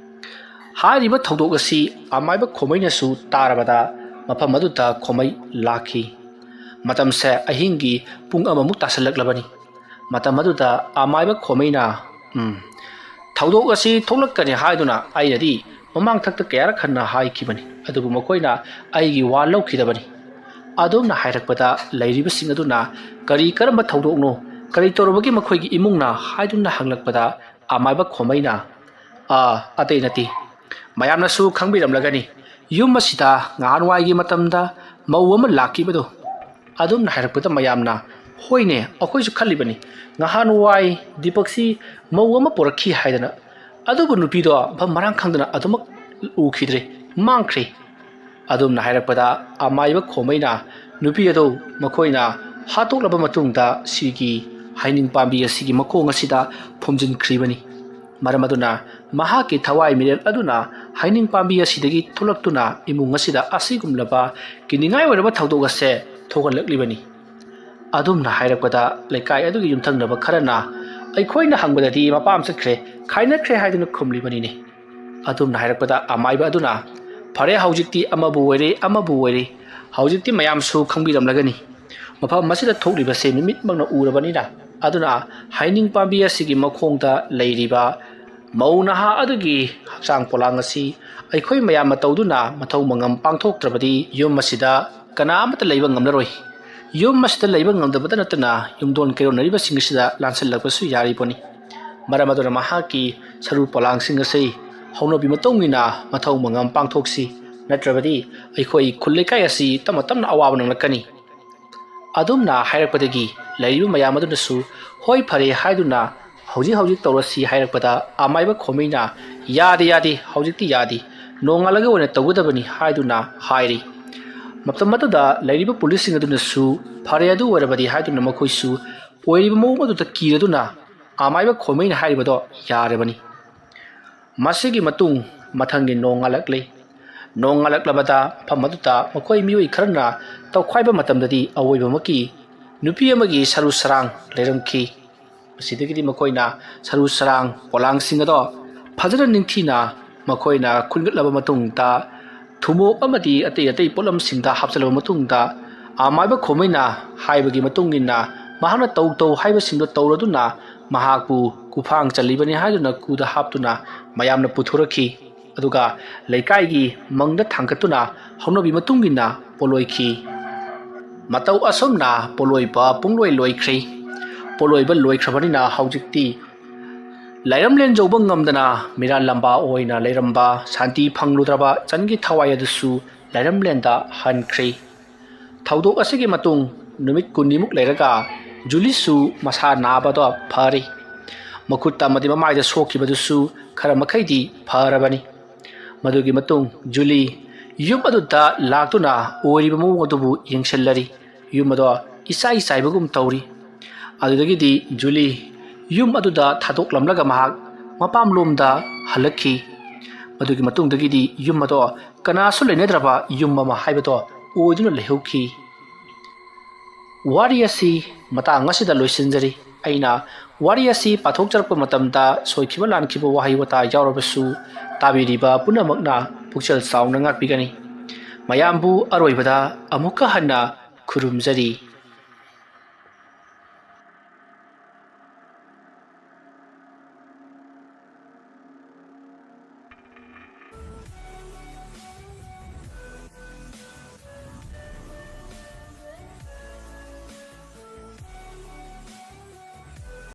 ꯍꯥꯏꯔꯤꯕ ꯊꯧꯗꯣꯛ ꯑꯁꯤ ꯑꯃꯥꯏꯕ ꯈꯣꯃꯩꯅꯁꯨ ꯇꯥꯔꯕꯗ ꯃꯐꯝ ꯑꯗꯨꯗ ꯈꯣꯃꯩ ꯂꯥꯛꯈꯤ꯫ ꯃꯇꯝꯁꯦ ꯑꯍꯤꯡꯒꯤ ꯄꯨꯡ ꯑꯃꯃꯨꯛ ꯇꯥꯁꯜꯂꯛꯂꯕꯅꯤ꯫ ꯃꯇꯝ ꯑꯗꯨꯗ ꯑꯃꯥꯏꯕ ꯈꯣꯃꯩꯅ, "ꯎꯝ, ꯊꯧꯗꯣꯛ ꯑꯁꯤ ꯊꯣꯛꯂꯛꯀꯅꯤ ꯍꯥꯏꯗꯨꯅ ꯑꯩꯅꯗꯤ ꯃꯃꯥꯡ ꯊꯛꯇ ꯀꯌꯥꯔꯛ ꯍꯟꯅ ꯍꯥꯏꯈꯤꯕꯅꯤ, ꯑꯗꯨꯕꯨ ꯃꯈꯣꯏꯅ ꯑꯩꯒꯤ ꯋꯥ ꯂꯧꯈꯤꯗꯕꯅꯤ"꯫ ꯑꯗꯨꯝꯅ ꯍꯥꯏꯔꯛꯄꯗ ꯂꯩꯔꯤꯕꯁꯤꯡ ꯑꯗꯨꯅ, "ꯀꯔꯤ ꯀꯔꯝꯕ ꯊꯧꯗꯣꯛꯅꯣ? ꯀꯔꯤ ꯇꯧꯔꯕꯒꯦ ꯃꯈꯣꯏꯒꯤ ꯏꯃꯨꯡꯅ?" ꯍꯥꯏꯗꯨꯅ ꯍꯪꯂꯛꯄꯗ ꯑꯃꯥꯏꯕ ꯈꯣꯃꯩꯅ, "ꯑꯥ, ꯑꯇꯩ ꯅꯠꯇꯦ, ꯃꯌꯥꯝꯅꯁꯨ ꯈꯪꯕꯤꯔꯝꯂꯒꯅꯤ, ꯌꯨꯝ ꯑꯁꯤꯗ ꯉꯍꯥꯟꯋꯥꯏꯒꯤ ꯃꯇꯝꯗ ꯃꯧ ꯑꯃ ꯂꯥꯛꯈꯤꯕꯗꯣ"꯫ ꯑꯗꯨꯝꯅ ꯍꯥꯏꯔꯛꯄꯗ ꯃꯌꯥꯝꯅ, "ꯍꯣꯏꯅꯦ, ꯑꯩꯈꯣꯏꯁꯨ ꯈꯜꯂꯤꯕꯅꯤ, ꯉꯍꯥꯟꯋꯥꯏ ꯗꯤꯄꯛꯁꯤ ꯃꯧ ꯑꯃ ꯄꯨꯔꯛꯈꯤ ꯍꯥꯏꯗꯅ, ꯑꯗꯨꯕꯨ ꯅꯨꯄꯤꯗꯣ ꯃꯐꯝ ꯃꯔꯥꯡ ꯈꯪꯗꯅ ꯑꯗꯨꯃꯛ ꯎꯈꯤꯗ꯭ꯔꯦ, ꯃꯥꯡꯈ꯭ꯔꯦ"꯫ ꯑꯗꯨꯝꯅ ꯍꯥꯏꯔꯛꯄꯗ ꯑꯃꯥꯏꯕ ꯈꯣꯃꯩꯅ ꯅꯨꯄꯤ ꯑꯗꯨ ꯃꯈꯣꯏꯅ ꯍꯥꯠꯇꯣꯛꯂꯕ ꯃꯇꯨꯡꯗ ꯁꯤꯒꯤ ꯍꯩꯅꯤꯡ ꯄꯥꯝꯕꯤ ꯑꯁꯤꯒꯤ ꯃꯈꯣꯡ ꯑꯁꯤꯗ ꯐꯨꯝꯖꯤꯟꯈ꯭ꯔꯤꯕꯅꯤ꯫ ꯃꯔꯝ ꯑꯗꯨꯅ ꯃꯍꯥꯛꯀꯤ ꯊꯋꯥꯏ ꯃꯤꯔꯦꯜ ꯑꯗꯨꯅ ꯍꯩꯅꯤꯡ ꯄꯥꯝꯕꯤ ꯑꯁꯤꯗꯒꯤ ꯊꯣꯛꯂꯛꯇꯨꯅ ꯏꯃꯨꯡ ꯑꯁꯤꯗ ꯑꯁꯤꯒꯨꯝꯂꯕ ꯀꯤꯅꯤꯡꯉꯥꯏ ꯑꯣꯏꯔꯕ ꯊꯧꯗꯣꯛ ꯑꯁꯦ ꯊꯣꯛꯍꯜꯂꯛꯂꯤꯕꯅꯤ꯫ ꯑꯗꯨꯝꯅ ꯍꯥꯏꯔꯛꯄꯗ ꯂꯩꯀꯥꯏ ꯑꯗꯨꯒꯤ ꯌꯨꯝꯊꯪꯅꯕ ꯈꯔꯅ, "ꯑꯩꯈꯣꯏꯅ ꯍꯪꯕꯗꯗꯤ ꯃꯄꯥꯝ ꯆꯠꯈ꯭ꯔꯦ, ꯈꯥꯏꯅꯈ꯭ꯔꯦ" ꯍꯥꯏꯗꯨꯅ ꯈꯨꯝꯂꯤꯕꯅꯤꯅꯦ꯫ ꯑꯗꯨꯝꯅ ꯍꯥꯏꯔꯛꯄꯗ ꯑꯃꯥꯏꯕ ꯑꯗꯨꯅ, "ꯐꯔꯦ, ꯍꯧꯖꯤꯛꯇꯤ ꯑꯃꯕꯨ ꯑꯣꯏꯔꯦ, ꯑꯃꯕꯨ ꯑꯣꯏꯔꯦ, ꯍꯧꯖꯤꯛꯇꯤ ꯃꯌꯥꯝꯁꯨ ꯈꯪꯕꯤꯔꯝꯂꯒꯅꯤ꯫ ꯃꯐꯝ ꯑꯁꯤꯗ ꯊꯣꯛꯂꯤꯕꯁꯦ ꯃꯤꯠꯃꯛꯅ ꯎꯔꯕꯅꯤꯅ, ꯑꯗꯨꯅ ꯍꯩꯅꯤꯡ ꯄꯥꯝꯕꯤ ꯑꯁꯤꯒꯤ ꯃꯈꯣꯡꯗ ꯂꯩꯔꯤꯕ ꯃꯧ ꯅꯍꯥ ꯑꯗꯨꯒꯤ ꯍꯛꯆꯥꯡ ꯄꯣꯂꯥꯡ ꯑꯁꯤ ꯑꯩꯈꯣꯏ ꯃꯌꯥꯝꯅ ꯇꯧꯗꯨꯅ ꯃꯊꯧ ꯃꯉꯝ ꯄꯥꯡꯊꯣꯛꯇ꯭ꯔꯕꯗꯤ ꯌꯨꯝ ꯑꯁꯤꯗ ꯀꯅꯥ ꯑꯃꯠꯇ ꯂꯩꯕ ꯉꯝꯂꯔꯣꯏ꯫ ꯌꯨꯝ ꯑꯁꯤꯗ ꯂꯩꯕ ꯉꯝꯗꯕꯇ ꯅꯠꯇꯅ ꯌꯨꯝꯗꯣꯟ ꯀꯩꯔꯣꯟꯅꯔꯤꯕꯁꯤꯡ ꯑꯁꯤꯗ ꯂꯥꯟꯁꯤꯜꯂꯛꯄꯁꯨ ꯌꯥꯔꯤꯕꯅꯤ꯫ ꯃꯔꯝ ꯑꯗꯨꯅ ꯃꯍꯥꯛꯀꯤ ꯁꯔꯨ ꯄꯣꯂꯥꯡꯁꯤꯡ ꯑꯁꯤ ꯍꯧꯅꯕꯤ ꯃꯇꯨꯡ ꯏꯟꯅ ꯃꯊꯧ ꯃꯉꯝ ꯄꯥꯡꯊꯣꯛꯁꯤ, ꯅꯠꯇ꯭ꯔꯕꯗꯤ ꯑꯩꯈꯣꯏ ꯈꯨꯜ ꯂꯩꯀꯥꯏ ꯑꯁꯤ ꯇꯞꯅ ꯇꯞꯅ ꯑꯋꯥꯕ ꯅꯪꯂꯛꯀꯅꯤ"꯫ ꯑꯗꯨꯝꯅ ꯍꯥꯏꯔꯛꯄꯗꯒꯤ ꯂꯩꯔꯤꯕ ꯃꯌꯥꯝ ꯑꯗꯨꯅꯁꯨ "ꯍꯣꯏ, ꯐꯔꯦ" ꯍꯥꯏꯗꯨꯅ ꯍꯧꯖꯤꯛ ꯍꯧꯖꯤꯛ ꯇꯧꯔꯁꯤ ꯍꯥꯏꯔꯛꯄꯗ ꯑꯃꯥꯏꯕ ꯈꯣꯃꯩꯅ, "ꯌꯥꯗꯦ, ꯌꯥꯗꯦ, ꯍꯧꯖꯤꯛꯇꯤ ꯌꯥꯗꯦ, ꯅꯣꯡꯉꯥꯜꯂꯒ ꯑꯣꯏꯅ ꯇꯧꯒꯗꯕꯅꯤ" ꯍꯥꯏꯗꯨꯅ ꯍꯥꯏꯔꯤ꯫ ꯃꯇꯝ ꯑꯗꯨꯗ ꯂꯩꯔꯤꯕ ꯄꯨꯂꯤꯁꯁꯤꯡ ꯑꯗꯨꯅꯁꯨ "ꯐꯔꯦ, ꯑꯗꯨ ꯑꯣꯏꯔꯕꯗꯤ" ꯍꯥꯏꯗꯨꯅ ꯃꯈꯣꯏꯁꯨ ꯑꯣꯏꯔꯤꯕ ꯃꯑꯣꯡ ꯑꯗꯨꯗ ꯀꯤꯔꯗꯨꯅ ꯑꯃꯥꯏꯕ ꯈꯣꯃꯩꯅ ꯍꯥꯏꯔꯤꯕꯗꯣ ꯌꯥꯔꯕꯅꯤ꯫ ꯃꯁꯤꯒꯤ ꯃꯇꯨꯡ ꯃꯊꯪꯒꯤ ꯅꯣꯡꯉꯥꯜꯂꯛꯂꯤ꯫ ꯅꯣꯡꯉꯥꯜꯂꯛꯂꯕꯗ ꯃꯐꯝ ꯑꯗꯨꯗ ꯃꯈꯣꯏ ꯃꯤꯑꯣꯏ ꯈꯔꯅ ꯇꯧꯈꯥꯏꯕ ꯃꯇꯝꯗꯗꯤ ꯑꯋꯣꯏꯕꯃꯛꯀꯤ ꯅꯨꯄꯤ ꯑꯃꯒꯤ ꯁꯔꯨ ꯁꯔꯥꯡ ꯂꯩꯔꯝꯈꯤ꯫ ꯃꯁꯤꯗꯒꯤꯗꯤ ꯃꯈꯣꯏꯅ ꯁꯔꯨ ꯁꯔꯥꯡ ꯄꯣꯂꯥꯡꯁꯤꯡ ꯑꯗꯣ ꯐꯖꯅ ꯅꯤꯡꯊꯤꯅ ꯃꯈꯣꯏꯅ ꯈꯨꯟꯒꯠꯂꯕ ꯃꯇꯨꯡꯗ, ꯊꯨꯝꯃꯣꯛ ꯑꯃꯗꯤ ꯑꯇꯩ ꯑꯇꯩ ꯄꯣꯠꯂꯝꯁꯤꯡꯗ ꯍꯥꯞꯆꯤꯜꯂꯕ ꯃꯇꯨꯡꯗ, ꯑꯃꯥꯏꯕ ꯈꯣꯃꯩꯅ ꯍꯥꯏꯕꯒꯤ ꯃꯇꯨꯡ ꯏꯟꯅ ꯃꯍꯥꯛꯅ ꯇꯧ ꯇꯧ ꯍꯥꯏꯕꯁꯤꯡꯗꯣ ꯇꯧꯔꯗꯨꯅ ꯃꯍꯥꯛꯄꯨ ꯀꯨꯐꯥꯡ ꯆꯜꯂꯤꯕꯅꯤ ꯍꯥꯏꯗꯨꯅ ꯀꯨꯗ ꯍꯥꯞꯇꯨꯅ ꯃꯌꯥꯝꯅ ꯄꯨꯊꯣꯔꯛꯈꯤ꯫ ꯑꯗꯨꯒ ꯂꯩꯀꯥꯏꯒꯤ ꯃꯪꯗ ꯊꯥꯡꯒꯠꯇꯨꯅ ꯍꯧꯅꯕꯤ ꯃꯇꯨꯡ ꯏꯟꯅ ꯄꯣꯂꯣꯏꯈꯤ꯫ ꯃꯇꯧ ꯑꯁꯨꯝꯅ ꯄꯣꯂꯣꯏꯕ ꯄꯨꯡꯂꯣꯏ ꯂꯣꯏꯈ꯭ꯔꯦ꯫ ꯄꯣꯂꯣꯏꯕ ꯂꯣꯏꯈ꯭ꯔꯕꯅꯤꯅ ꯍꯧꯖꯤꯛꯇꯤ ꯂꯥꯏꯔꯝꯂꯦꯟ ꯌꯧꯕ ꯉꯝꯗꯅ ꯃꯤꯔꯥꯜ ꯂꯝꯕꯥ ꯑꯣꯏꯅ ꯂꯩꯔꯝꯕ ꯁꯥꯟꯇꯤ ꯐꯪꯂꯨꯗ꯭ꯔꯕ ꯆꯟꯒꯤ ꯊꯋꯥꯏ ꯑꯗꯨꯁꯨ ꯂꯥꯏꯔꯝꯂꯦꯟꯗ ꯍꯟꯈ꯭ꯔꯦ꯫ ꯊꯧꯗꯣꯛ ꯑꯁꯤꯒꯤ ꯃꯇꯨꯡ ꯅꯨꯃꯤꯠ ꯀꯨꯟꯅꯤꯃꯨꯛ ꯂꯩꯔꯒ ꯖꯨꯂꯤꯁꯨ ꯃꯁꯥ ꯅꯥꯕꯗꯣ ꯐꯔꯦ꯫ ꯃꯈꯨꯠꯇ ꯑꯃꯗꯤ ꯃꯃꯥꯏꯗ ꯁꯣꯛꯈꯤꯕꯗꯨꯁꯨ ꯈꯔ ꯃꯈꯩꯗꯤ ꯐꯔꯕꯅꯤ꯫ ꯃꯗꯨꯒꯤ ꯃꯇꯨꯡ ꯖꯨꯂꯤ ꯌꯨꯝ ꯑꯗꯨꯗ ꯂꯥꯛꯇꯨꯅ ꯑꯣꯏꯔꯤꯕ ꯃꯑꯣꯡ ꯑꯗꯨꯕꯨ ꯌꯦꯡꯁꯤꯜꯂꯔꯤ꯫ ꯌꯨꯝ ꯑꯗꯣ ꯏꯆꯥꯏ ꯆꯥꯏꯕꯒꯨꯝ ꯇꯧꯔꯤ꯫ ꯑꯗꯨꯗꯒꯤꯗꯤ ꯖꯨꯂꯤ ꯌꯨꯝ ꯑꯗꯨꯗ ꯊꯥꯗꯣꯛꯂꯝꯂꯒ ꯃꯍꯥꯛ ꯃꯄꯥꯝꯂꯣꯝꯗ ꯍꯜꯂꯛꯈꯤ꯫ ꯃꯗꯨꯒꯤ ꯃꯇꯨꯡꯗꯒꯤꯗꯤ ꯌꯨꯝ ꯑꯗꯣ ꯀꯅꯥꯁꯨ ꯂꯩꯅꯗ꯭ꯔꯕ ꯌꯨꯝ ꯑꯃ ꯍꯥꯏꯕꯗꯣ ꯑꯣꯏꯗꯨꯅ ꯂꯩꯍꯧꯈꯤ꯫ ꯋꯥꯔꯤ ꯑꯁꯤ ꯃꯇꯥꯡ ꯑꯁꯤꯗ ꯂꯣꯏꯁꯤꯟꯖꯔꯤ꯫ ꯑꯩꯅ ꯋꯥꯔꯤ ꯑꯁꯤ ꯄꯥꯊꯣꯛꯆꯔꯛꯄ ꯃꯇꯝꯗ ꯁꯣꯏꯈꯤꯕ ꯂꯥꯟꯈꯤꯕ ꯋꯥꯍꯩ ꯋꯥꯇꯥ ꯌꯥꯎꯔꯕꯁꯨ ꯇꯥꯕꯤꯔꯤꯕ ꯄꯨꯝꯅꯃꯛꯅ ꯄꯨꯛꯆꯦꯜ ꯆꯥꯎꯅ ꯉꯥꯛꯄꯤꯒꯅꯤ꯫ ꯃꯌꯥꯝꯕꯨ ꯑꯔꯣꯏꯕꯗ ꯑꯃꯨꯛꯀ ꯍꯟꯅ ꯈꯨꯔꯨꯝꯖꯔꯤ꯫